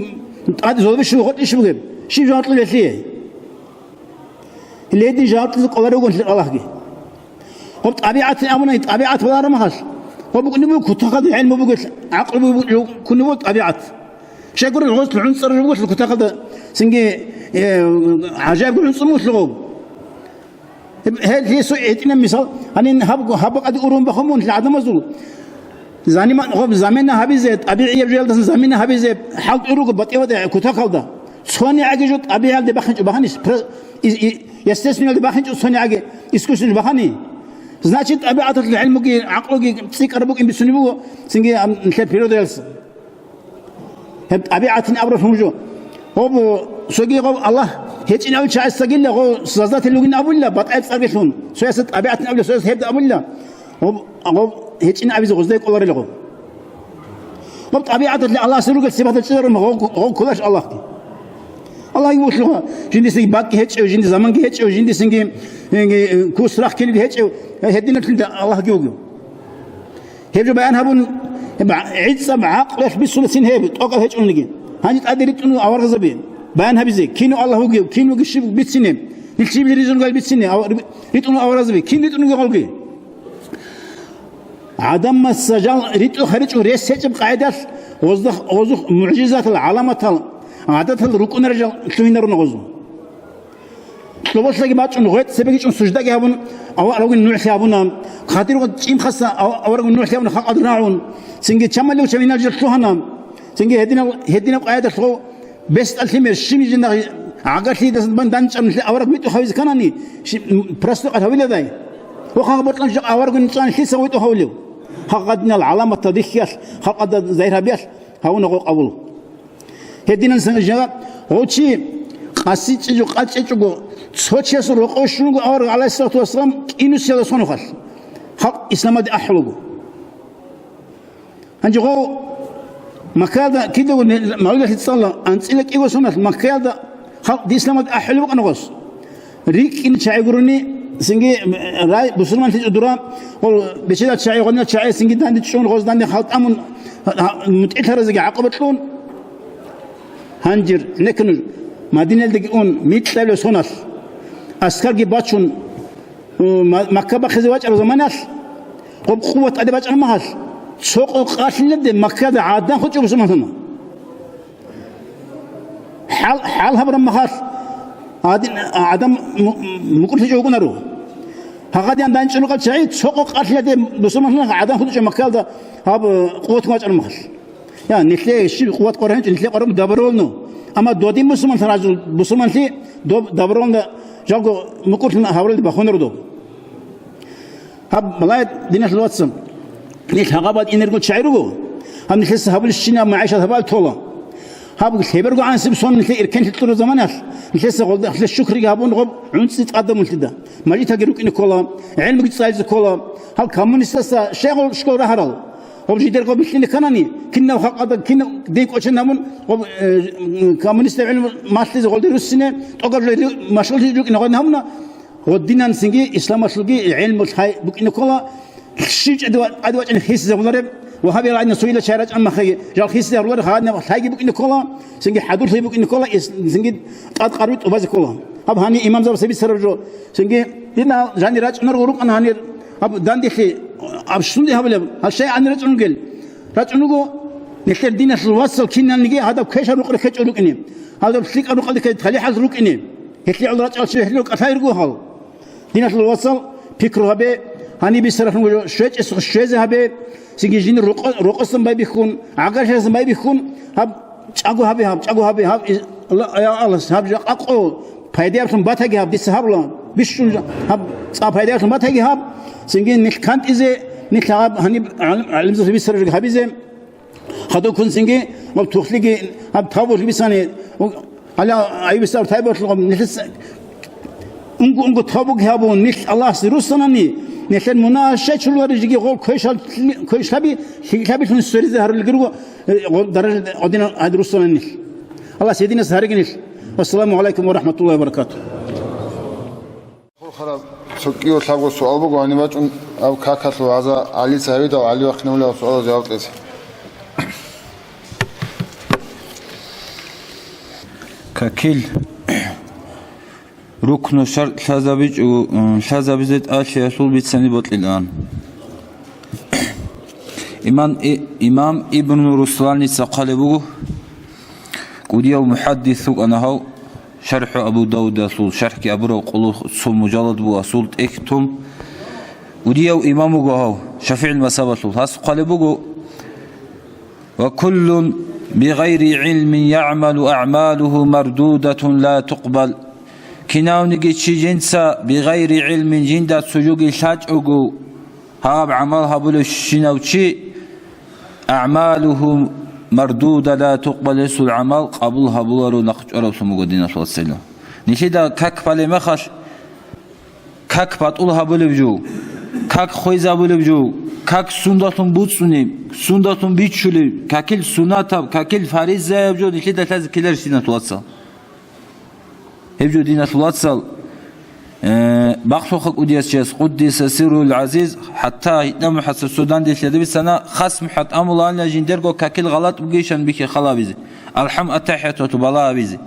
тӀад золбищ бугеб, гъотӀищ бугеб? Щиб жаваблъи гьелъие? Гьеле гьедин жаваблъизе кӀоларев вугони Аллагьги. Гъоб тӀабигӀатин абуна, тӀабигӀат балараб мехалъ, гъоб букӀунеб буго кутакалда гӀелму бугелъ, гӀакълу бугелъ, ккунеб буго тӀабигӀат. Щайгурелъул гъоз лъугӀун цӀарулеб бугелъул кутакалда, цинги, э, гӀажаиб гугӀун цӀунугелъул гъоб. Гьеб, гьел гьесул гьитӀинаб мисал, гьанин гьаб, гьаб бакӀалде ургьун бахъун мун гӀадамазул. Занима-, гъоб замена гьабизе, тӀабигӀияб жоялдасан замена гьабизе хӀалтӀи руго батӀи-батӀи кутакалда. ЦонигӀаги жо тӀабигӀиялде бахинчӀо бахани, про-, и-, и-, естественниялде бахинчӀо цонигӀаги, искусственно бахани. Значит, тӀабигӀаталъул гӀелмуги, гӀакълуги цӀикӀкӀараб букӀин бицунеб буго, цинги ам-, нилъер природалъ. Гьеб тӀабигӀатин абуралъун жо. Гъоб, цоги гъоб Аллагь гьечӀин абулев чагӀасдагила, гъов создатель вугин абулила, батӀаяб цӀарги лъун. Цоясда тӀабигӀатин абулев, цоясда гьеб абулила. Гъоб, гъоб гьечӀин абизе гъоздай кӀоларила гъоб. Гъоб тӀабигӀаталъе Аллагьасда ругел сипатал чӀезарун гъов, гъов кколарищ Аллагьги? Аллагьги вугелъул, жиндисаги бакӀги гьечӀев, жинди заманги гьечӀев, жиндисаги, э, кус рахъ ккелел гьечӀев, гьединаблъунги Аллагьги вугев. Гьеб жо баян гьабун, гьеб гӀицӀаб гӀакълуялъ бицунецин гьеб, тӀокӀаб гьечӀониги. Гьанже тӀаде ритӀун аварагзаби баян гьабизе, кин Аллагь вугев, кин вугев щиб бицине, нилъ щиб ризунги бицине, ав-, ритӀун аварагзаби, кин ритӀунги гъолги. ГӀадамаз жал ритӀухъ гьаричӀо рес гьечӀеб къагӀидалъ, гъозда-, гъозухъ мугӀжизатал, гӀаламатал, гӀадатал рукӀунарел жал лъугьинарун гъозу. Лъоболъаги бачӀун, гъветӀ цебегичӀун суждаги гьабун, аварагун нугӀлъи гьабуна. Хадирго чӀимхаса ав-, аварагун нугӀлъи гьабуна, халкъалда рагӀун. Цинги чамалев чаминал жо лъугьана. Цинги гьединав-, гьединаб къайдалъго бесдал лъимер щиб жинда гӀагарлъидасан бан данчӀарун лъи авараг витӀухъ гьавизе кканани, щи-, м, просто къат гьавиладай. Ва хагъ бокьун жо аварагун чӀван лъица витӀухъ гьавулев? Хагъ гьадинал гӀаламатал рихьиялъ, халкъалда загьир гьабиялъ гьавуна гъо къабул. Гьединан сан жага гъов чи къаси чӀечӀо, къачӀечӀого, цо чиясул рокъов щунго авараг, гӀалайгьиссалату вассалам, кӀинусиялда сонухъалъ, халкъ исламалде ахӀулаго. Гьанже гъов Маккаялда кидаго не-, мавлидалъе цӀала, анцӀила кӀиго соналъ Маккаялда халкъ исламалде ахӀулеб букӀана гъос. РикӀкӀине чагӀи гурони, цинги рай бусурманлъичӀо дура, гъол бечедал чагӀи, гъодинал чагӀи, цинги данде чӀун, гъоз данде хал тӀамун, мутӀигӀлъаразеги гӀакъуба кьун. Гьанжир, гӀенекке нуж, Мадиналдаги ун, микьабилеб соналъ, аскарги бачун, у, Ма-, Макка бахъизе вачӀараб заманалъ, гъоб къуват тӀаде бачӀараб мехалъ, цо къо къалъилебде Маккада гӀадан хутӀичӀо бусурманлъун. ХӀал, хӀал гьабураб мехалъ, гьадин, гӀадан му-, мукӀурлъичӀо вукӀунаро. Гьагъадиян данчӀун рукъал чагӀи цо къо къалъилебде бусурманлъун гӀадан хутӀичӀо Маккаялда гьаб, э, къуват вачӀараб мехалъ. Я, нилъее щиб къуват къваригӀинчӀо, нилъее къваригӀун добровольно. Амма додин бусурманлъи разул, бусурманлъи доб-, добровольно жалго мукӀурлъун гьавуралде бахунар доб. Гьаб, балагье, диналъул вацал, нилъ гьагъабад инергун чагӀи руго. Гьаб нилъеца гьабулищинаб магӀишат гьабал тола. Гьаб лъебергогӀанасеб сон нилъее иркен лъикӀ кьураб заманалъ, нилъеца гъолда нилъер шукриги гьабун гъоб гӀунцӀи цӀадаб мулъида. Мажиталги рукӀине ккола, гӀелмуги цӀализе ккола. Гьал коммунистаса щай гъол школ рагьарал? Гъоб жидер гъоб бихьине кканани, кинав халкъалда, кинав дин кӀочон гьабун, гъоб, э, коммунистаб гӀелму малъизе гъолде руссине, тӀогаб жо машгъуллъи рукӀине гъодин гьабуна, гъодинан цинги исламалъулги гӀелму лъай букӀине ккола, щив чӀеде ва-, тӀаде вачӀине хисизе гьавулареб, вагьабиял гӀадин суила чай рачӀан махаги, жал хисизе гьавулареб, гьагъадинаб лъайги букӀине ккола, цинги хӀадурлъи букӀине ккола, ис-, цинги тӀад къарби тӀубазе ккола. Гьаб гьанир имамзабаца бицараб жо, цинги динал жанир рачӀунарго рукӀана гьанир, гьаб данделъи, аб сунде гьабулеб, гьал щай гьанир рачӀун ругел? РачӀун руго, нилъер диналъул вацал киналниги гьадаб квешаб рукъ рехечӀо рукӀине, гьадаб лъикӀаб рукъалдехъе талихӀал рукӀине, гьелъие гӀоло рачӀал чи гьелъул кӀалъай руго гьал. Диналъул вацал, пикру гьабе, гьаниб бицаралъун гуро, щвечӀесухъ щвезе гьабе, цинги жинир рокъо-, рокъосан байбихьун, гӀагарлъиялдасан байбихьун, гьаб чӀаго гьабе гьаб, чӀаго гьабе гьаб, и-, Алла-, я Аллагь, гьаб жакъа къо пайдаяблъун батаги гьаб, дица гьабула, бищун жа-, гьаб цӀа пайдаяблъун батаги гьаб, цинги нилъ кантӀизе, нилъ гьаб гьаниб гӀалим-, гӀалимзабаца бицараб жо гьабизе. Хадуб ккун цинги, гьаб тухлъиги, гьаб тавбулъи бицани, гьала айбисаб тайбалъун гьаб нилъеца Унго-унго тавбуги гьабун, нилъ Аллагьасе руссанани, нилъер мунагьал щай чулари жиги гъол квешал-, квешлъаби, лъикӀлъабилъун сверизе гьарулел руго, э, гъо-, даража гъодинал гьадин руссанани нилъ. Аллагьас гьединас гьариги нилъ. Вассаламу гӀалайкум ва рахӀматуллагьи ва баракатугь. Хурхараб цо кӀиго лъабго суал буго, гьаниб бачӀун аб какалъул гьаза ГӀалица гьавидал, ГӀали вахъинавулев суалал жаваб кьезе. Какил рукну шарт лъазабичӀо, лъазабизе тӀалъиялъул бицани бокьилаан. Иман-, и-, имам Ибн Русланица хъвалеб буго, кӀудияв мухӀаддис вукӀана гьав, ШархӀу Абу Давудалъул шархӀги абурав къулухъ цо мужаллад буго, асул тӀехь тун. КӀудияв имам вуго гьав, ШафигӀил мазгьабалъул. Гьас хъвалеб буго: «Ва куллун бигъайри гӀилмин ягӀмалу агӀмалуху мардудатун ла тукъбал». Кинавниги чи жинца бигъайри гӀилмин, жинда цо жоги лъачӀого, гьаб гӀамал гьабулев щинав чи, «АгӀмалуху мардуда ла тукъбал», гьесул гӀамал къабул гьабуларо нахъчӀвараблъун буго, диналъул вацал. Нилъеда как балеб мехалъ, как батӀул гьабулеб жо, как хвезабулеб жо, как сундалъун буцӀцӀунеб, сундалъун бичулеб, какил сунатаб, какил фаризаяб жо нилъеда лъазе ккеларищ, диналъул вацал? Гьеб жо, диналъул вацал, э, бахълъуха кӀудияс чияс, къуддиса сирругьул гӀазиз, хӀатта гьитӀна МухӀад цо данделъиялда бицана, хас МухӀад амулаанила жиндирго какил гъалатӀ бугейищан бихьи халабизе, алхӀам, аттахӀияту балагьабизе.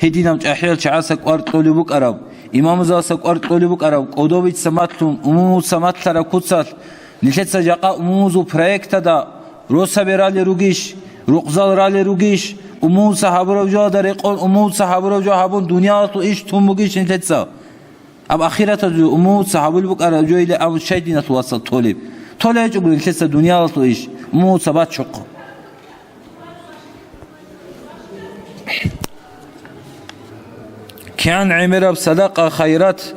Гьединав чӀахӀиял чагӀаса кӀвар кьолеб букӀараб, имамзаласа кӀвар кьолеб букӀараб, кӀодовица матлъун, умумуца матлъараб куцалъ, нилъеца жакъа умумузул проектада росаби ралел ругищ, рукъзал ралел ругищ, умумуца гьабураб жоялда рекъон, умумуца гьабураб жо гьабун, дуниялалъул иш тун бугищ нилъеца? Аб ахираталъул жо умумуца гьабулеб букӀараб жо илан абун щай, диналъул вацал, толеб? Толеб гьечӀого нилъеца дуниялалъул иш, умумуца бачухъ. КигӀан гӀемераб садакъа-хайрат,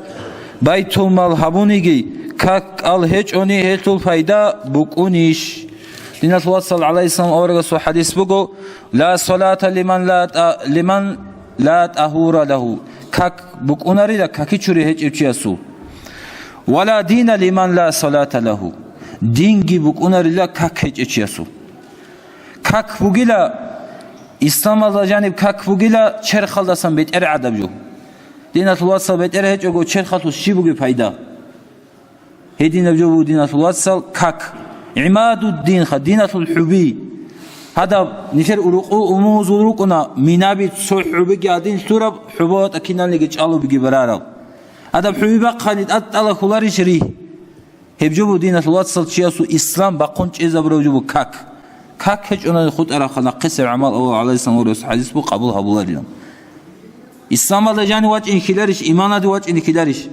байтулмал гьабуниги, как кӀал гьечӀони, гьелъул пайда букӀунищ? Диналъул вацал, гӀалайгьиссалам аварагасул хадис буго: «Ла салата лиман ла та-, лиман ла тагьура лагьу». Как букӀунарила какичури гьечӀев чиясул. «Ва ла дина лиман ла салата лагьу». Динги букӀунарила как гьечӀев чиясул. Как бугила, исламалда жаниб как бугила черхалдасан бетӀер гӀадаб жо. Диналъул вацал, бетӀер гьечӀого черхалъул щиб бугеб пайда? Гьединаб жо буго, диналъул вацал, как. ГӀимадуддинха, диналъул хӀуби. Гьадаб нилъер урукъул умумузул рукӀуна, минаби цо хӀубиги гьадин лъураб, хӀуба ватӀа киналниги чӀалубиги барараб. Гьадаб хӀуби бахъани тӀад-тӀала хьуларищ ригь? Гьеб жо буго, диналъул вацал, чиясул ислам бахъун чӀезабураб жо буго как. Как гьечӀони хутӀарабха нахъисеб гӀамал, Аввал гӀалайгьиссалам аварагасул хадис буго, къабул гьабуларилан. Исламалда жанив вачӀине ккеларищ, иманалде вачӀине ккеларищ?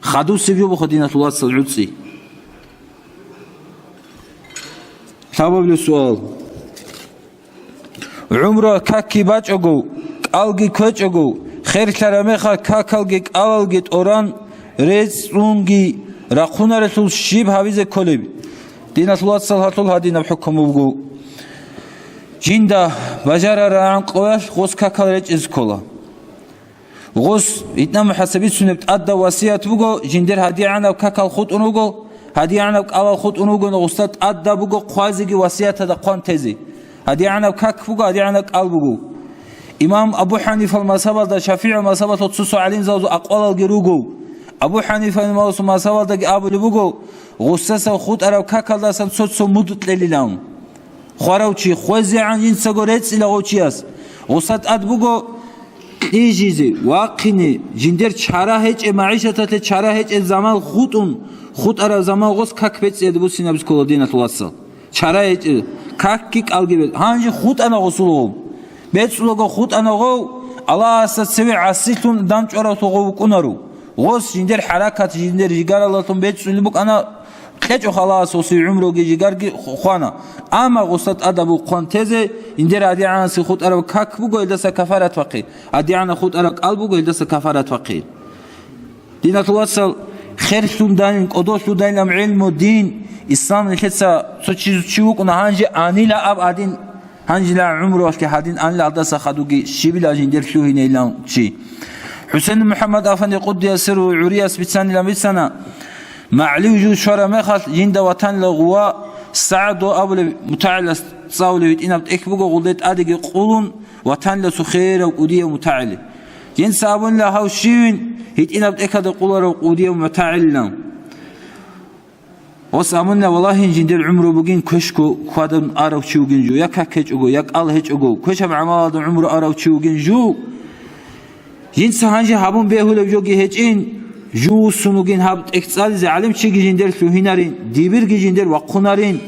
Хадусеб жо буго, диналъул вацал, гӀуцӀи. Лъабабилеб суал. ГӀумруялъ какги бачӀого, кӀалги кквечӀого, херлъараб мехалъ какалги кӀалалги тӀоран, рецӀцӀунги рахъунарелъул щиб гьабизе кколеб? Диналъул вацал, гьалъул гьадинаб хӀукму буго. Жинда бажарараб гӀанкъуялъ гъос какал речӀизе ккола. Гъос, гьитӀна МухӀад цо бицунеб, тӀадаб васият буго, жиндир гьадигӀанаб какал хутӀун вуго, гьадигӀанаб кӀалал хутӀун вуго, гъосда тӀадаб буго хъвазеги васияталда хъван тезе. ГьадигӀанаб как буго, гьадигӀанаб кӀал буго. Имам Абу ХӀанифал мазгьабалда, ШафигӀил мазгьабалъул цо-цо гӀалимзабазул акъвалалги руго. Абу ХӀанифал мазгьабалдаги абулеб буго, гъосдаса хутӀараб какалдасан цо-цо муд кьелилан. Хварав чи, хвезегӀан жинцаго рецӀила гъов чияс. Гъосда тӀад буго кьижизе, вахъине, жиндер чара гьечӀеб, магӀишаталъе чара гьечӀеб заман хутӀун, хутӀараб заман гъос как бецӀиялде буссинабизе ккола, диналъул вацал. Чара гьечӀеб, какги кӀалги бецӀ-, гьанже хутӀана гъосул гъов. БецӀулаго хутӀана гъов, Аллагьасда цеве гӀасилъун дандчӀваравлъул гъов вукӀунаро. Гъос жиндер хӀаракат, жиндер жигаралдалъун бецӀулеб букӀана, кьечӀо халаасулси гӀумруги жигарги ху-, хвана. Амма гъосда тӀадаб буго хъван тезе, жиндир гьадигӀанасе хутӀараб как буго, гьелдаса кафарат бахъе. ГьадигӀанаб хутӀараб кӀал буго, гьелдаса кафарат бахъе. Диналъул вацал, херлъун дайин, кӀодолъун дайин гӀелму дин, ислам нилъеца цо чи, чи вукӀуна, гьанже анила аб гьадин, гьанжила гӀумруялъе гьадин анила, гьалдаса хадуги щибила жиндер лъугьинейилан чи. ХӀусейн МухӀаммад Афанди къуддиса сирругьу гӀурияс бицанилан бицана, магӀлив жив щвараб мехалъ, жинда ватанила гъува СагӀдо абулеб мутагӀилас цӀалулев гьитӀинаб тӀехь буго, гъулде тӀадеги къулун, ватанила цо херав кӀудияв мутагӀили. Жинца абунила гьав щивин гьитӀинаб тӀехьалда къуларав кӀудияв мутагӀилилан. Гъос абуна, валагьин, жиндир гӀумру бугин квешго хьвадан арав чи вугин жо, я как гьечӀого, я кӀал гьечӀого, квешаб гӀамалалда гӀумру арав чи вугин жо. Жинца гьанже гьабун бегьулеб жоги гьечӀин, жуссун вугин гьаб тӀехь цӀализе, гӀалимчиги жиндир лъугьинарин, дибирги жиндир вахъунарин.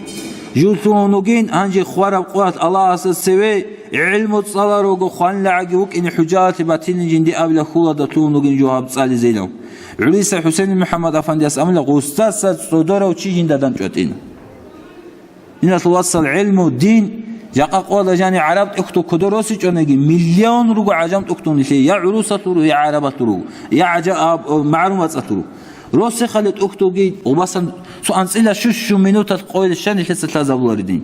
Жуллъун вугин гьанже хвараб къоялъ Аллагьасда цеве гӀилму цӀаларого хвалилагӀаги вукӀине хӀужаялъе батилин жинди абила хьуладалъун вугин жо гьаб цӀализейилан. ГӀуриса ХӀусейн МухӀаммад Афандияс амила, гъустаса цӀодорав чи жинда данчӀватӀина. Диналъул вацал, гӀилму, дин, жакъа къоялда жани гӀараб тӀухьдул кодор росичӀониги, миллион руго гӀажам тӀухьдул нилъее, я гӀурусалъул руго, я гӀарабалъул руго, я гӀажа-, а, а, магӀарумацӀалъул руго. Росехъали тӀухьдулги, гъубасан цо анцӀила щущу минуталъ къойил щай нилъеца лъазабуларидин.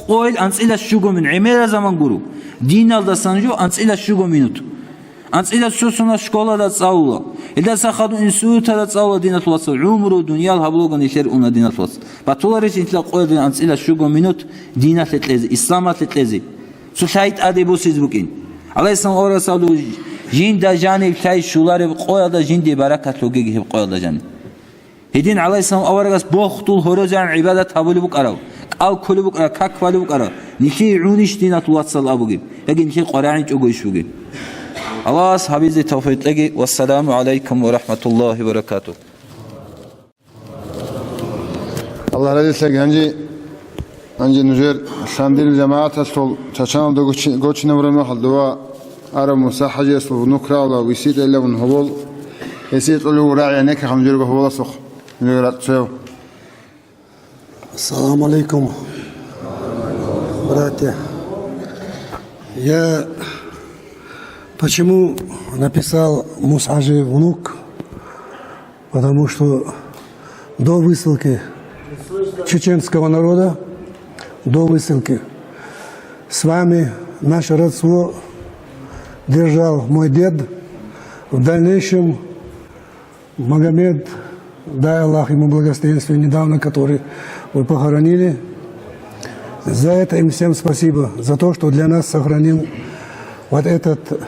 Къойил анцӀила щуго мин-, гӀемерал заман гуро. Диналдасан жо анцӀила щуго минут. АнцӀила сусуна школада цӀалула, гьелдаса хадуб институтада цӀалула, диналъул вацал, гӀумру дуниял гьабулаго нилъер уна, диналъул вацал. Батуларищ нилъер къоялда анцӀила щуго минут диналъе кьезе, исламалъе кьезе? Цо лъай тӀаде босизе букӀин. ГӀалайгьиссалам аварагас абулеб, жинда жаниб лъай щолареб къоялда жинде баракат лъугьиги гьеб къоялда жаниб. Гьедин гӀалайгьиссалам аварагас бохтул гьорозегӀан гӀибадат гьабулеб букӀарав, кӀал кколеб букӀарав, как балеб букӀарав, нилъее гӀунищ диналъул вацал абугеб, яги нилъее къваригӀинчӀого иш бугеб? Аллагьас гьабизе тавфикъ кьеги. Вассаламу гӀалайкум ва рахӀматуллагьи ва баракатугь. Аллагь разилъаги гьанже. Гьанже нужер Лъандир жамагӀаталъул чачаналда гочи-, гочинабураб мехалъ дова араб Муса-хӀажиясул внук рагӀула, виситӀилавун гьобол, гьесие кьолев рагӀи гьанеккахъ нужерго гьоболасухъ, нужер рацӀцӀцӀуяв. Ассаламу алейкум, братья. Я почему написал Муса-хӀажи внук? Потому что до высылки чеченского народа, до высылки, с вами наше родство держал мой дед. В дальнейшем Магомед, дай Аллах ему благословение, недавно который вы похоронили, за это им всем спасибо, за то, что для нас сохранил вот этот,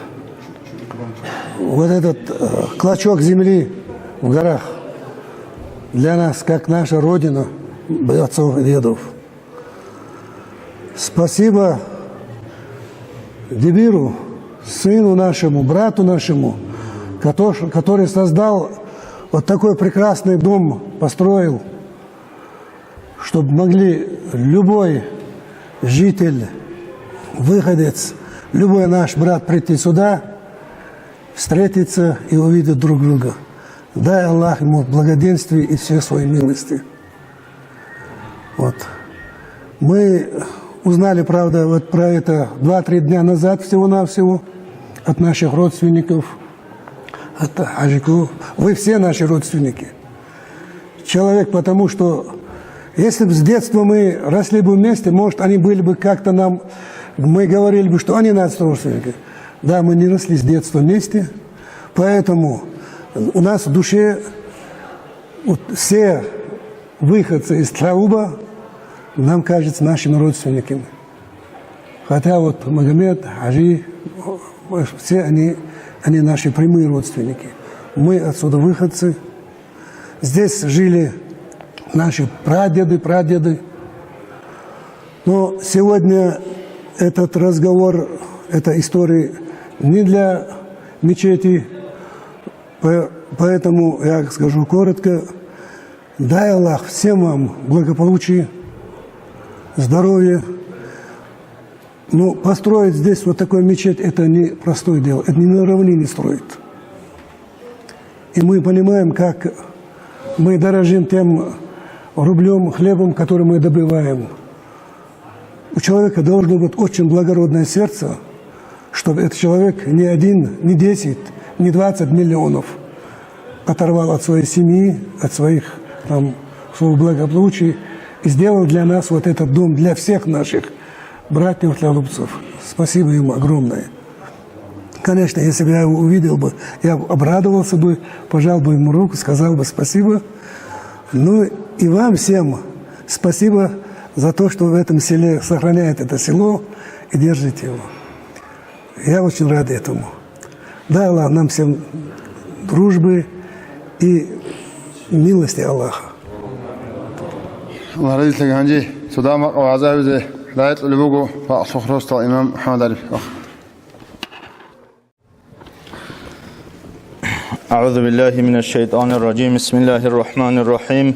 вот этот, э, клочок земли в горах. Для нас, как наша родина, отцов и дедов. Спасибо Дибиру, сыну нашему, брату нашему, кото-, который создал вот такой прекрасный дом, построил, чтобы могли любой житель, выходец, любой наш брат прийти сюда, встретиться и увидеть друг друга. Дай Аллах ему благоденствие и все свои милости. Вот. Мы узнали, правда, вот про это два-три дня назад всего-навсего от наших родственников, от Хажику. Вы все наши родственники. Человек, потому что если бы с детства мы росли бы вместе, может, они были бы как-то нам, мы говорили бы, что они наши родственники. Да, мы не росли с детства вместе, поэтому у нас в душе вот все выходцы из Трауба нам кажутся нашими родственниками. Хотя вот Магомед, Хажи, все они, они наши прямые родственники. Мы отсюда выходцы. Здесь жили наши прадеды, прадеды. Но сегодня этот разговор, эта история не для мечети, по-, поэтому я скажу коротко. Дай Аллах всем вам благополучия, здоровья. Ну, построить здесь вот такой мечеть, это не простое дело, это не на равнине строить. И мы понимаем, как мы дорожим тем рублём, хлебом, который мы добываем. У человека должно быть очень благородное сердце, чтобы этот человек не один, не десять, не двадцать миллионов оторвал от своей семьи, от своих, там, своего благополучия и сделал для нас вот этот дом, для всех наших братьев, для рубцов. Спасибо ему огромное. Конечно, если бы я его увидел бы, я бы обрадовался бы, пожал бы ему руку, сказал бы спасибо. Ну и вам всем спасибо за то, что в этом селе сохраняет это село и держите его. Я очень рад этому. Дай Аллах нам всем дружбы и милости Аллаха. Аллагь разилъаги. Гьанже цо дагьаб макъ вагӀза гьабизе рагӀи кьолеб буго Бакълъухъ росдал имам МухӀаммад Ариф. أعوذ بالله من الشيطان الرجيم. بسم الله الرحمن الرحيم.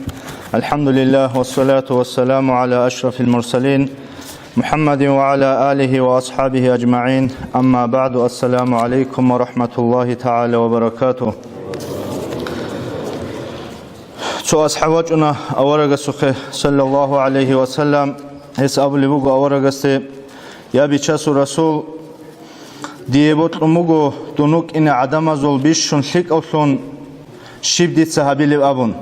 الحمد لله والصلاة والسلام على أشرف المرسلين محمد وعلى آله وأصحابه أجمعين. أما بعد. السلام عليكم ورحمة الله تعالى وبركاته. Цо асхӀаб вачӀуна аварагасухъе, саллаллагьу гӀалайгьи ва саллам. Гьес абулеб буго аварагасде: «Я, Бичасул Расул, дие бокьун буго дун вукӀине гӀадамазул бищун лъикӀавлъун щиб дица гьабилеб», – абун.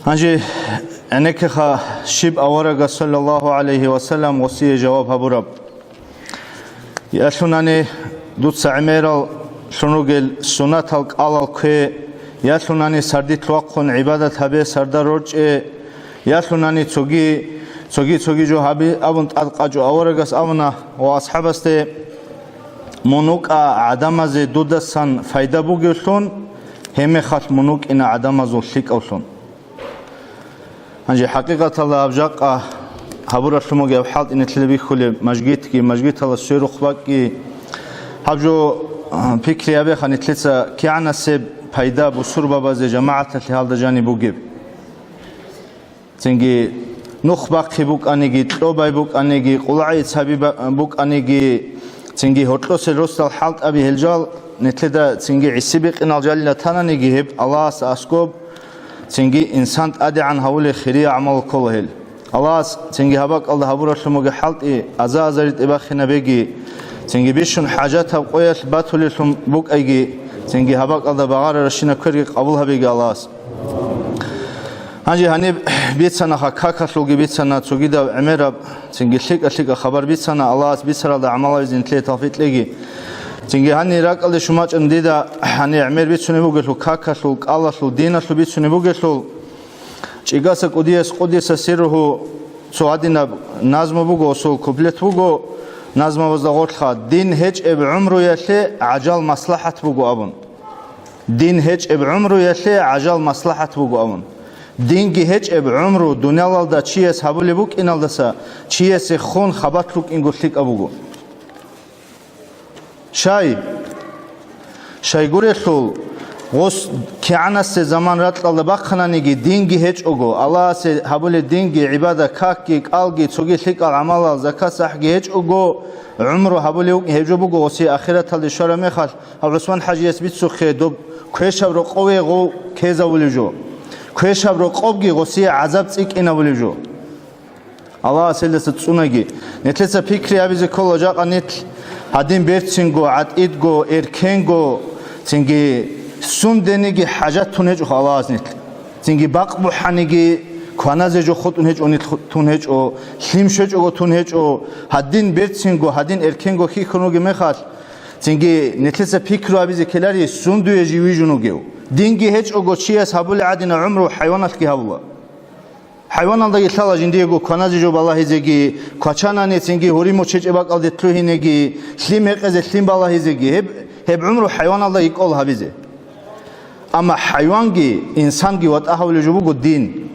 Гьанже гӀенеккеха щиб аварагас, саллаллагьу гӀалайгьи ва саллам, гъосие жаваб гьабураб. Ялъунани дуца гӀемерал лъун ругел сунатал кӀалал ккве, ялъунани сардилъ вахъун гӀибадат гьабе сарда рорчӀе, ялъунани цоги, цоги-цоги жо гьабе абун тӀад къачӀо аварагас абуна ва асхӀабасде: «Мун вукӀа гӀадамазе дудасан пайда бугевлъун, гьебмехалъ мун вукӀина гӀадамазул лъикӀавлъун». Гьанже хӀакъикъаталда гьаб жакъа гьабуралъумаги гьаб хӀалтӀи нилъеда бихьулеб мажгитги, мажгиталда сверухъ бакӀги, гьаб жо, а, пикри гьабеха нилъеца кигӀанасеб пайда бусурбабазе жамагӀаталъе гьалда жаниб бугеб. Цинги нух бахъи букӀаниги, кьобай букӀаниги, къулагӀи цаби ба-, букӀаниги, цинги гьоркьосел росдал хӀалтӀаби гьел жал, нилъеда цинги гӀиси-бикъинал жалила тананиги гьеб Аллагьасда аскӀоб, цинги инсан тӀадегӀан гьавулел хириял гӀамал ккола гьел. Аллагьас цинги гьаб бакӀалда гьабуралъумаги хӀалтӀи аза-азаритӀе бахинабеги, цинги бищун хӀажатаб къоялъ батулеллъун букӀайги, цинги гьаб бакӀалда багъараращинаб кверги къабул гьабеги Аллагьас. Гьанже гьаниб бицанаха, какалъулги бицана, цогидаб гӀемераб, цинги лъикӀа-лъикӀа хабар бицана, Аллагьас бицаралда гӀамал гьабизе нилъее тавфикъ кьеги. Цинги гьанир ракӀалде щун бачӀана дида, гьанир гӀемер бицунеб бугелъул, какалъул, кӀалалъул, диналъул бицунеб бугелъул, чӀигаса кӀудияс къудиса сирругьу цо гьадинаб назму буго, осул куплет буго, назмабазда гъорлъа: «Дин гьечӀеб гӀумруялъе гӀажал маслахӀат буго», – абун. Дин гьечӀеб гӀумруялъе гӀажал маслахӀат буго абун. Динги гьечӀеб гӀумру дуниялалда чияс гьабулеб букӀиналдаса чиясе хун хабалъ рукӀинго лъикӀаб буго. Щай? Щайгурелъул, гъос кигӀанасде заман ракьалда бахъананиги, динги гьечӀого, Аллагьасе гьабулеб динги, гӀибадат, какги, кӀалги, цоги лъикӀал гӀамалал, закат-сахӀги гьечӀого, гӀумру гьабулев вукӀин гьеб жо буго, гъосие ахираталде щвараб мехалъ, гьав ГӀусман-хӀажияс бицухъе, доб квешаб рокъове гъов ккезавулев жо. Квешаб рокъобги гъосие гӀазаб цӀикӀкӀинабулев жо. Аллагьас гьелдаса цӀунаги. Нилъеца пикри гьабизе ккола жакъа нилъ гьадин берцинго, гӀатӀидго, эркенго, цинги сундениги хӀажат тун гьечӀо Аллагьас нилъ. Цинги бакъ бухӀаниги кваназе жо хутӀун гьечӀо нилъ, тун гьечӀо, лъим щвечӀого тун гьечӀо, гьадин берцинго, гьадин эркенго хьихьун вугеб мехалъ, цинги нилъеца пикру гьабизе ккелари, сундуе жив вижун вугев. Динги гьечӀого чияс гьабулеб гӀадинаб гӀумру хӀайваналъги гьабула. ХӀайваналдаги лъала жиндиего кваназе жо балагьизеги, квачанани цинги гьури мочечӀеб бакӀалде лъугьинеги, лъим гьекъезе лъим балагьизеги, гьеб, гьеб гӀумру хӀайваналдаги кӀола гьабизе. Амма хӀайванги, инсанги ватӀа гьавулев жо буго дин.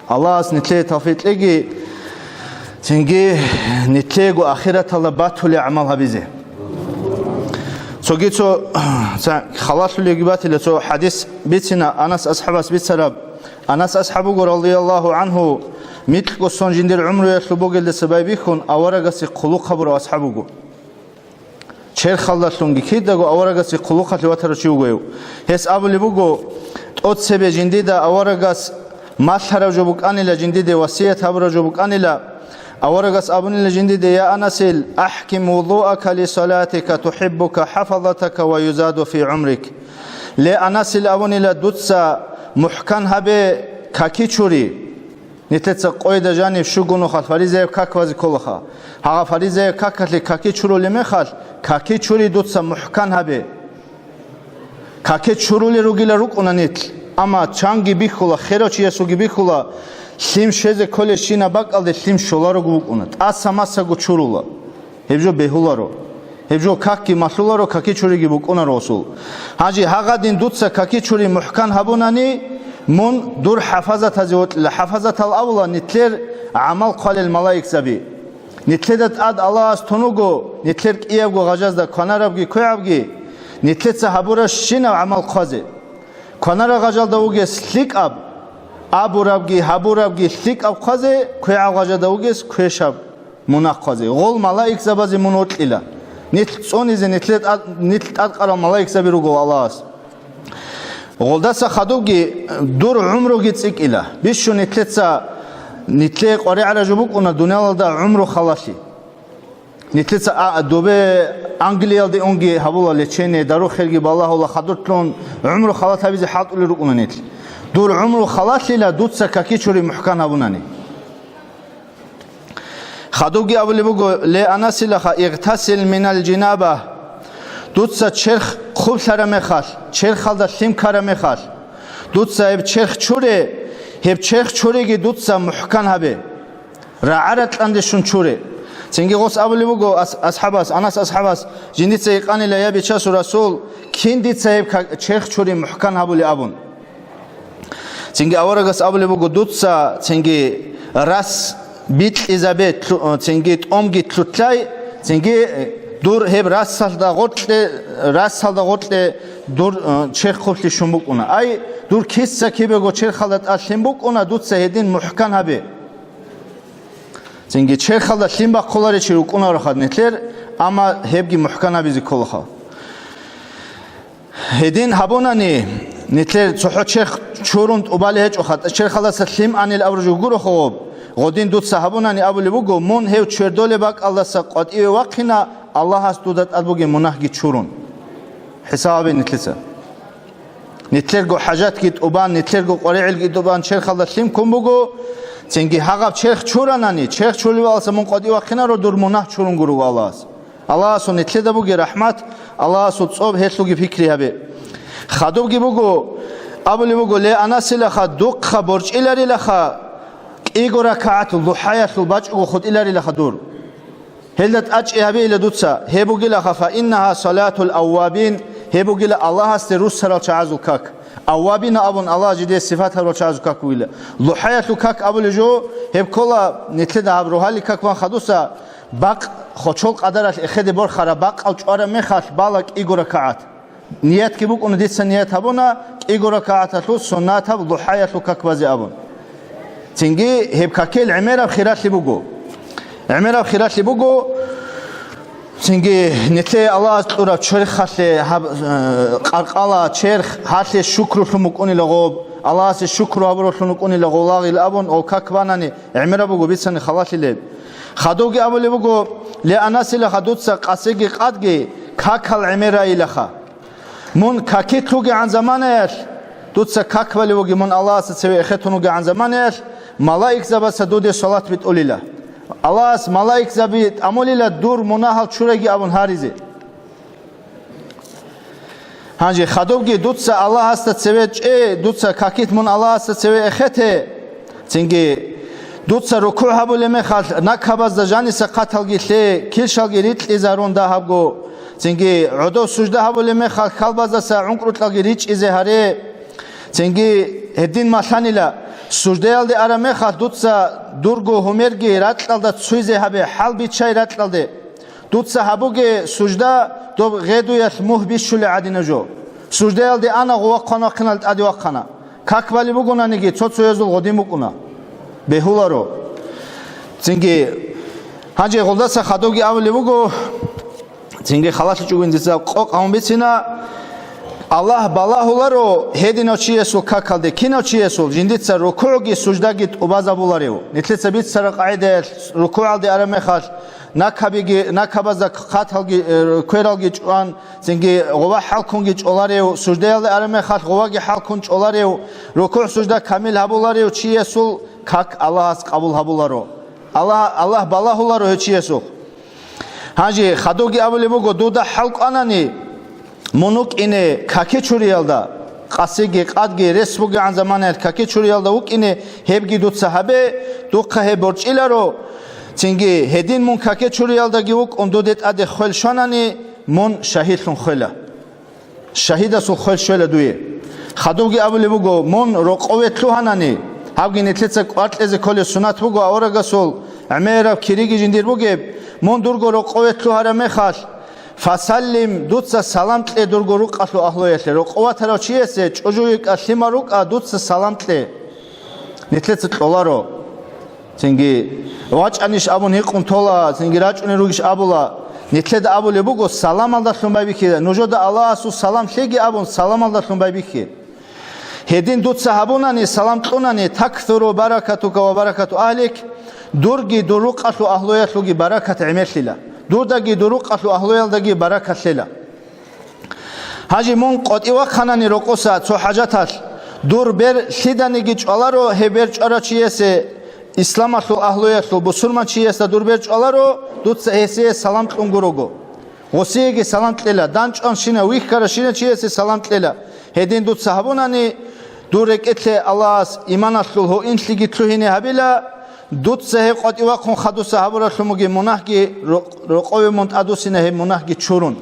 Аллагьас нилъее тавфикъ кьеги, цинги нилъеего ахираталда батулеб гӀамал гьабизе. Цоги цо, ца-, халалъулебги батила, цо хӀадис бицина, Анас асхӀабас бицараб. Анас асхӀаб вуго, радияллагьу гӀангьу, микьго сон жиндир гӀумруялъул бугелдаса байбихьун, аварагасе хъулухъ гьабурав асхӀаб вуго. Черхалдалъунги кидаго аварагасе хъулухъалъе ватарав чи вуго гьев. Гьес абулеб буго: «ТӀоцебе жиндида аварагас малъарав жо букӀанила, жиндиде васият гьабурав жо букӀанила». Аварагас абунила жиндиде: «Я Анасил, ахӀким вудуака ли салатика, тухӀиббука хӀафазатака ва юзаду фи гӀумрик». Ле, Анасил, абунила, дуца мухӀкан гьабе, каки чури. Нилъеца къойда жаниб щуго нухалъ фаризеяб как базе кколаха. Гьагъа фаризеяб какалъе каки чурулеб мехалъ, каки чури дуца мухӀкан гьабе. Каки чурулел ругила рукӀуна нилъ, амма чанги бихьула, херав чиясулги бихьула, лъим щвезе кколебщинаб бакӀалде лъим щоларого букӀуна, тӀаса-масаго чурула. Гьеб жо бегьуларо. Гьеб жо какги малъуларо, каки чуриги букӀунаро гъосул. Гьанже гьагъадин дуца каки чури мухӀкан гьабунани, мун дур хӀафазатазе вокьила. ХӀафазатал абула нилъер гӀамал хъвалел малаикзаби. Нилъеда тӀад Аллагьас тун вуго, нилъер кӀиябго гъажазда кванарабги квегӀабги, нилъеца гьабурабщинаб гӀамал хъвазе. Кванараб гъажалда вугес лъикӀаб, абурабги гьабурабги лъикӀаб хъвазе, квегӀаб гъажалда вугес квешаб мунагь хъвазе. Гъол малаикзабазе мун вокьила. Нилъ цӀунизе, нилъе тӀад-, нилъ тӀадкъарал малаикзаби руго Аллагьас. Гъолдаса хадубги дур гӀумруги цӀикӀкӀила. Бищун нилъеца, нилъее къваригӀараб жо букӀуна дуниялалда гӀумру халалъи. Нилъеца а, добе Англиялде унги гьабула лечение, дару-хирги балагьула, хадурлъун гӀумру халат гьабизе хӀалтӀулел рукӀуна нилъ. Дур гӀумру халалъила дуца каки чури мухӀкан гьабунани. Хадубги абулеб буго, ле Анасилаха, игътасил минал жинаба. Дуца черх хъублъараб мехалъ, черхалда лъим ккараб мехалъ, дуца гьеб черх чуре, гьеб черх чуриги дуца мухӀкан гьабе. РагӀа-ракьанде щун чуре. Цинги гъос абулеб буго ас-, асхӀабас, Анас асхӀабас, жиндица гьикъанила, я Бичасул Расул, кин дица гьеб ка-, черх чури мухӀкан гьабулеб абун. Цинги аварагас абулеб буго, дуца цинги рас бикьизабе, лъу-, цинги тӀомги лъутлъай, цинги дур гьеб расалда гъоркье, расалда гъоркье дур, э, черх хъублъи щун букӀуна. Ай, дур киса-кибего черхалда тӀад лъим букӀуна, дуца гьедин мухӀкан гьабе. Цинги черхалда лъим бахъуларев чи рукӀунаро хадуб нилъер, амма гьебги мухӀкан гьабизе кколаха. Гьедин гьабунани, нилъер цохӀо черх чурун тӀубалеб гьечӀо, хатӀа черхалдаса лъим анил абураб жо гуро хъугьоб, гъодин дуца гьабунани абулеб буго, мун гьев чвердолеб бакӀалдаса къватӀиве вахъина, Аллагьас дуда тӀад бугеб мунагьги чурун. ХӀисаб гьабе нилъеца. Нилъерго хӀажатги тӀубан, нилъерго къваригӀелги тӀубан черхалда лъим ккун буго, цинги гьагъаб черх чуранани, черх чурулеб бакӀалдаса мун къватӀиве вахъинаро, дур мунагь чурун гуро Аллагьас. Аллагьасул нилъеда бугеб рахӀмат, Аллагьасул цӀоб, гьелъулги пикри гьабе. Хадубги буго, абулеб буго, ле Анасилаха, духъа борчӀиларилаха, кӀиго ракагӀат лухӀаялъул бачӀого хутӀиларилаха дур. Гьелда тӀачӀи гьабейила дуца, гьеб бугилаха, фа иннагьа салатул аввабин, гьеб бугила Аллагьасде руссарал чагӀазул как. Аввабина абун Аллагь жидее сифат гьабурал чагӀазул как бугила. ЛухӀаялъул как абулеб жо, гьеб ккола нилъеда гьаб рогьалил как бан хадуса, бакъ, хочол къадаралъ эхеде борхараб бакъал чӀвараб мехалъ бала кӀиго ракагӀат. Ниятги букӀуна, дица ният гьабуна, кӀиго ракагӀаталъул суннатаб лухӀаялъул как базе абун. Цинги гьеб какил гӀемераб хиралъи буго. ГӀемераб хиралъи буго, цинги нилъее Аллагьас кьураб черхалъе гьаб-, э, къаркъала черх, гьалъе шукрулъун букӀунила гъоб, Аллагьасе шукру гьабуралъун букӀунила гъолагъил абун, гъов как банани, гӀемераб буго бицани халалъилеб. Хадубги абулеб буго, ле Анасилаха, дуца къасиги къадги какал гӀемерайилаха. Мун каки лъугегӀан заманаялъ, дуца как балев вугев, мун Аллагьасда цеве эхетун вугегӀан заманаялъ, малаикзабаца дуде салат битӀулила. Аллагьас малаикзаби тӀамулила дур мунагьал чураги абун гьаризе. Гьанже хадубги дуца Аллагьасда цеве чӀе, дуца какилъ мун Аллагьасда цеве эхете. Цинги дуца рукугӀ гьабулеб мехалъ, накабазда жаниса хъаталги лъе, килщалги рикьизарун дагьабго. Цинги гӀодов сужда гьабулеб мехалъ, хьалбаздаса гӀункӀрукьалги ричӀизе гьаре. Цинги гьедин малъанила, суждаялде араб мехалъ, дуца дурго гьумерги ракьалда цуйзе гьабе, хӀалбиччай ракьалде. Дуца гьабуге сужда, доб гъедуялъ мугь бищулеб гӀадинаб жо. Суждаялде ана, гъов вахъан-вахъиналде тӀаде вахъана. Как балеб бугонаниги, цо-цоязул гъодин букӀуна. Бегьуларо. Цинги, гьанже гъолдаса хадубги абулеб буго, цинги халалъичӀого дица къокъ гьабун бицина, Аллагь балагьуларо гьединав чиясул какалде, кинав чиясул жиндица рукугӀги суждаги тӀубазабуларев. Нилъеца бицара къагӀидаялъ рукугӀалде араб мехалъ, накабиги, накабазда хъаталги, э, квералги чӀван, цинги гъова хӀалкунги чӀоларев, суждаялде араб мехалъ гъоваги хӀалкун чӀоларев, рукугӀ-сужда камил гьабуларев чиясул как Аллагьас къабул гьабуларо. Аллагь, Аллагь балагьуларо гьев чиясухъ. Гьанже хадубги абулеб буго, дуда хӀал кӀванани, мун вукӀине каке чуриялда, къасиги къадги рес бугегӀан заманаялъ каке чуриялда вукӀине, гьебги дуца гьабе, духъа гьеб борчӀиларо. Цинги гьедин мун каке чуриялдаги вукӀун дуде тӀаде хвел щванани, мун шагьидлъун хвела. Шагьидасул хвел щвела дуе. Хадубги абулеб буго, мун рокъове лъугьанани, гьабги нилъеца кӀвар кьезе кколеб сунат буго, аварагасул гӀемераб кириги жиндир бугеб, мун дурго рокъове лъугьараб мехалъ, фасаллим, дуца салам кье дурго рукъалъул агьлуялъе, рокъов ватарав чиясе, чӀужу йикӀа, лъимал рукӀа, дуца салам кье. Нилъеца кьоларо. Цинги вачӀанищ абун гьикъун тола, цинги рачӀунел ругищ абула. Нилъеда абулеб буго, саламалдалъун байбихье, нужеда Аллагьасул салам лъеги абун, саламалдалъун байбихье. Гьедин дуца гьабунани, салам кьунани, таксуру баракатука ва баракату агьлик, дурги дур рукъалъул агьлуялъулги баракат гӀемерлъила, дурдаги дур рукъалъул агьлуялдаги баракат лъела. Гьанже мун къватӀив вахъанани рокъоса цо хӀажаталъ, дур бер лъиданиги чӀваларо гьеб бер чӀварав чиясе, исламалъул агьлуялъул бусурманчиясда дур бер чӀваларо, дуца гьесие салам кьун гурого. Гъосиеги салам кьела, дандчӀванщинав, вихьаращинав чиясе салам кьела. Гьедин дуца гьабунани, дур рекӀелъе Аллагьас иманалъул гьуинлъиги лъугьине гьабила, дуца гьеб къватӀив вахъун хадуса гьабуралъун бугеб мунагьги, рокъ-, рокъове мун тӀадвуссина гьеб мунагьги чурун.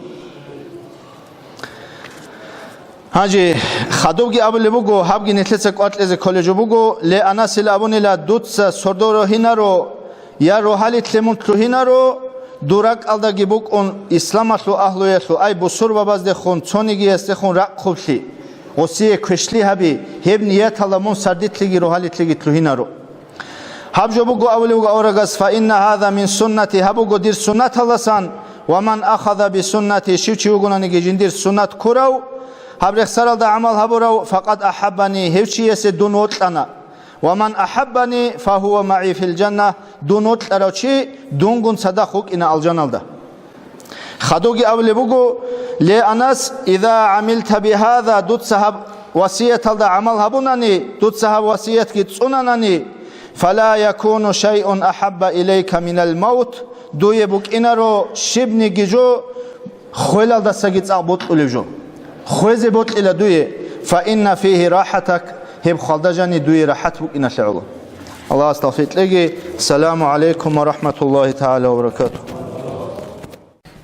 Гьанже хадубги абулеб буго, гьабги нилъеца кӀвар кьезе кколеб жо буго, ле Анасил абунила, дуца сордо рогьинаро, я рогьалилъе мун лъугьинаро, дур ракӀалдаги букӀун исламалъул агьлуялъул, ай бусурбабаздехун, цонигиясдехун рахъублъи, гъосие квешлъи гьаби, гьеб нияталда мун сардилъеги рогьалилъеги лъугьинаро. Гьаб жо буго абулев вуго аварагас, фа инна гьаза мин суннати, гьаб буго дир суннаталдасан, ва ман ахаза би суннати, щив чи вугонаниги жиндир суннат ккурав, гьаб рехсаралда гӀамал гьабурав, факъад ахӀаббани, гьев чиясе дун вокьана, ва ман ахӀаббани, фа гьува магӀи фил жанна, дун вокьарав чи дунгун цадахъ вукӀина алжаналда. Хадуги абулеб буго, ле Анас, иза гӀамилта бигьаза, дуца гьаб васияталда гӀамал гьабунани, дуца гьаб васиятги цӀунанани, фала якуну шайун ахӀабба илайка минал мавт, дуе букӀинаро щибниги жо хвелалдасаги цӀакъ бокьулеб жо. Хвезе бокьила дуе, фа инна фигьи рахӀатак, гьеб хвалда жани дуе рахӀат букӀиналъе гӀоло. Аллагьас тавфикъ кьеги. Саламу гӀалайкум ва рахӀматуллагьи тагӀала ва баракатугь.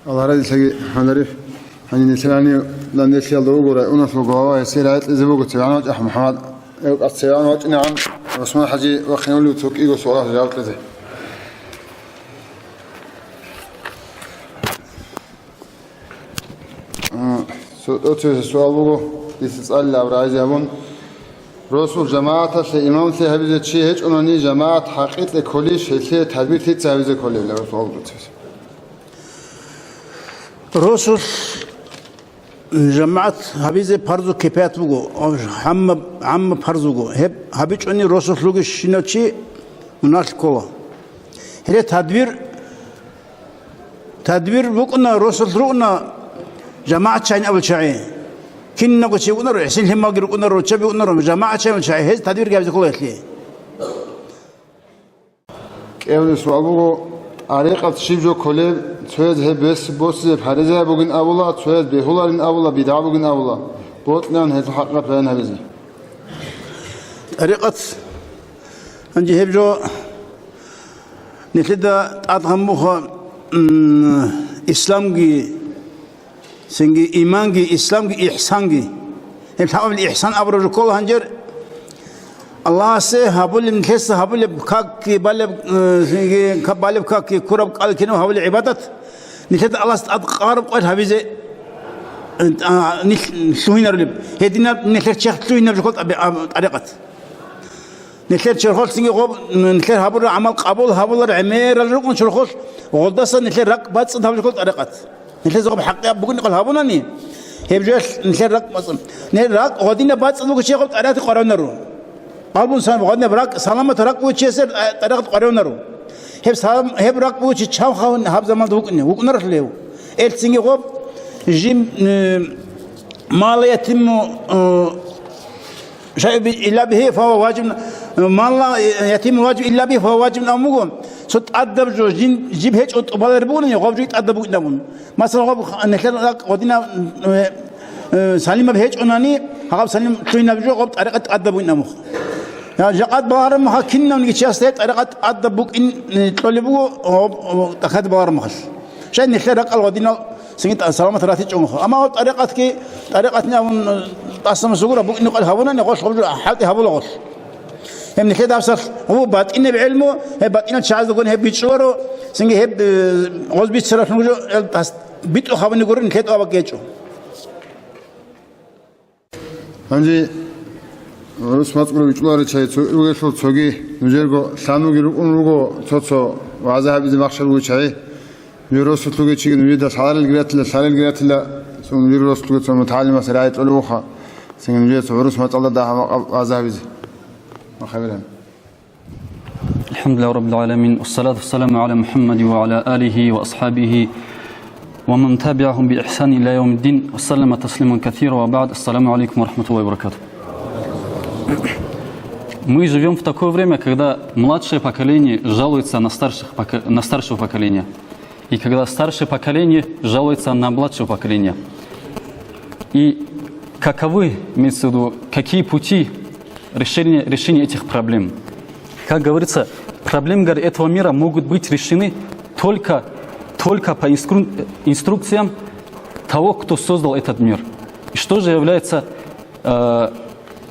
Аллагь разилъаги, Гьанариф. Гьанин нилъер гьанив Ландешлъиялда вуго районалъул глава, гьесие рагӀи кьезе буго цеван вачӀа МухӀаммад. Гьев къас цеван вачӀинегӀан ГӀусман-хӀажи вахине улев цо кӀиго суалалъе жаваб кьезе. А, су-, оцебе суал буго, дица цӀалила аб рагӀизе абун. Росул жамагӀаталъе имамлъи гьабизе чи гьечӀонани, жамагӀат хӀакъикье кколищ, гьелъие тадбир лъица гьабизе кколеб? Суал буго оцебе. Росулъ жамагӀат гьабизе парзу кипаят буго, гӀамма, гӀамма парз буго. Гьеб гьабичӀони росулъ ругищинав чи мунагь ккола. Гьеле тадбир, тадбир букӀуна, росулъ ругӀуна жамагӀатчагӀин абул чагӀи. Кинабго чи букӀунаро, гӀисин лъималги рукӀунаро, руччаби букӀунаро, жамагӀатчагӀин абул чагӀи, гьез тадбир гьабизе ккола гьелъие. КӀиабилеб суал буго, тӀарикъат щиб жо кколеб, цояз гьеб бес-, босизе паризаяб бугин абула, цояз бегьуларин абула, бидгӀа бугин абула. Бокьилаан гьезул хӀакъикъат баян гьабизе. ТӀарикъат, гьанже гьеб жо нилъеда тӀад гьаммуха, м, исламги, Цинги иманги, исламги, ихсанги. Гьеб лъабабилеб ихсан абураб жо ккола гьанжер. Аллагьасе гьабулеб, нилъеца гьабулеб какги, балеб, э, цинги ка-, балеб какги, ккураб кӀал кинаб гьабулеб гӀибадат, нилъеда Аллагьас тӀад къараб къварилъ гьабизе, э, а, нилъ лъугьинарулеб. Гьединаб нилъер черх лъугьинаб жо ккола тӀаби-, а, тӀарикъат. Нилъер черхолъ цинги гъоб, нилъер гьабураб гӀамал къабул гьабулареб гӀемерал рукӀун черхолъ, гъолдаса нилъер ракӀ бацӀцӀад гьабулеб ккола тӀарикъат. Нилъеца гъоб хӀакъикъат бугин къал гьабунани, Гьеб жоялъ нилъер ракӀ бацӀцӀа-, нилъер ракӀ гъодинаб бацӀцӀадаб буго чи гъоб тӀарикъатги къваригӀунаро. Къалбун салам, гъодинаб ракӀ, саламат ракӀ буго чиясда тӀарикъат къваригӀунаро. Гьеб салам, гьеб ракӀ буго чи чанха гьаб заманда вукӀине, вукӀунарелъул гьев. Гьелъ цинги гъоб жиб, э, ма ла ятимму, э, шайъун би-, илла бигьи фагьува важиб, ма ла ятимму важиб илла бигьи фагьува важиб абун буго. Цо тӀадаб жо, жин, жиб гьечӀо тӀубалареб бугони, гъоб жо тӀадаб букӀин абун. Масала, гъоб х-, нилъер ракӀ гъодина, э, э, салимаб гьечӀонани, гьаб салим лъугьинаб жо гъоб тӀарикъат тӀадаб букӀин абун. Я, жакъа балагьараб мехалъ кинавниги чиясда гьеб тӀарикъат тӀадаб букӀин, э, кьолеб буго, гъоб, гъоб, тӀахьазда балагьараб мехалъ. Щай нилъер ракӀал гъодинал цинги тӀа-, саламат ратичӀого. Амма гъоб тӀарикъатги, тӀарикъатни абун, э, тӀаса-маса гуро букӀине къваригӀунани гъолъ гъоб жо хӀалтӀи гьабула гъолъ. Гьеб нилъеда гьабсагӀат гъоб батӀинаб гӀелму, гьеб батӀинал чагӀазда гурони гьеб бичӀчӀуларо, цинги гьеб, э, гъоз бицаралъун жо, э, тӀас-, битӀухъ гьабуни гурони нилъеда тӀубаб гьечӀо. Гьанже гӀурус мацӀ гуро бичӀчӀуларел чагӀи цо-, ругелъул цоги нужерго лъабниги рукӀун руго цо-цо вагӀза гьабизе махщел ругел чагӀи. Нужер росулъ ругел чиги нужеда лъаларелги ратила, лъаларелги ратила, цо нужер росулъ ругел цо мутагӀалимас рагӀи кьолев вуха, цинги нужеца гӀурус мацӀалда дагьаб-макъаб вагӀза гьабизе. Махабиран. الحمد لله رب العالمين، والصلاة والسلام على محمد وعلى آله وأصحابه ومن تبعهم بإحسان إلى يوم الدين، وسلم تسليما كثيرا، وبعد. السلام عليكم ورحمة الله وبركاته. Мы живём в такое время, когда младшее поколение жалуется на старших поко-, на старшего поколения. И когда старшее поколение жалуется на младшее поколение. И каковы, имеется в виду, какие пути решения, решения этих проблем? Как говорится, проблемы, говорит, этого мира могут быть решены только, только по инстру-, инструкциям того, кто создал этот мир. И что же является, э,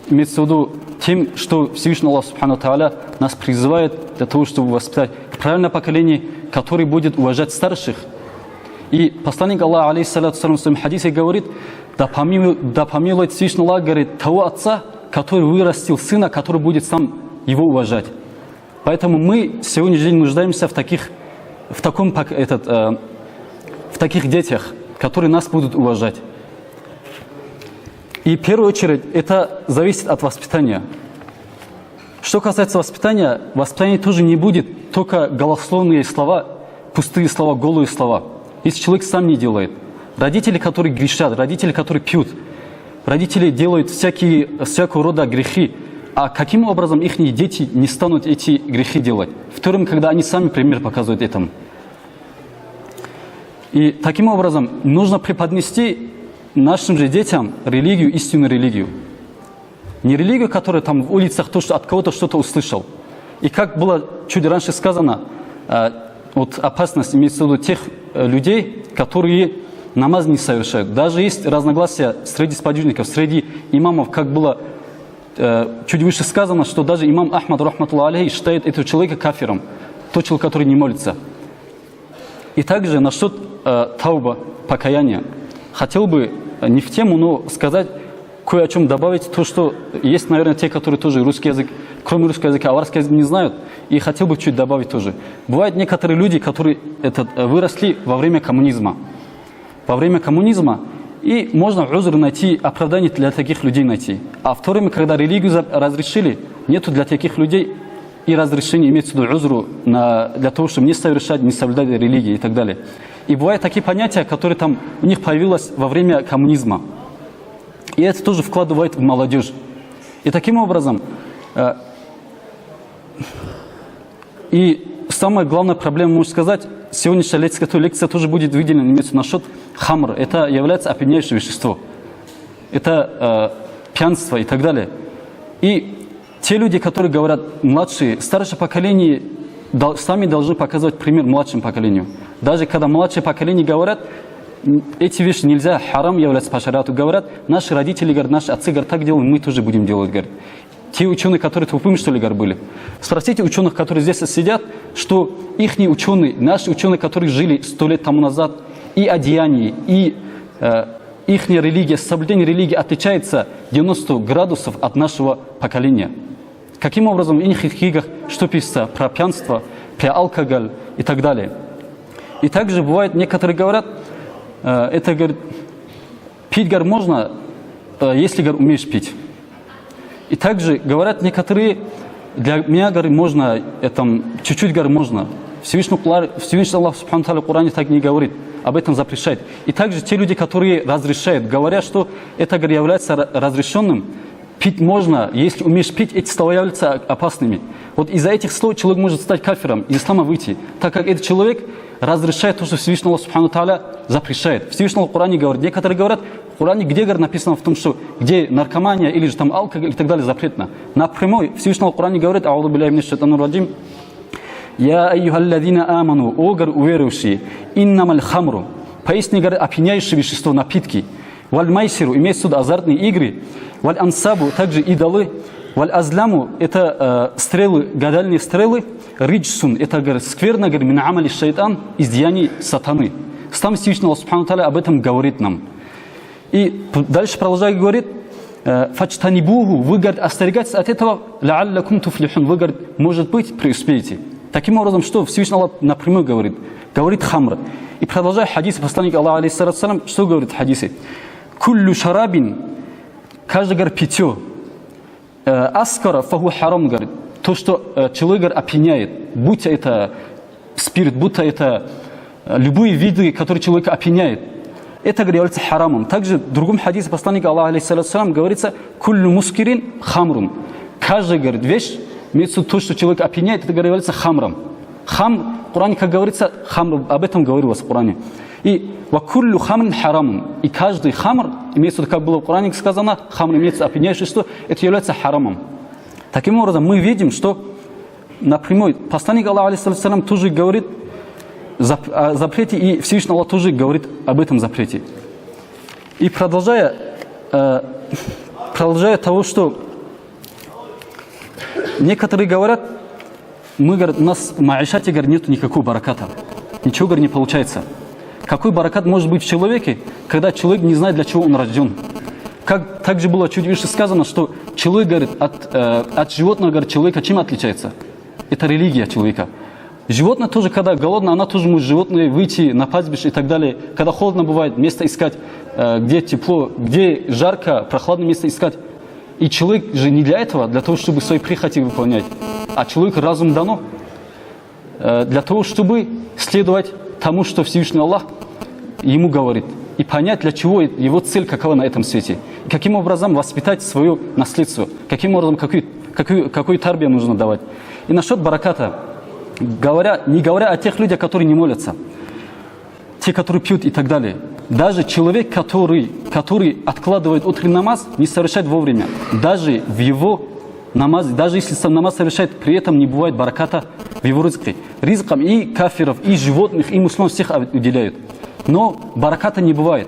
имеется в виду тем, что Всевышний Аллах Субхану Тааля нас призывает для того, чтобы воспитать правильное поколение, которое будет уважать старших. И посланник Аллаха, алейхиссалату вассалам, в своем хадисе говорит: «Да помилует, да помилует Всевышний Аллах, говорит, того отца, который вырастил сына, который будет сам его уважать». Поэтому мы сегодняшний день нуждаемся в таких, в таком пок-, этот, э, в таких детях, которые нас будут уважать. И в первую очередь это зависит от воспитания. Что касается воспитания, воспитание тоже не будет только голословные слова, пустые слова, голые слова. Если человек сам не делает. Родители, которые грешат, родители, которые пьют, родители делают всякие, всякого рода грехи. А каким образом их дети не станут эти грехи делать? В то время, когда они сами пример показывают этому. И таким образом нужно преподнести нашим же детям религию, истинную религию. Не религию, которая там в улицах то, что от кого-то что-то услышал. И как было чуть раньше сказано, э, вот опасность имеется в виду тех, э, людей, которые намаз не совершают. Даже есть разногласия среди сподвижников, среди имамов, как было, э, чуть выше сказано, что даже имам Ахмад, рахматуллах алейхи, считает этого человека кафиром, тот человек, который не молится. И также насчет, э, тауба, покаяния. Хотел бы, э, не в тему, но сказать, кое о чем добавить, то, что есть, наверное, те, которые тоже русский язык, кроме русского языка, аварский язык не знают, и хотел бы чуть добавить тоже. Бывают некоторые люди, которые этот, э, выросли во время коммунизма. Во время коммунизма, и можно узр найти, оправдание для таких людей найти. А в то время, когда религию за-, разрешили, нету для таких людей и разрешения, имеется в виду узру, на, для того, чтобы не совершать, не соблюдать религии и так далее. И бывают такие понятия, которые там у них появилось во время коммунизма. И это тоже вкладывает в молодежь. И таким образом, э, и самая главная проблема, можно сказать, сегодняшняя лекция, то лекция тоже будет выделена, имеется насчет хамр. Это является опьяняющее вещество. Это, э, пьянство и так далее. И те люди, которые говорят, младшие, старшее поколение дол-, сами должны показывать пример младшему поколению. Даже когда младшее поколение говорят, м, эти вещи нельзя, харам является по шариату, говорят, наши родители, говорят, наши отцы, говорят, так делали, мы тоже будем делать, говорят. Те ученые, которые тупыми, что ли, говорят, были. Спросите ученых, которые здесь сидят, что ихние ученые, наши ученые, которые жили сто лет тому назад, и одеяние, и, э, ихняя религия, соблюдение религии отличается девяносто градусов от нашего поколения. Каким образом в их книгах что пишется про пьянство, про алкоголь и так далее? И также бывает, некоторые говорят, э, это, говорит, Пить, говорит, можно, э, если, говорит, умеешь пить. И также говорят некоторые, для меня, говорит, можно, э, там, чуть-чуть, говорит, можно. Всевышний, Кура- Всевышний Аллах Субхану Тааля в Коране так не говорит, об этом запрещает. И также те люди, которые разрешают, говорят, что это, говорит, является ра- разрешенным, пить можно, если умеешь пить, эти слова являются опасными. Вот из-за этих слов человек может стать кафиром, из ислама выйти, так как этот человек разрешает то, что Всевышний Аллах Субхану Тааля запрещает. Всевышний Аллах в Коране говорит, некоторые говорят, в Коране где, говорит, написано в том, что где наркомания или же там алкоголь и так далее запретно? Напрямую Всевышний Аллах в Коране говорит: «Аузу билляхи минаш шайтанир раджим. Я айюхаллазина аману, о, говорит, уверовавшие, иннамаль хамру, поистине, говорит, опьяняющее вещество, напитки, валь майсиру, имеется в виду азартные игры, валь ансабу, также идолы, валь азламу, это, э, стрелы, гадальные стрелы, риджсун, это, говорит, скверно, говорит, мин амали шайтан, из деяний сатаны». Сам Всевышний Аллах Субхану Тааля об этом говорит нам. И п- дальше продолжает, говорит, э, «Фаджтанибуху», вы, говорит, остерегайтесь от этого, «лааллакум туфлихун», вы, говорит, может быть, преуспеете. Таким образом, что Всевышний Аллах напрямую говорит? Говорит хамр. И продолжая хадис посланника Аллаха, алейхиссалату вассалам, что говорит в хадисе? «Куллю шарабин», каждый, говорит, питье, э, «аскара фаху харам», говорит, то, что, э, человек, говорит, опьяняет, будь это спирт, будь это, э, любые виды, которые человека опьяняет, это, говорит, является харамом. Также в другом хадисе посланника Аллаха, алейхиссалату вассалам, говорится: «Куллю мускирин хамрун». Каждая, говорит, вещь, имеется в виду то, что человека опьяняет, это, говорит, является хамром. Хам, в Коране, как говорится, хамр, об этом говорилось в Коране. И «ва куллю хамрин харамун». И каждый хамр, имеется в виду, как было в Коране сказано, хамр имеется опьяняющее вещество, это является харамом. Таким образом, мы видим, что напрямую посланник Аллаха, алейхиссалату вассалам, тоже говорит зап- о запрете, и Всевышний Аллах тоже говорит об этом запрете. И продолжая, э, продолжая того, что некоторые говорят, мы, говорят, у нас в маишате, говорят, нету никакого бараката. Ничего, говорит, не получается. Какой баракат может быть в человеке, когда человек не знает, для чего он рожден? Как также было чуть выше сказано, что человек, говорит, от, э, от животного, говорит, человека чем отличается? Это религия человека. Животное тоже, когда голодно, она тоже может, животное, выйти на пастбище и так далее. Когда холодно бывает, место искать, э, где тепло, где жарко, прохладное место искать. И человек же не для этого, для того, чтобы свои прихоти выполнять. А человеку разум дано, э, для того, чтобы следовать тому, что Всевышний Аллах ему говорит, и понять, для чего его цель, какова на этом свете, и каким образом воспитать свое наследство, каким образом, какую, какую, какую тарбия нужно давать. И насчет бараката, говоря, не говоря о тех людях, которые не молятся, те, которые пьют и так далее. Даже человек, который, который откладывает утренний намаз, не совершает вовремя, даже в его намазе, даже если сам намаз совершает, при этом не бывает бараката в его ризках. Ризком и кафиров, и животных, и мусульман всех об- уделяют. Но бараката не бывает.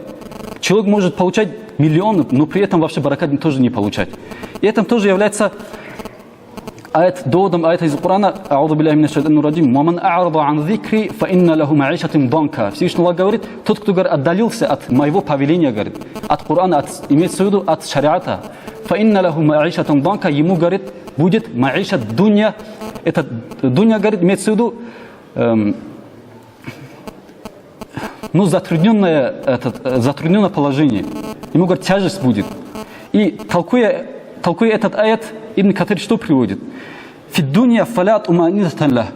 Человек может получать миллионы, но при этом вообще баракат тоже не получать. И это тоже является аят, доводом аята из Корана: «Аузу билляхи минаш шайтанир раджим. Ва ман а'рада ан зикри, фа инна лаху маишатан данка». Всевышний Аллах говорит: «Тот, кто, говорит, отдалился от моего повеления, говорит, от Корана, от, имеется в виду от шариата, фа инна лаху маишатан данка, ему, говорит, будет маишат дунья». Это дунья, говорит, имеется в виду, эм, ну, затрудненное, этот, э, затрудненное положение. Ему, говорит, тяжесть будет. И толкуя, толкуя этот аят, Ибн Катир что приводит? «Фиддунья фалят уманинатан ла».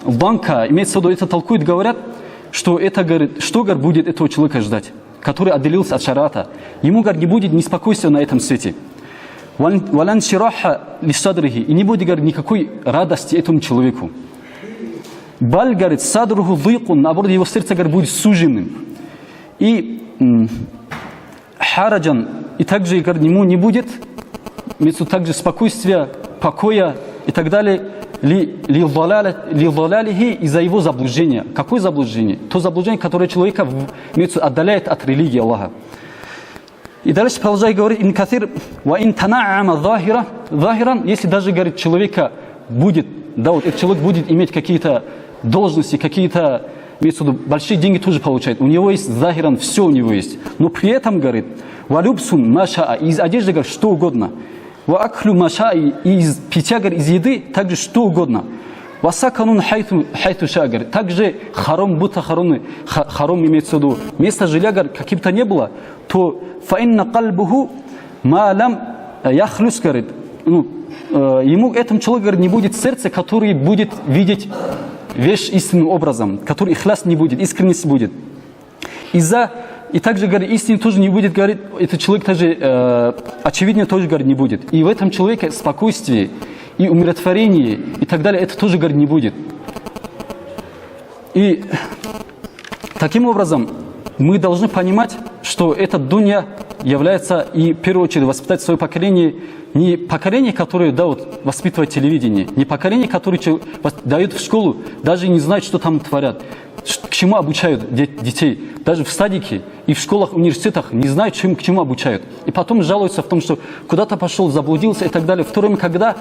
Банка, имеется в виду, это толкует, говорят, что это, говорит, что, говорит, будет этого человека ждать, который отделился от шариата. Ему, говорит, не будет ни спокойствия на этом свете. «Валан-, валан шираха ли садрихи». И не будет, говорит, никакой радости этому человеку. «Баль, говорит, садруху дыйкун», наоборот, его сердце, говорит, будет суженным. И, м, «хараджан», и также, говорит, ему не будет, имеется в виду, также спокойствия, покоя и так далее, «ли, ли далаля-, ли далялихи», из-за его заблуждения. Какое заблуждение? То заблуждение, которое человека в- имеется в виду, отдаляет от религии Аллаха. И дальше продолжает говорить Ибн Касир: «Ва ин тана'ама захира, захиран», если даже, говорит, человека будет, да, вот этот человек будет иметь какие-то должности, какие-то, имеется в виду, большие деньги тоже получает. У него есть захиран, все у него есть. Но при этом, говорит, «ва любсун ма шаа», из одежды, говорит, что угодно. «Ва аклю ма шаа», и из питья, говорит, из еды также что угодно. «Ва саканун хайту, хайту шаа», говорит, также харом, будто харом, ха- харом имеется в виду, место жилья, говорит, каким-то не было, то фаинна кальбуху ма лам яхлус, говорит, ну, э, ему, этому человеку, говорит, не будет сердца, который будет видеть вещь истинным образом, который ихляс не будет, искренность будет. Из-за, и также, говорит, истины тоже не будет, говорит, этот человек также, э, очевидно, тоже, говорит, не будет. И в этом человеке спокойствие и умиротворение и так далее, это тоже, говорит, не будет. И таким образом, мы должны понимать, что эта дунья является, и в первую очередь воспитать свое поколение, не поколение, которое, да, вот, воспитывает телевидение, не поколение, которое чел- вос- дают в школу, даже не знают, что там творят, ш- к чему обучают де- детей, даже в садике и в школах, университетах не знают, чем, к чему обучают. И потом жалуются в том, что куда-то пошел, заблудился и так далее. В то время, когда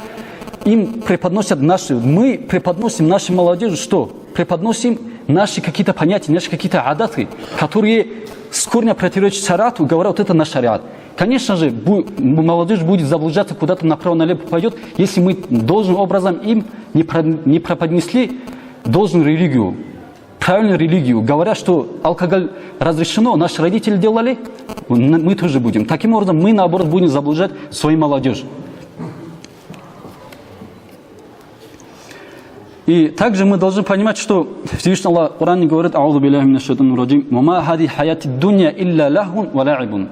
им преподносят наши, мы преподносим нашей молодежи что? Преподносим наши какие-то понятия, наши какие-то адаты, которые с корня противоречат шариату, говорят, вот это наш шариат. Конечно же, бу- молодежь будет заблуждаться, куда-то направо-налево пойдет, если мы должным образом им не, про- не преподнесли должную религию, правильную религию, говоря, что алкоголь разрешено, наши родители делали, н- мы тоже будем. Таким образом, мы, наоборот, будем заблуждать свою молодежь. И также мы должны понимать, что Всевышний Аллах в Коране говорит: «Аузу билляхи минаш шайтанир раджим, ва ма хази хаяти дунья илля лахун ва лаибун».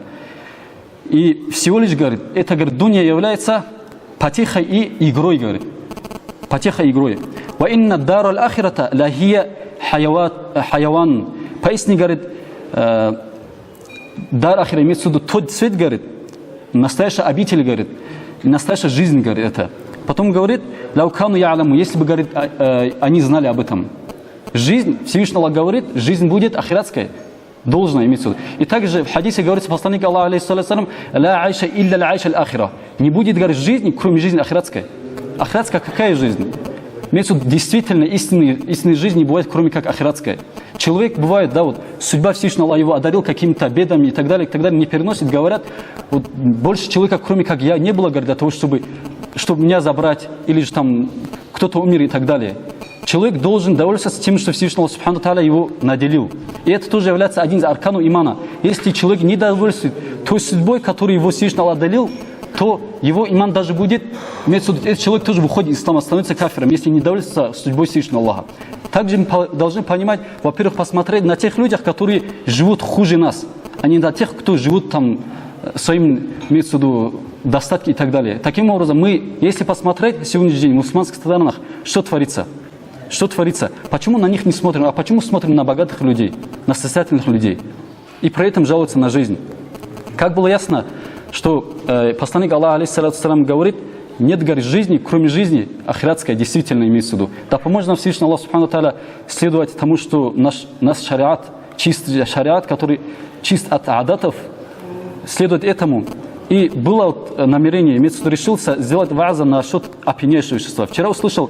И всего лишь, говорит, это, говорит, дунья является потехой и игрой, говорит. Потехой и игрой. «Ва инна дарал ахирата лахия хаява- хаяван». Поистине, говорит, э, дар ахира имеется в виду тот свет, говорит, настоящая обитель, говорит, и настоящая жизнь, говорит, это. Потом говорит: «Лаукану я'ламу», если бы, говорит, а- э, они знали об этом. Жизнь, Всевышний Аллах говорит, жизнь будет ахиратская. Должное имеется в виду. И также в хадисе говорится, посланник Аллаха, алейхиссалату вассалам: «Ла айша илля айша аль-ахира». Не будет, говорит, жизни, кроме жизни ахиратской. Ахиратская какая жизнь? Имеется в виду, действительно, истинной, истинной жизни не бывает, кроме как ахиратская. Человек бывает, да, вот, судьба Всевышнего Аллаха его одарил какими-то бедами и так далее, и так далее, не переносит, говорят, вот, больше человека, кроме как я, не было, говорит, для того, чтобы, чтобы меня забрать, или же там кто-то умер и так далее. Человек должен довольствоваться тем, что Всевышний Аллах Субхану Тааля его наделил. И это тоже является один из аркану имана. Если человек не довольствует той судьбой, которую его Всевышний Аллах наделил, то его иман даже будет, имеется в виду, этот человек тоже выходит из ислама, становится кафиром, если не довольствуется судьбой Всевышнего Аллаха. Также мы по- должны понимать, во-первых, посмотреть на тех людях, которые живут хуже нас, а не на тех, кто живут там э, своим, имеется в виду, достатки и так далее. Таким образом, мы, если посмотреть в сегодняшний день в мусульманских странах, что творится? Что творится? Почему на них не смотрим, а почему смотрим на богатых людей, на состоятельных людей? И при этом жалуются на жизнь. Как было ясно, что э, посланник Аллаха, алейхиссалату вассалам, говорит: «Нет, говорит, жизни, кроме жизни ахиратской», действительно имеется в виду. Да поможет нам Всевышний Аллах Субхану Тааля следовать тому, что наш, наш шариат, чистый шариат, который чист от адатов, следовать этому. И было вот, э, намерение, имеется в виду, решился сделать вааза насчет опьяняющего вещества. Вчера услышал,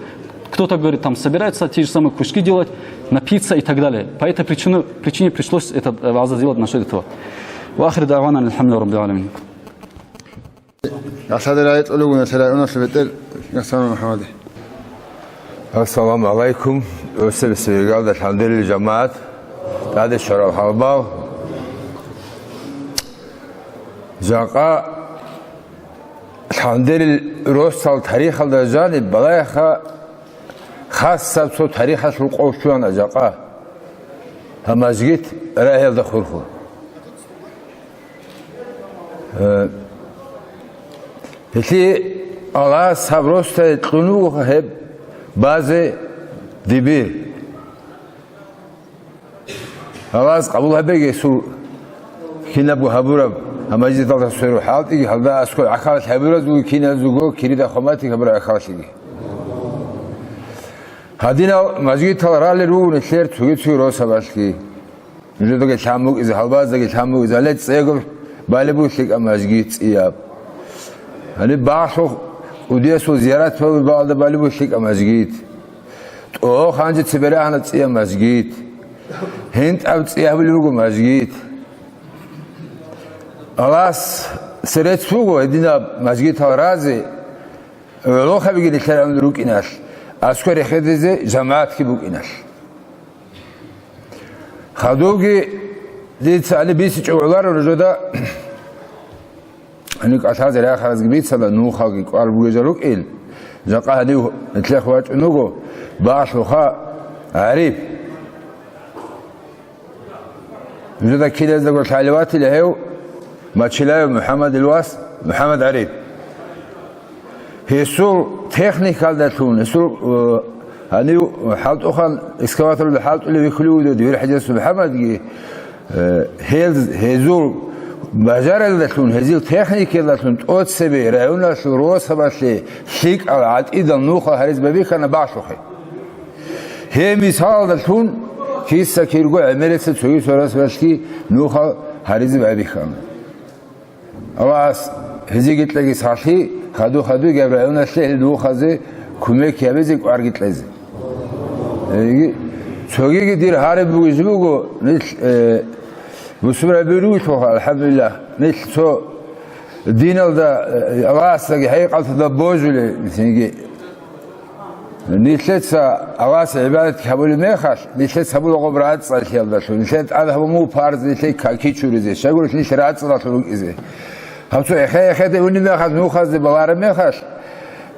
кто-то говорит, там собираются те же самые кружки делать, напиться и так далее. По этой причине, причине пришлось этот э, вааза сделать насчет этого. Ва ахир даъвана алхамдулиллахи раббил аламин. Асаде райцӀулугуна, церайуна лъебетӀер Гасан МухӀаммаде. Ассаламу гӀалайкум. Осеб севигалда, алхамдулилла, жамагӀат. ТӀаде щварал гьалбал. Жакъа, алхамдулилла, росал тарихалда жаниб балагьеха, хасаб цо тарихалъул къо щвана жакъа. Гьаб мажгит рагӀиялда хурху. Э, гьелъие Аллагьас гьаб росдае кьун вуго гьеб базе дибир. Аллагьас къабул гьабеги гьесул кинабго гьабураб, гьаб мажгиталда сверухӀалтӀиги, гьалда аскӀой гӀахьаллъи гьабуразул киназего кирида хъуматги гьабураб гӀахьаллъиги. Гьадинал мажгитал ралел руго нилъер цоги-цоги росабалъги. Нужедаги лъан букӀизе, гьалбаздаги лъан букӀизе, гьале цӀего балеб буго лъикӀаб мажгит цӀияб. Гьаниб багълъун кӀудиясул зиярат балеб бакӀалда балеб буго лъикӀаб мажгит. ТӀогьо ханжи цебе рагьана цӀияб мажгит. ГьинтӀаб цӀи гьабулеб буго мажгит. Аллагьасе рецц буго гьединаб мажгитал разе, гӀолохъабиги нилъер гӀумру рукӀиналъ, аскӀор рехсезе жамагӀатги букӀиналъ. Хадубги Дица гьаниб бицичӀого гӀоларо нужеда, гьаниб кӀалъазе рахаразги бицана, нухалги кӀвар бугезал рукӀин, жакъа гьанив нилъехъ вачӀун вуго Бахлуха ГӀариф. Нужеда киназдаго лъалев ватила гьев Мачилаев МухӀаммадил вас МухӀаммад ГӀариф. Гьесул техникалдалъун, гьесул, э, гьанив хӀалтӀухъан, экскаваторалда хӀалтӀулев вихьулев вугев Дивер ХӀажияс МухӀаммадги, э, гьез-, гьезул бажаралдалъун, гьезил техникалдалъун тӀоцебе районалъул росабалъе лъикӀал гӀатӀидал нухал гьаризе байбихьана Бахлухе. Гьеб мисалалдалъун киса-кирго гӀемерисел цоги сорасалъги нухал гьаризе байбихьана. Аллагьас гьезиги кьеги сахлъи, хаду-хадуги гьаб районалъе гьел нухазе кумек гьабизе, кӀварги кьезе. Эги, цогиги дир гьариб бугизе буго, нилъ, э, бусураб ругелъулха, алхӀамдулиллагь, нилъ цо диналда, э, Аллагьасдаги хӀакъалъуда божулел, нилъги Нилъеца Аллагьасе гӀибадат гьабулеб мехалъ, нилъеца гьабулаго рацӀцӀалъиялдалъун, нилъеда тӀад гьабун буго парз нилъее каки чуризе, щайгурелъ нилъ рацӀцӀалъун рукӀизе. Гьаб цо эхе-эхеде унеб мехалъ, нухазде балараб мехалъ,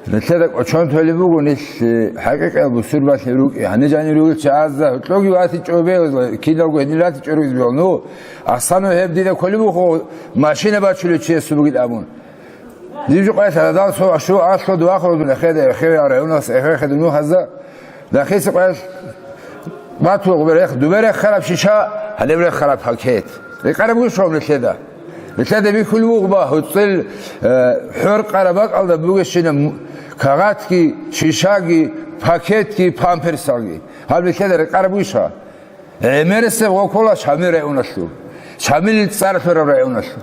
нилъеда кӀочон толеб буго, нилъ, э, хӀакъикъиял бусурбалъи рукӀи. Гьанижани ругел чагӀазда гьоркьоги ватичӀо бегьуларо, киналго гьенир ратичӀо ругез бегьул. Ну, асану гьеб дида кколеб буго, машина бачулев чиясул бугин абун. Диб жо къвелъ гьадал цо ашу алъо дуахъ рудун эхеде, эхеве районас, эхе-, эхеде нухазда. Нахиса къвелъ батугъ берех, дубе рехараб шиша, гьалеб рехараб пакет. Рекъараб гуш гьав нилъеда. Нилъеда бихьулеб буго ба, гьуцӀил, э, хӀоркъараб бакӀалда бугещина м-, кагъатги, шишаги, пакетги, памперсалги. Гьаб нилъеда рекъараб гуша. ГӀемерисеб гъо ккола Шамил районалъул. Шамилил цӀар лъураб районалъул.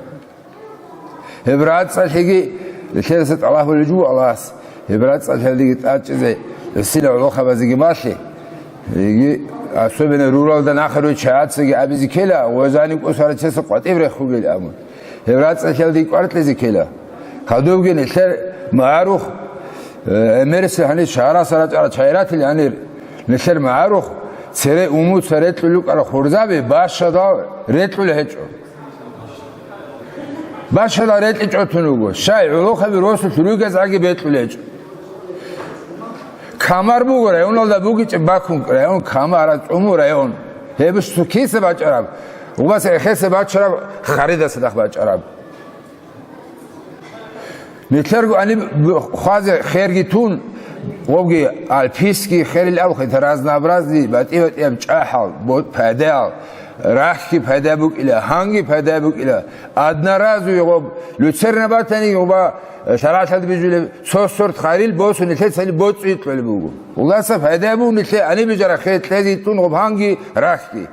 Гьеб рацӀцӀалъиги нилъеца тӀалаб гьабулеб жо Аллагьас, гьеб рацӀцӀалъиялдеги тӀадчӀизе гӀисина гӀолохъабазеги балъе. Иги, особенно руралда нахъа руй чагӀацаги абизе ккела, ва жаниб кӀусарачиясда къватӀиб рехугел абун. Гьеб рацӀцӀалъиялдеги кӀвар кьезе ккела. Хадубги нилъер магӀарухъ, э, гӀемерисел гьанир шагьарасда рачӀарал чагӀи ратил гьанир, нилъер магӀарухъ цере умуца рекьулел рукӀарал хурзаби бащадал рекьулел гьечӀо. Бащала рекьичӀо тун вуго, щай гӀолохъаби росулъ ругезаги бекьулечӀо. Камар буго, районалда бугичӀеб бакун район, Камара, ЦӀуму район. Гьеб цо киса бачӀараб, убас эхеса бачараб, харидаса дах бачӀараб. Нилъерго гьаниб хвазе херги тун, гъобги альпийский херил абухъе, разнообразный, батӀи-батӀияб чӀахӀал, бо-, пайдаял, рахьги пайда букӀила, гьанги пайда букӀила, одноразовый гъоб, люцерна батани гъоба, шаргӀалъалда бижулеб цо сорт харил босун нилъецали боцӀи кьолеб буго. Уласа пайда буго нилъе гьаниб бижарахъе кьезе тун гъоб гьанги рахьги.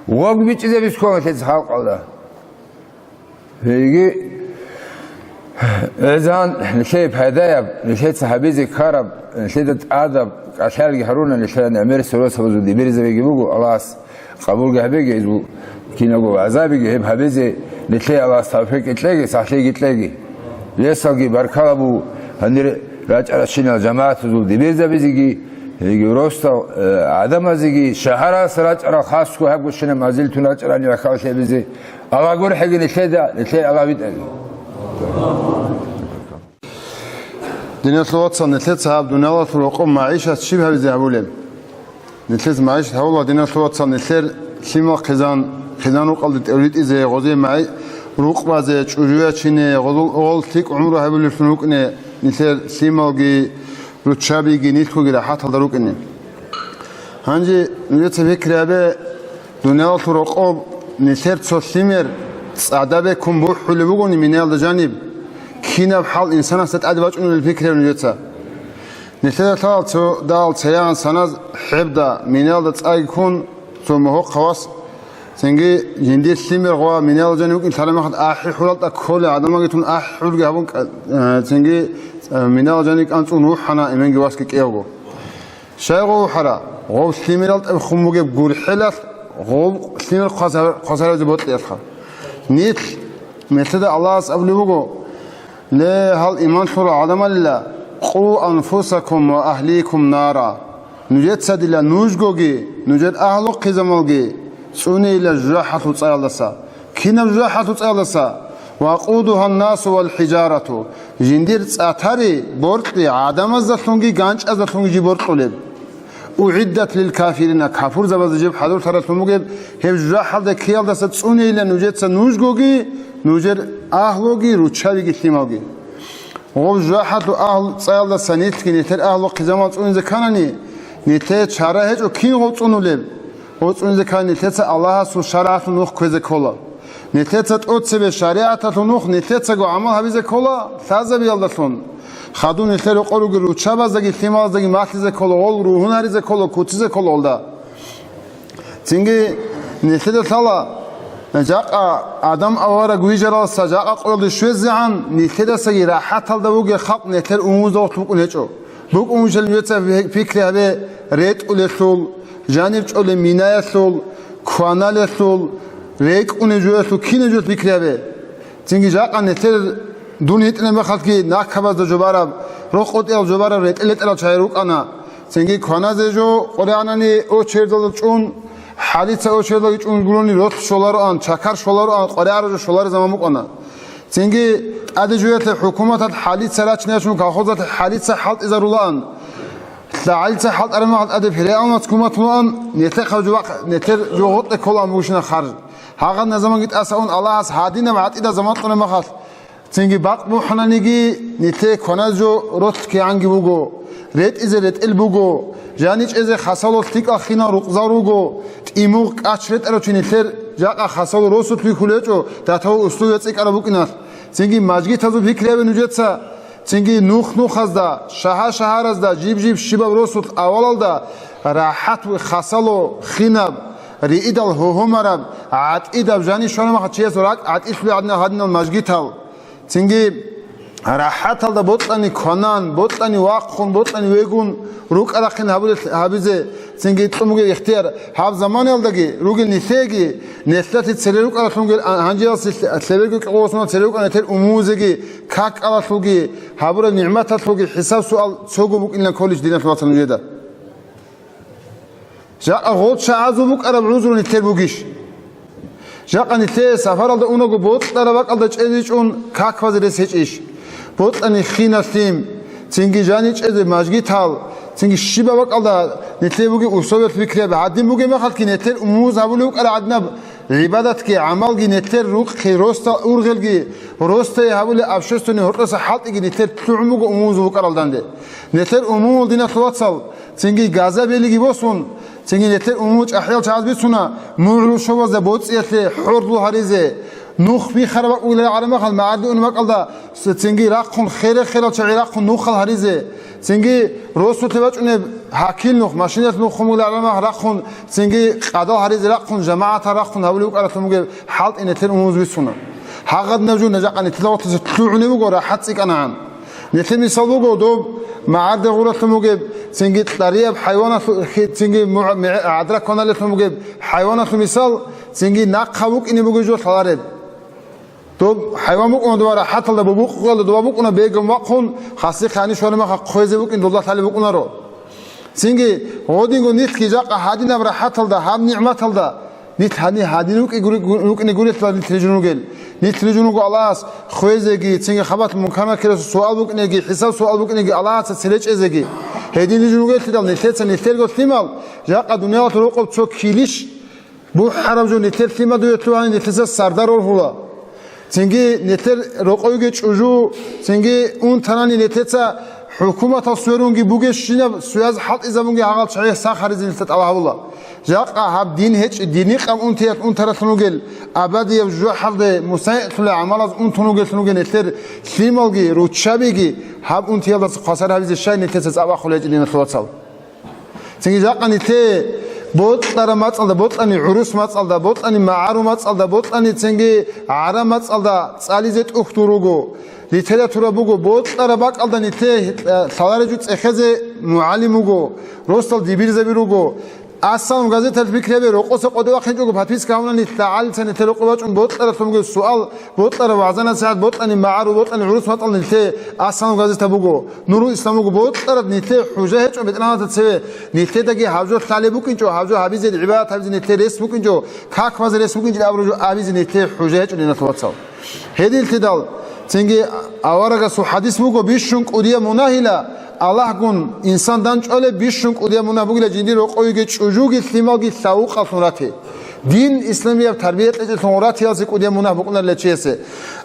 Гъобги бичӀчӀизе бискон нилъеца халкъалда. Гьеги, гӀезан, нилъее пайдаяб, нилъеца гьабизе ккараб, нилъеда тӀадаб кӀалъалги гьаруна, нилъеда гӀемер сурасабазул дибирзабиги буго, Аллагьас къабулги гьабеги, гьезул киналго гӀазабиги гьеб гьабизе, нилъее Аллагьас тавфикъги кьеги, сахлъиги кьеги. Гьесалги баркала буго гьанир рачӀаращинал жамагӀатазул дибирзабизеги, гьеги росдал, э, гӀадамазеги, шагьаралъ рачӀарал хасго гьабгощинаб мазил тун рачӀарани вахъалъе бизе. Аллагь гурхӀеги нилъеда, нилъее Аллагь витӀаги. Диналъул вацал, нилъеца гьаб дуниялалъул рокъоб магӀишат щиб гьабизе гьабулеб? Нилъеца магӀишат гьабула, диналъул вацал, нилъер лъимал хъизан, хъизан рукъалде тӀеритӀизе, гъозе магӀи-, рукъ базе, чӀужу ячине, гъозул, гъол лъикӀ гӀумру гьабулеблъун рукӀине, нилъер лъималги, руччабиги, нилъгоги рахӀаталда рукӀине. Гьанже нужеца пикри гьабе, дуниялалъул рокъоб нилъер цо лъимер цӀадаб бекун бухӀулеб бугони минаялда жаниб, кинаб хӀал инсанасда тӀаде бачӀунеб пикри гьабе нужеца. Нилъеда лъала цо дагьал цеягӀан саназ хӀебда, минаялда цӀайги ккун, цо мухьухъ хавас, цинги жиндир лъимер гъва минаялда жаниб вукӀин лъала мехалъ ахӀи хӀуралтӀа кколей гӀадамалги тун ахӀи хӀурги гьабун, э, цинги, э, минаялда жаниб кӀанцӀун вухӀана эменги васги кӀиявго. Щай гъов вухӀара? Гъов лъимерал тӀехун бугеб гурхӀелалъ гъов лъимер хъвазар-, хъвазарабизе бокьиялъха. Нилъ, нилъеда Аллагьас абулеб буго: «Ле, гьал иман лъурал гӀадамалила, къу анфусакум ва агьликум нара». Нужеца дила нужгоги, нужер агьлу-хъизамалги ЦӀунейилан жужахӀалъул цӀаялдаса. Кинаб жужахӀалъул цӀаялдаса? «Вакъудугьан-насу вал-хӀижарату», жиндир цӀа тари, боркьи гӀадамаздалъунги ганчӀаздалъунги жиб боркьулеб. «УгӀиддат лил-кафирина», капурзабазда жиб хӀадурлъаралъун бугеб гьеб жужахӀалда ккеялдаса цӀунейилан нужеца нужгоги, нужер агьлуги, руччабиги лъималги. Гъоб жужахӀалъул агьлу цӀаялдаса нилъги нилъер агьлу хъизамал цӀунизе кканани, нилъее чара гьечӀо кин гъов цӀунулеб. Гъов цӀунизе ккани нилъеца Аллагьасул шаригӀаталъул нух кквезе ккола. Нилъеца тӀоцебе шаригӀаталъул нух нилъецаго гӀамал гьабизе ккола лъазабиялдалъун. Хадуб нилъер рокъор ругел руччабаздаги лъималаздаги малъизе ккола, гъол ругьун гьаризе ккола, куцизе ккола гъолда. Цинги нилъеда лъала, жакъа Адам авараг вижаралдаса жакъа къоялде щвезегӀан, нилъедасаги рахӀаталда вугев халкъ нилъер умумузда гъорлъ букӀун гьечӀо. БукӀун вугелъул нужеца пикри гьабе ретӀулелъул, жаниб чӀолеб минаялъул, кваналелъул, рекӀунеб жоялъул, кинаб жоялъул пикри гьабе. Цинги жакъа нилъер дун гьитӀинаб мехалъги накабазда жубараб, рокъотӀиялда жубараб ретӀел-ретӀарал чагӀи рукӀана. Цинги кваназе жо къваригӀанани очередалда чӀун, хӀалица очередалги чӀун гурони ролъ щолароан, чакар щолароан, къваригӀараб жо щолареб заман букӀана. Цинги тӀаде жоялъе хӀукуматалъ хӀалица рачине рачун колхозалъе хӀалица хӀалтӀизарулаан. ХӀалица хӀалтӀараб мехалъ тӀаде фиргӀавнас гьукумат лъугьан, нилъехъаб жо бахъ-, нилъер жо гъоркье кколаан бугищина харж. Гьагъадинаб заманги тӀаса ун Аллагьас гьадинаб гӀатӀидаб заман кьунеб мехалъ, цинги бакъ бухӀананиги, нилъее кваназ жо ролъ кигӀанги буго, ретӀизе ретӀел буго, жани чӀезе хасало лъикӀал хинал рукъзал руго, тӀимугъ кӀач ретӀарав чи нилъер жакъа хасало росулъ вихьулев гьечӀо, датавул условия цӀикӀкӀараб букӀиналъ. Цинги мажгитазул пикри гьабе нужеца, цинги нух-нухазда, шагьар-шагьаразда, жиб-жиб щибаб росулъ авалалда рахӀат ва хасало хинаб, риидал гьогьомараб, гӀатӀидаб, жани щвараб мехалъ чиясул ракӀ гӀатӀилъулеб гьадинал гьадинал мажгитал. Цинги рахӀаталда бокьани кванан, бокьани вахъун, бокьани вегун рукӀа-рахъин гьабулел-, гьабизе цинги кьун бугеб ихтияр гьаб заманаялдаги ругел нилъееги, нилъеца цере рукӀаралъун ругел, а, гьанжеялъе лъеберго кӀикъоялда цере рукӀана нилъер умумузеги, какалалъулги, гьабураб нигӀматалъулги хӀисаб-суал цого букӀинилан кколищ, диналъул вацал, нужеда. Жакъа гъол чагӀазул букӀараб гӀузру нилъер бугищ? Жакъа нилъее сапаралда унаго бокьараб бакӀалда чӀезичӀун какбазе рес гьечӀищ? Бокьани хинал лъим, цинги жани чӀезе мажгитал, цинги щибаб бакӀалда нилъее бугеб усовиялъ пикри гьабе. Гьадин бугеб мехалъги нилъер умумуз гьабулев вукӀараб гӀадинаб гӀибадатги гӀамалги нилъер рукъги, росдал ургъелги, росдае гьабулеб общественный гьоркьоса хӀалтӀиги нилъер лъугӀун буго умумузул букӀаралданде. Нилъер умумул, диналъул вацал, цинги газа белиги босун, цинги нилъер умумул чӀахӀиял чагӀаз бицуна, мугӀрул шобазда боцӀиялъе хӀордул гьаризе, нух бихараб бакӀ бугилан гӀараб мехалъ магӀарде унеб бакӀалда, цинги рахъун хере-херал чагӀи рахъун нухал гьаризе, цинги росулъе бачӀунеб гьакил нух, машиналъ нухун бугилан гӀараб мехалъ рахъун, цинги къадал гьаризе рахъун, жамагӀатал рахъун гьабулев вукӀаралъун бугеб хӀалтӀи нилъер умумуз бицуна. Гьагъадинаб жо жакъа нилъеда гъорлъ лъугӀунеб буго рахӀат цӀикӀкӀанагӀан. Нилъер мисал буго доб магӀарде гъуралъун бугеб, цинги кьарияб хӀайваналъу-, хи-, цинги мугӀ-, мегӀ-, гӀадрак кваналелъун бугеб хӀайваналъул мисал, цинги нахъа вукӀине бугеб жо лъалареб. Доб хӀайван букӀуна доба рахӀаталда, бубукъ къоялда доба букӀуна, бегун вахъун, хасихъе гьанив щвараб мехалъ хъвезе букӀин, долда лъалеб букӀунаро. Цинги гъодинго нилъги жакъа гьадинаб рахӀаталда, гьаб нигӀматалда, нилъ гьани гьадин рукӀи гури-, рукӀине гурелъул нилъ рижун ругел. Нилъ рижун руго Аллагьас хвезеги, цинги хабалъ Мункар-Накирасул суал букӀинеги, хӀисаб-суал букӀинеги, Аллагьасда цере чӀезеги. Гьедин рижун ругелъидал нилъеца нилъерго лъимал жакъа дуниялалъул рокъоб цо килищ бухӀараб жо нилъер лъимадуе лъугьани нилъеца сардар оргьула. Цинги нилъер рокъойги чӀужу, цинги унтарани нилъеца хӀукуматал сверунги бугещинаб суяз хӀалтӀизабунги гьагъал чагӀи сах гьаризе нилъеца тӀалаб гьабула. Жакъа гьаб дин гьечӀи, динихъаб унтиялъ унтаралъун ругел, абадияб жужахӀалде мусайгӀлъулел гӀамалаз унтун ругелъун ругел нилъер лъималги, руччабиги гьаб унтиялдаса хвасар гьабизе щай нилъеца цӀакъ бахъулеб гьечӀеб, диналъул вацал? Цинги жакъа нилъее бокьараб мацӀалда, бокьани гӀурус мацӀалда, бокьани магӀару мацӀалда, бокьани цинги гӀараб мацӀалда цӀализе тӀухьдул руго, литература буго, бокьараб бакӀалда нилъее лъалареб жо цӀехезе мугӀалим вуго, росдал дибирзаби руго, Ассалам газеталъ пикри гьабе, рокъоса къоде вахъинчӀого подписка гьавунани, лъагӀалица нилъер рокъоб бачӀун бокьаралъунги суал, бокьараб вагӀза-насихӀат, бокьани магӀарул, бокьани гӀурус батӀал нилъе Ассалам газета буго, Нурул Ислам буго, бокьараб нилъе хӀужа гьечӀо бетӀергьаналда цеве, нилъедаги гьаб жо лъалеб букӀинчӀо, гьаб жо гьабизе, гӀибадат гьабизе нилъе рес букӀинчӀо, как базе рес букӀинчӀо абураб жо абизе нилъе хӀужа гьечӀо, диналъул вацал. Гьединлъидал цинги аварагасул хӀадис буго, бищун кӀудияб мунагьила Аллагьгун инсан данчӀвалеб, бищун кӀудияб мунагь бугила жиндир рокъовеги чӀужуги лъималги лъавукъаллъун рати. Дин исламияб тарбия кьечӀелъун ратиялъе кӀудияб мунагь букӀунарила чиясе.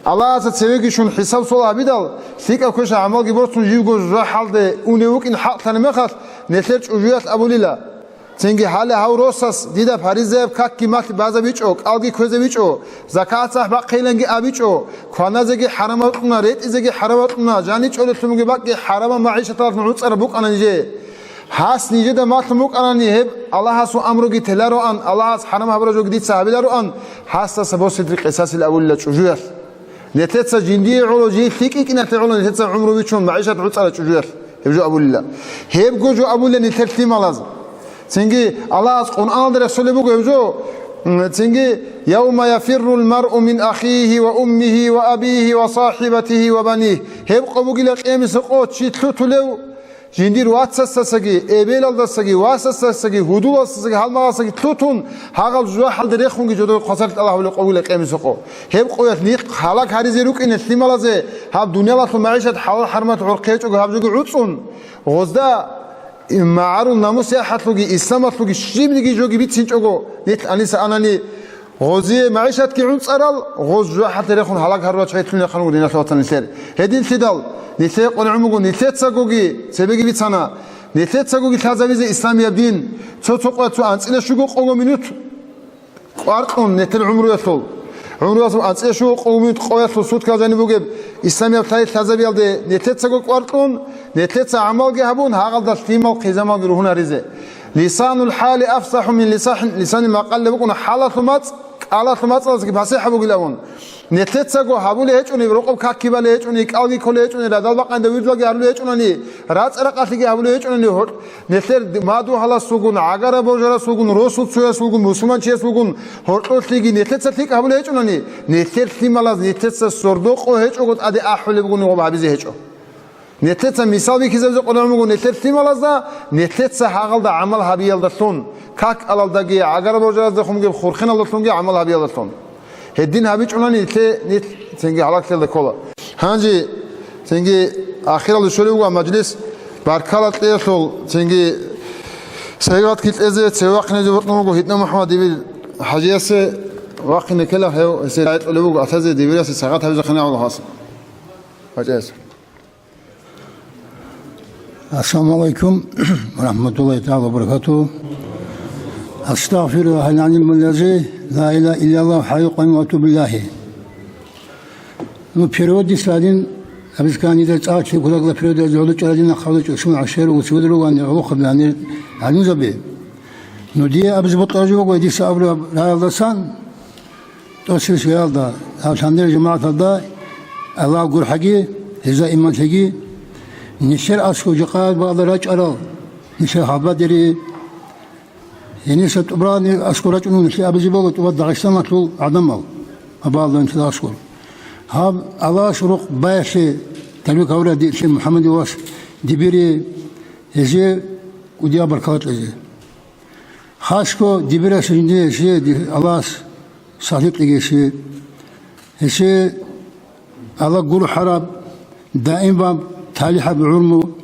Аллагьасда цевеги щун хӀисаб-суал гьабидал, лъикӀаб квеша гӀамалги борцун живго жужахӀалде унев вукӀин хӀакълъана мехалъ, нилъер чӀужуялъ абулила. Цинги гьале гьав росас дида фаризаяб какги малъи базабичӀо, кӀалги кквезабичӀо, закат-сахӀ бахъейиланги абичӀо, кваназеги хӀарам бакьуна, ретӀизеги хӀарам бакьуна, жаничӀолелъунги бакӀги хӀарамаб магӀишаталъун гӀуцӀараб букӀана нижее. Гьас нижеда малъун букӀанани гьеб Аллагьасул амруги телароан, Аллагьас хӀарам гьабураб жоги дица гьабилароан, гьасдаса босизе къисасил абулила чӀужуялъ. Нилъеца жиндие гӀоло, жий лъикӀ йикӀиналъе гӀоло нилъеца гӀумру бичун, магӀишат гӀуцӀараб чӀужуялъ гьеб жо абулила. Гьебго жо абулила нилъер лъималаз. Цинги Аллагьас Къуръаналда рехсолеб буго гьеб жо, м, цинги, «Явма яфиррул маръу мин ахихи ва уммихи ва абихи ва сахибатихи ва банихи». Гьеб къо бугила къиямасеб къо чи лъутулев, жиндир вацасдасаги, эбелалдасаги, васасдасаги, гьудулалдасаги, гьалмагъалдасаги лъутун, гьагъал жужахӀалде рехунги жодое хвасарлъи тӀалаб гьабулеб къо бугила къиямасеб къо. Гьеб къоялъ нихъ гьалаг гьаризе рукӀине лъималазе гьаб дуниялалъул магӀишат хӀалал-хӀарамалъул гӀорхъи гьечӀого гьаб жоги гӀуцӀун, гъозда магӀарул намус-яхӀалъулги, исламалъулги щибниги жоги бицинчӀого, нилъ аниса анани, гъозие магӀишатги гӀуцӀарал, гъоз жужахӀалъе рехун гьалаг гьарурал чагӀи лъугьине ханго, диналъул вацал, нилъер. Гьединлъидал, нилъее къваригӀун буго, нилъецагоги цебеги бицана, нилъецагоги лъазабизе исламияб дин, цо-цо къоялъ цо анцӀила щуго къого минут кӀвар кьун нилъер гӀумруялъул. ГӀумруялъул анцӀила щуго къого минут къоялъул суткал жаниб бугеб исламияб лъай лъазабиялде нилъецаго кӀвар кьун, нилъеца гӀамалги гьабун, гьагъалда лъимал хъизамалги ругьун гьаризе. Лисанул хӀали афсахӀу мин лисахӀ-, лисанил макъал букӀуна, хӀалалъул мацӀ кӀалалъул мацӀалдасаги пасихӀаб бугилавун. Нилъецаго гьабулеб гьечӀони, рокъоб какги балеб гьечӀони, кӀалги кколеб гьечӀони, радал бакъанде вирдалги гьарулеб гьечӀонани, рацӀа-ракъалъиги гьабулеб гьечӀонани, гьор-, нилъер мадугьаласулгун, гӀагара божарасулгун, росулцоясулгун, мусулманчиясулгун гьоркьорлъиги нилъеца лъикӀ гьабулеб гьечӀонани, нилъер лъималаз нилъеца сордо къо гьечӀого тӀаде ахӀулеб бугони гъоб гьабизе гьечӀо. Нилъеца мисал бихьизабизе къваригӀун буго нилъер лъималазда, нилъеца гьагъалда гӀамал гьабиялдалъун, какалалдаги, гӀагара божараздехунги, хурхиналдалъунги гӀамал гьабиялдалъун. Гьедин гьабичӀунани нилъе, нилъ цинги гьалаклъиялда ккола. Гьанже цинги ахиралде щолеб буго мажлис, баркала кьеялъул, цинги сагӀатги кьезе, цеве вахъине бокьун буго, гьитӀна МухӀаммад дибир хӀажиясе вахъине ккела, гьев гьесие рагӀи кьолеб буго, атазе дибирасе сагӀат гьабизе хъинагӀула гьас. ВачӀайса. Ассаламу алейкум ва рахматуллахи тагӀала ва баракатугьу. Астагъфируллахал гӀазимал лази ла илагьа иллаллагьу хӀайюл къайюм ва атубу илагьи. Ну, перевод дица гьадин, абисканида цӀакъ чи кулагла перевод гьадин гьоло чӀарадина хъалучӀо шун гӀашер уцигуд ругани гӀолохъаб гьанир гӀалимзаби. Ну, дие абизе бокьарав жо буго, дица абураб раялдасан, ТӀоцебесеб раялда, гьаб лъандераб жамагӀаталда Аллагь гурхӀаги, гьезда иман лъеги, нилъер аскӀов жакъа бакӀалда рачӀарал, нилъер гьалбадери, гьениса тӀубарални аскӀов рачӀунев нилъее абизе бала тӀубал Дагъистаналъул гӀадамал, гьаб бакӀалда нилъеда аскӀор. Гьаб Аллагьас рукъ баялъе, талбик гьавураб диълъи МухӀаммадил вас дибири, гьезие кӀудияб баркала кьезе. Хасго дибирас жиндие гьесие ди-, Аллагьас сахлъи кьеги гьесие. Гьесие Аллагь гурхӀараб, даимаб, талихӀаб гӀумру.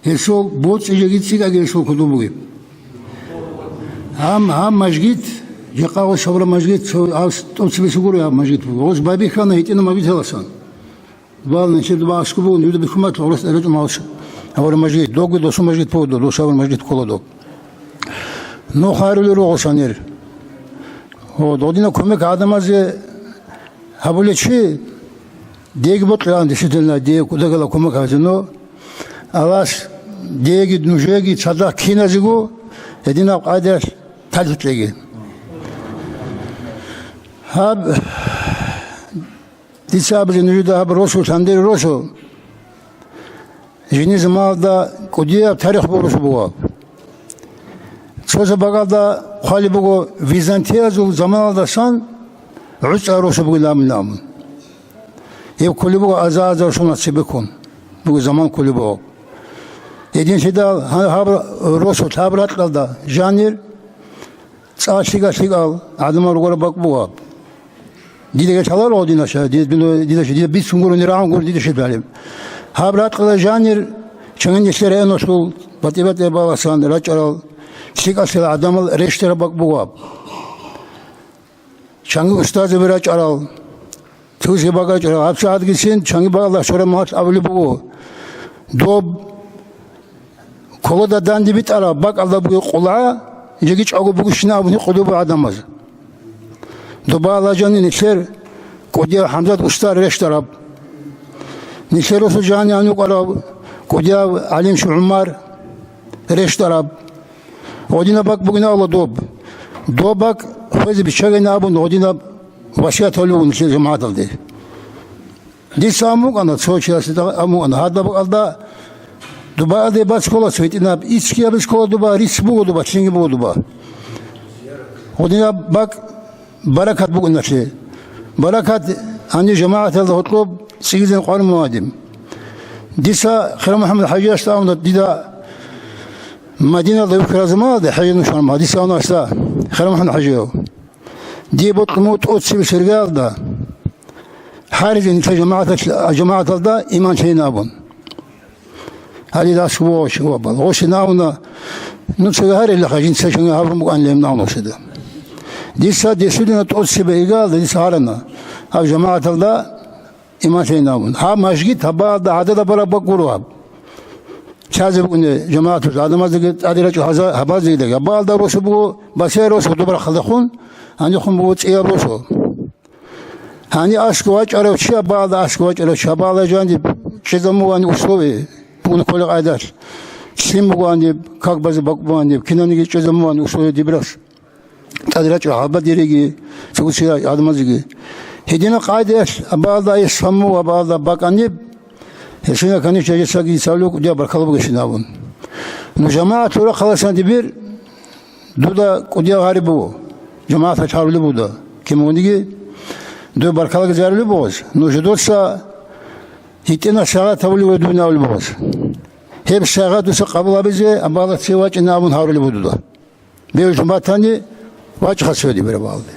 Гьесул боцӀи жеги цӀикӀкӀаги гьесул кодоб бугеб. Гьам, гьаб мажгит, жакъа гъос гьабураб мажгит, цо гьаб тӀоцебесеб гуро гьаб мажгит буго. Гъос байбихьана гьитӀинаб мажгит гьеласан. Бал нечир дуба аскӀубун, юда бихьумат гъурас эречӀун малш. Гьавар мажгит, догби досу мажгит поводо, досу гьавар мажгит кола дог. Ну хайрулел руго санир. О, додина кумек гӀадамазе гьабулечи, деги бокьилан, действительно, де кудагала кумек гьазе, но Аллагьас деги нужеги цадахъ киназего гьединаб къайдаялъ талихӀ кьеги. Гьаб Дица абизе нужеда гьаб росу, лъандер росу, жиндир заманалда кӀудияб тарих боросу бугеб. Цо Росу бакӀалда хъвалеб буго византиязул заманалдасан гӀуцӀа росу бугилан абун. Гьеб кколеб буго аза-азар соналъ цебеккун буго заман кколеб буго. Гьединлъидал гьа-, гьаб росулъ гьаб ракьалда жанир цӀа лъикӀа-лъикӀал гӀадамал ругояб бакӀ буго гьаб. Дида гьелъ гьалал гъодинаша, дида, дида, дида бицун гурони рагӀун гуро дида щиб гьалеб. Гьаб ракьалда жанир чанги нилъер гьенолъул батӀи-батӀи баласан рачӀарал лъикӀалъила гӀадамал рещтӀараб бакӀ буго гьаб. Чанги устазаби рачӀарал, цусе бакӀ рачӀарал, гьабсагӀатгицин чанги бакӀалда щвараб махалъ абулеб буго. Доб колода данде битӀараб бакӀалда буго къулгӀа, жеги чӀаго бугищина абуни къудубу гӀадамаз. Доба лажани нилъер кӀудияв ХӀамзат устар рещтӀараб. Нилъер росу жани анукъарав кӀудияв ГӀалимши ГӀумар рещтӀараб. Гъодинаб бакӀ бугин абула доб. Доб бакӀ хвезе биччагейин абун гъодинаб васият гьабулеб буго нилъер жамагӀаталде. Дица абун букӀана, цо чиясе абун букӀана, гьадаб бакӀалда дуба аде бац ккола цо гьитӀинаб, ицкияб ккола дуба, рицц буго дуба, лъинги буго дуба. Гъодинаб бакӀ баракат букӀиналъе. Баракат гьанив жамагӀаталда гьоркьоб цӀигизен къварму гьадин. Дица Хирмухьаммад хӀажиясда абуна, дида Мадиналда вихьараб заманалда хӀежи нушан, дица абуна, Хирмухьаммад хӀажияв. Дие бокьун буго тӀоцебе сергиялда гьаризе нилъер жамагӀаталъ-, жамагӀаталда иман лъейин абун. Гьале дас вогъ-, вабал. Гъосин абуна, нуца гьарилаха, жинца шанга гьабун букӀанилан нагънусида. Дица десудина тӀоцебе игалда дица гьарана гьаб жамагӀаталда иман лъейин абун. Гьаб мажгит гьабаалда гӀадада бараб бакӀ гуро гьаб. Чазе букӀуне жамагӀаталъ гӀадамаздаги тӀаде рачӀо гьаза-, гьабаздаги даги. Гьабаалда росу буго, басияб росу, доб рахъалдехун, гьанихун буго цӀияб росу. Гьанив аскӀов вачӀарав чи, гьабаалда аскӀов вачӀарав чи, гьабаалда жандиб чӀезабун бугони условие, бугун кколеб къайдалъ, лъим бугоаниб, как базе бакӀ бугоаниб, кинаниги чӀезабун бугони условие диб рас. ТӀаде рачӀо гьабадериги, цогуси гӀадамазеги. Гьединаб къайдаялъ абаалда гьес гьаму ва абаалда бакӀаниб, гьесина, конечно, гьесаги цалук дида баркала бугесин абун. Ну, жамагӀат лъура халасан дибир, дуда кӀудияв гьариб буго, жамагӀаталъ гьарулеб буда, кимгониги, дуда баркалаги зарулеб бугоз, ну, жидоца гьитӀина сагӀат гьавулев ва дуйнавулеб бугоз. Гьеб сагӀат дуца къабул гьабизе, абаалда цеве вачӀина абун гьарулеб будуда. Бев жуматани вачӀха цоги бирабалде.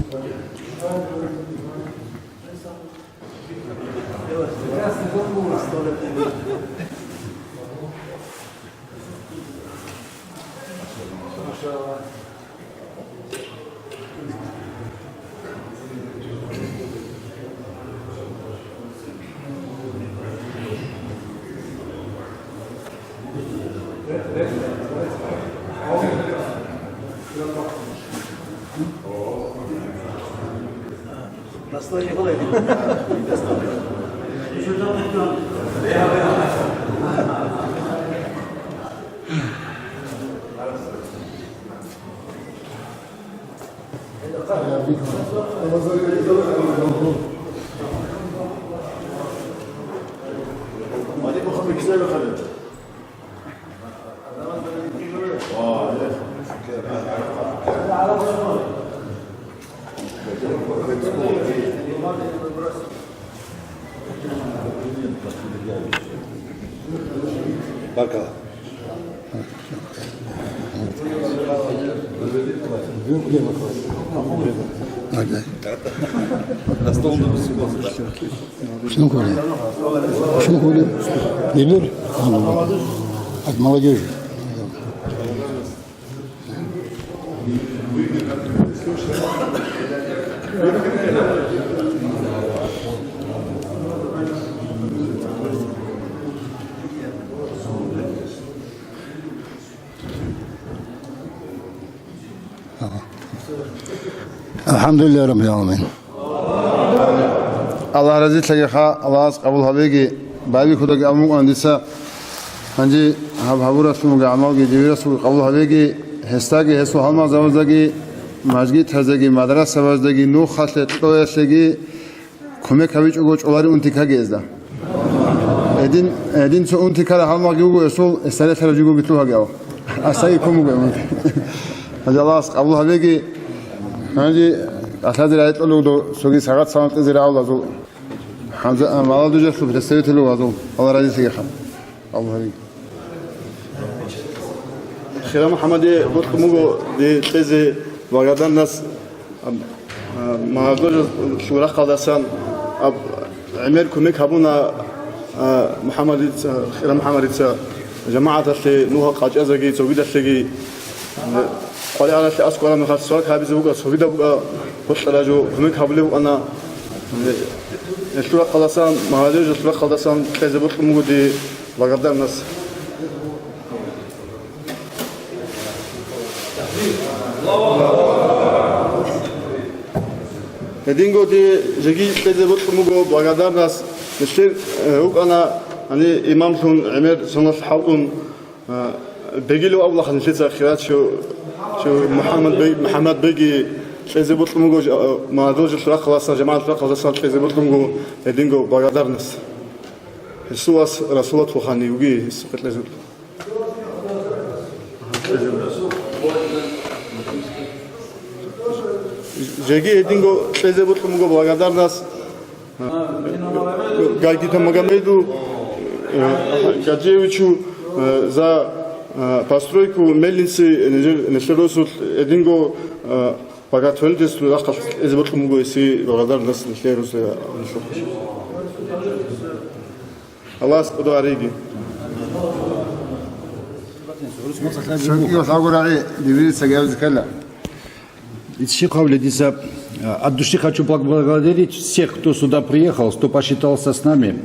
Баркала. Шнукули. Шнукули. Дибир? От молодежи. АлхӀамдулиллагьи раббил гӀаламин. Аллагь разилъагиха, Аллагьас къабул гьабеги, байбихьудаги абун букӀана дица. Гьанже гьаб гьабуралъун буго гӀамалги, дибирасулги къабул гьабеги, гьесдаги, гьесул гьалмагъзабаздаги, мажгитаздаги, мадрасабаздаги, нухалъе, кьоялъеги кумек гьабичӀого чӀолари унти ккаги гьезда. Гьедин, гьедин цо унти ккараб гьалмагъги вуго гьесул, гьесда релълъараб жигоги лъугьаги ав. Асаги ккун буго унти. Гьанже Аллагьас къабул гьабеги, гьанже алъазе рагӀи кьолев дов цоги сагӀат салам кьезе рагӀулазул. Гьанже, а, молодёжалъул представитель вазул, Аллагь разилъигиха. Къабул гьабеги. Хира МухӀаммаде бокьун буго дие кьезе благодарность, а, а, молодёжалъул рахъалдасан, а, гӀемер кумек гьабуна, а, МухӀаммадица, Хира МухӀаммадица, жамагӀаталъе, нугьа къачӀазеги, цогидалъеги, а, къваригӀаралъе аскӀораб мехалъ сварг гьабизе букӀа, цогидаб букӀа, бокьараб жо кумек гьабулеб букӀана. Гьелъул рахъалдасан, молодёжалъул рахъалдасан кьезе бокьун буго дие благодарность. Гьединго дие жеги кьезе бокьун буго благодарность. Нилъер, э, вукӀана, гьаниб имамлъун гӀемер соналъ хӀалтӀун, э, бегилев абулаха нилъеца хирачо, чо МухӀаммад бей-, МухӀаммад беги кьезе бокьун буго, э, молодёжалъул рахъалдасан, жамагӀаталъул рахъалдасан кьезе бокьун буго гьединго благодарность. Гьесул вас Расулат вухани вуги гьесухъе кьезе. Жеги гьединго кьезе бокьун буго благодарность, э, Гайгита Магомеду, э, Гаджиевичу, э, за, э, постройку мельницы, э, нилъер росулъ гьединго, э, благотворительносталъул рахъалъ кьезе бокьун буго гьесие благодарность нилъер росулъ. Аллагьас къудо гьареги. Цоги лъабго рагӀи дибирица гьабизе ккела. Ит щихъав ледиса, а, от души хочу поблагодарить всех, кто сюда приехал, кто посчитался с нами,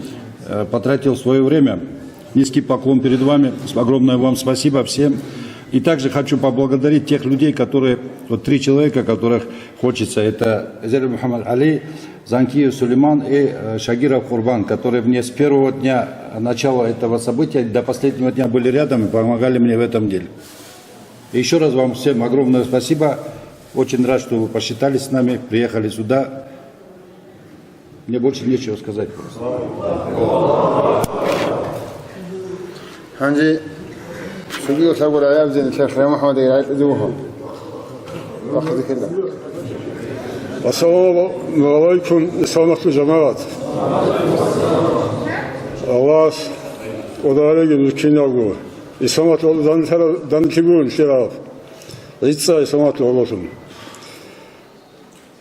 э, потратил свое время. Низкий поклон перед вами. Огромное вам спасибо всем. И также хочу поблагодарить тех людей, которые, вот три человека, которых хочется. Это Эзер Мухаммад Али, Занкиев Сулейман и, э, Шагиров Курбан, которые мне с первого дня начала этого события до последнего дня были рядом и помогали мне в этом деле. И ещё раз вам всем огромное спасибо. Очень рад, что вы посчитались с нами, приехали сюда. Мне больше нечего сказать просто. Гьанже цогидал лъабго рагӀи гьабизе нилъер Хира МухӀаммаде рагӀи кьезе вуго. Вахъизе ккела. Ассаламу гӀалайкум, исламалъул жамагӀат. Аллагьас къудалиги нуж киналго. Исламалъул данлъарав, данлъи бугин хирав. ГӀиса исламалъул гӀололъун.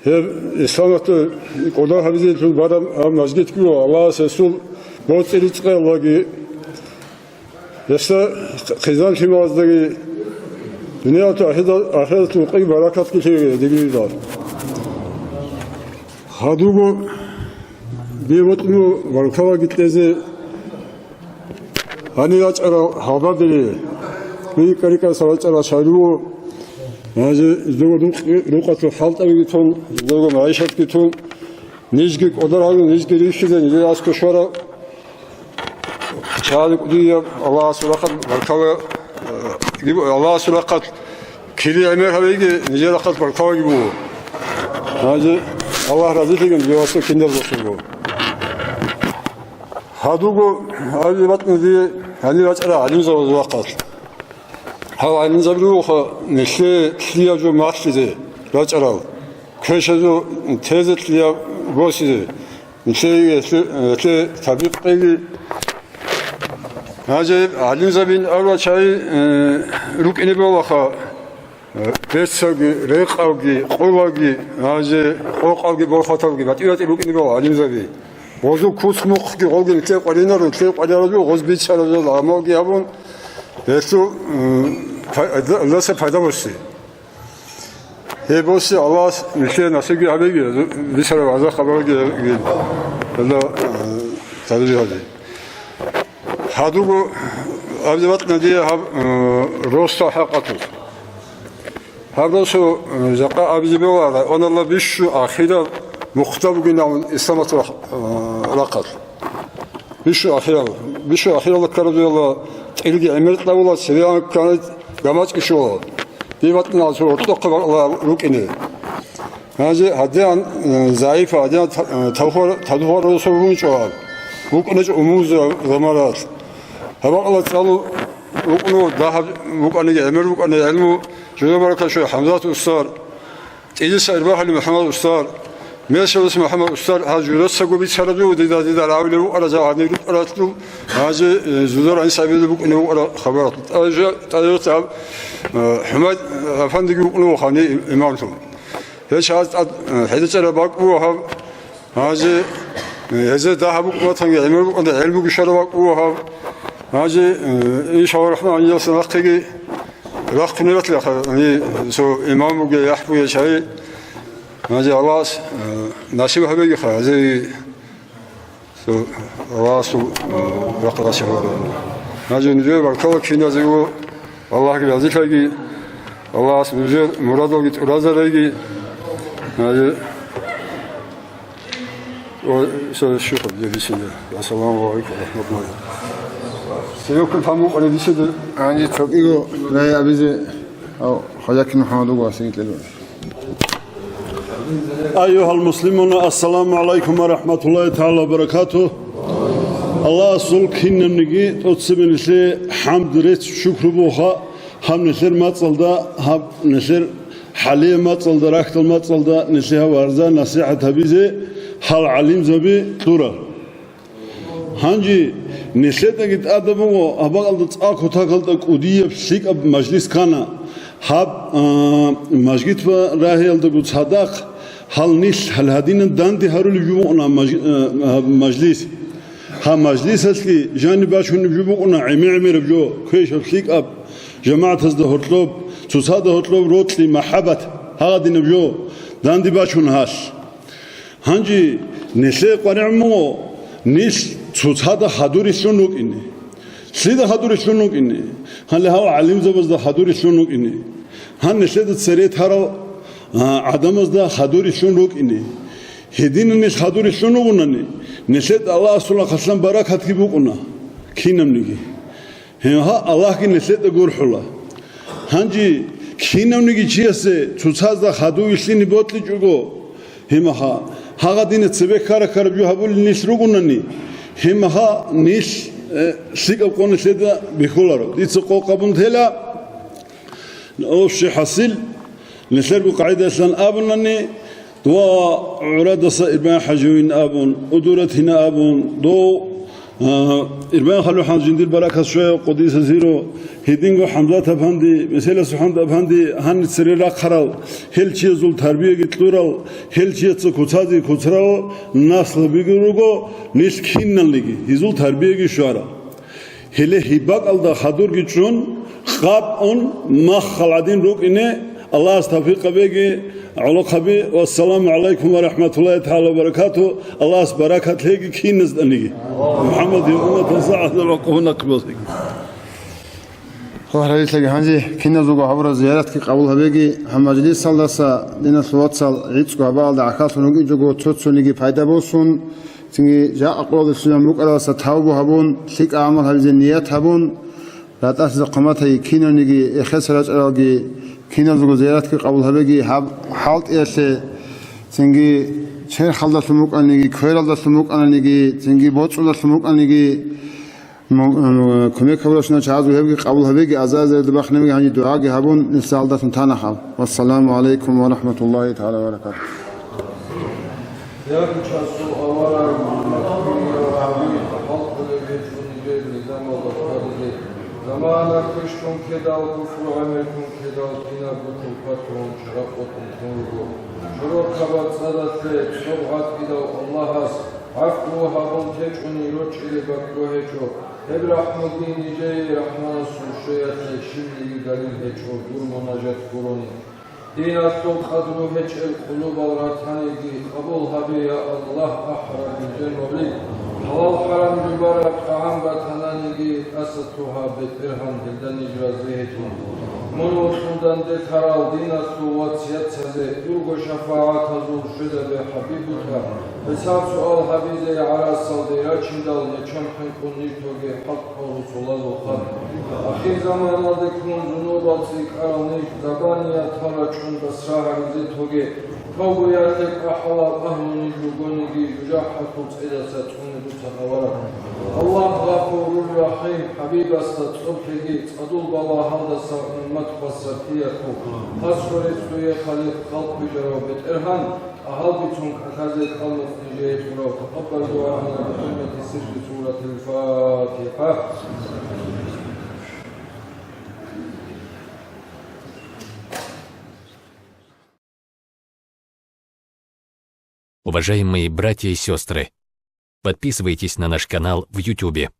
Гьеб исламалъул кӀодо гьабизелъул бараб гьаб мажгитго Аллагьас гьесул боцӀи-рицӀкъиялдаги, гьесда хъизан-лъималаздаги, дуниялалъул ахирал-, ахиралъул къи-баракатги лъеги дигиридал. Гьадуго дие бокьун буго баркалаги кьезе, гьанир рачӀарал гьалбадери, рикӀа-рикӀаса рачӀарал шагьру, гьанже жидего рукъ-, рукъалъул хӀалтӀабиги тун, жидего магӀишатги тун, нижги кӀодор гьарун, нижги рихьизе, нижер аскӀор щварал чагӀазул кӀудияб Аллагьасул рахъалъ баркала, э, Аллагьасул рахъалъ кири гӀемер гьавеги, нижер рахъалъ баркалаги буго. Гьанже Аллагь разилъигин, дие васул киндер босулго. Гьадуго гьабизе бокьун буго гьанир рачӀарал гӀалимзабазул рахъалъ. Гьал гӀалимзаби ругоха нилъее лъияб жо малъизе рачӀарал, квешазул тезе лъияб босизе, нилъее гьелъе, гьелъе табикъ кьеги. Гьанже гӀалимзабин абурал чагӀи, э, рукӀине бегьулаха. Бецалги, рекъалги, къулаги, гьанже къокъалги, борхаталги батӀи-батӀи рукӀине бегьула гӀалимзаби. Гъозул куц-мухъги гъолги нилъее къваринарун, нилъее къваригӀараб жо, гъоз биччараб жо, гӀамалги гьабун, гьелъул, м, пай-, гьелдаса пайда босе. Гьеб босе Аллагьас нилъее насибги гьабеги, бицараб гӀазаб хабарги гьабеги, гьелда, э, тавжи гьаби. Гьадуго абизе бокьун буго дие гьаб, э, росдал хӀакъалъулъ. Гьаб росу, э, жакъа абизе бегьула районалда бищун ахирал мухъда бугин абун исламалъул рахъ-, э, рахъалъ. Бищун ахирал, бищун ахиралда ккараб жо бугила, тӀилги гӀемер кьабула, цевегӀан ккани гамачӀги щола. Дие бокьун буго гьоркьохъе бакӀалда рукӀине. Гьанже гьадигӀан, э, загӀипал, гьадигӀан та-, э, тавхур-, тадухъал росу рунчӀо гьаб. ВукӀунечӀо умумузул заманалъ. Гьаб бакӀалда цӀалул рукӀуна, дагьаб букӀаниги, гӀемер букӀани гӀелму, Жура баракат щве ХӀамзат устар, ТӀилиса Ирбахали МухӀаммад устар, Мешалас МухӀаммад устар, гьал журасаго бицараб буго дида, дида рагӀулел рукӀарал, гьанир рукӀаралъул, гьанже, э, Зузар гӀиса абилеб букӀунеб букӀараб хабаралъул. ТӀажа-, тӀажа гьаб, э, ХӀумайд Афандиги вукӀун вуго гьанив имамлъун. Гьес гьаз тӀад, э, хӀединчӀараб бакӀ буго гьаб. Гьанже, э, гьезда дагьаб букӀун батанги, гӀемер букӀунда гӀелмуги щвараб бакӀ буго гьаб. Гьанже, э, иншаллагь рахман, гьанже нахъеги рахъунелъул, гьанже цо имам бугей, яхӀ бугей чагӀи. Гьанже Аллагьас, э, насиб гьабегиха, гьанже цо Аллагьасул, э, рахъ насиб гьабеги. Гьанже нужер баркала киназего, Аллагьги разилъаги, Аллагьас нужер мурадалги тӀуразареги. Гьанже Ва, ша-, шуха, я бисмилла. Ассаламу алейкум ва рахматуллахи. Севеккун тамукъали дисида. Гьанже цогиго рай абизе, ав, Хважакин МухӀаммад вуго, асиги кьело. Айюгьал муслимуна, ассаламу алейкум ва рахматуллахи тагӀала ва баракатугь. Аллагьасул кинабниги тӀоцебе нилъее хӀамд, рецц, шукру буха, гьаб нилъер мацӀалда, гьаб нилъер хӀалияб мацӀалда, рахьдал мацӀалда нилъее гьаб вагӀза-насихӀат гьабизе гьал гӀалимзаби кьура. Гьанже нилъедаги тӀадаб буго, гьаб бакӀалда цӀакъ кутакалда кӀудияб лъикӀаб мажлис ккана. Гьаб, а, мажгитба рагьиялдаго цадахъ гьал нилъ гьал гьадинан данде гьарулеб жо букӀуна маж-, а, гьаб мажлис. Гьаб мажлисалъги жаниб бачунеб жо букӀуна гӀемер-гӀемераб жо, квешаб, лъикӀаб, жамагӀатазда гьоркьоб, цоцазда гьоркьоб рокьи, махӀаббат, гьагъадинаб жо данде бачуна гьалъ. Гьанже нилъее къваригӀун буго нилъ цоцазда хадурилъун рукӀине. Лъида хадурилъун рукӀине? Гьале гьав гӀалимзабазда хадурилъун рукӀине. Гьан нилъеда цере тарал, а, гӀадамазда хадурилъун рукӀине. Гьединан нилъ хадурилъун ругонани, нилъеда Аллагьасул рахъалъан баракатги букӀуна кинабниги. Гьебмаха Аллагьги нилъеда гурхӀула. Гьанже кинавниги чиясе цоцазда хадув вилълъине бокьичӀого, гьебмаха, гьагъадина цебе ккара-ккараб жо гьабулел нилъ ругонани, гьебмаха нилъ, э, лъикӀаб къо нилъеда бихьуларо. Дица къокъ гьабун тела, общий хӀасил, нилъерго къагӀидалъан абунани, дова гӀурадаса Ирбан ХӀаживин абун, удуратина абун, дов, а, Ирбан Халухьан жиндир баракат щвеяв къудиса сиру, гьединго ХӀамзат Апанди, Меселас ХӀамзат Апанди, гьанир цере рахъарал, гьел чиясул тарбияги кьурал, гьел чияца куцазе куцарал наслабиги руго, нилъ киналниги, гьезул тарбияги щварал. Гьеле гьеб бакӀалда хадурги чӀун, къаб ун, маххал гӀадин рукӀине, Аллагьас тавфикъ гьабеги, гӀолохъаби, вассаламу гӀалайкум ва рахӀматуллагьи тагӀала ва баракатугь, Аллагьас баракат лъеги киназданиги. МухӀаммадил умматалъа гӀадал ва къугьу нахъбалъеги. Аллагь разилъаги, гьанже киназулго гьабураб зияратги къабул гьабеги, гьаб мажлисалдаса диналъул вацал гӀицӀго гьабаалда гӀахьаллъун ругичӀого цо-цониги пайда босун, цинги жакъа къоялда лъугьун букӀаралдаса тавбу гьабун, лъикӀаб гӀамал гьабизе ният гьабун, ратӀалъизе хъуматаги кинавниги, эхеса рачӀаралги киназулго зияратги къабул гьабеги гьаб хӀалтӀиялъе, цинги черхалдалъун букӀаниги, квералдалъун букӀананиги, цинги боцӀудалъун букӀаниги, М-, м-, кумек гьабуращинал чагӀазул гьебги къабул гьабеги, аза-азарда бахъинабеги гьанже дугӀаги гьабун, нилъ гьалдалъун танахъал. Вассаламу гӀалайкум ва рахӀматуллагьи тагӀала ва баракатугь. Я гьучасул авараг, халкъулеб гьечӀо нижер низамалда хъвализе. Замана квешлъун ккедал, куфру гӀемеркун ккедал, кинабго тулпатлъун чарахъ къотӀун тун руго. Чорокаб цӀадалъе цо гъатӀидав Аллагьас ГӀафу гьабун течӀони рочӀине бакӀго гьечӀо. Гьеб рахӀмуги нижее РахӀманасул щвеялъе щибниги галил гьечӀо дур мунажат гурони. Диналъул къадру гьечӀел къулубал ратаниги къабул гьабе, я Аллагь, ахӀараб нижер мавлид. ХӀалал-хӀарам жубараб тӀагӀам батананиги тӀаса тугьа, БетӀергьан, гьелда ниж рази гьечӀо. Мун вокьун данделъарал диналъул вацияцазе дурго шафагӀатазул щвезабе ХӀабиб бута. ХӀисаб-суал гьабизе гӀарасалде рачиндал нечон хӀинкъун ниж тоге хӀалкӀ русулазул хаб. Ахирзаманалде ккун зунубал цӀикӀкӀарал ниж, забаниятал рачӀун басра гьаризе тоге. Къавгъиялъе кӀахӀалал агьлу ниж ругониги, жужахӀалъул цӀидаса цӀуне буцан авараган. Аллагь гъафурур рахӀим, ХӀабибасда цӀоб лъеги, цӀадул балагьалдаса уммат хвасарлъиялъул, хасго рецц дуе, халиф, халкъ бижарав БетӀергьан, тӀагьал бицун кӀалъазе кьалмукъ нижее кьурав. Такъаббал дугӀаана бихӀурмати сирри суратил ФатихӀа. Уважаемые братья и сестры, подписывайтесь на наш канал в Ютубе.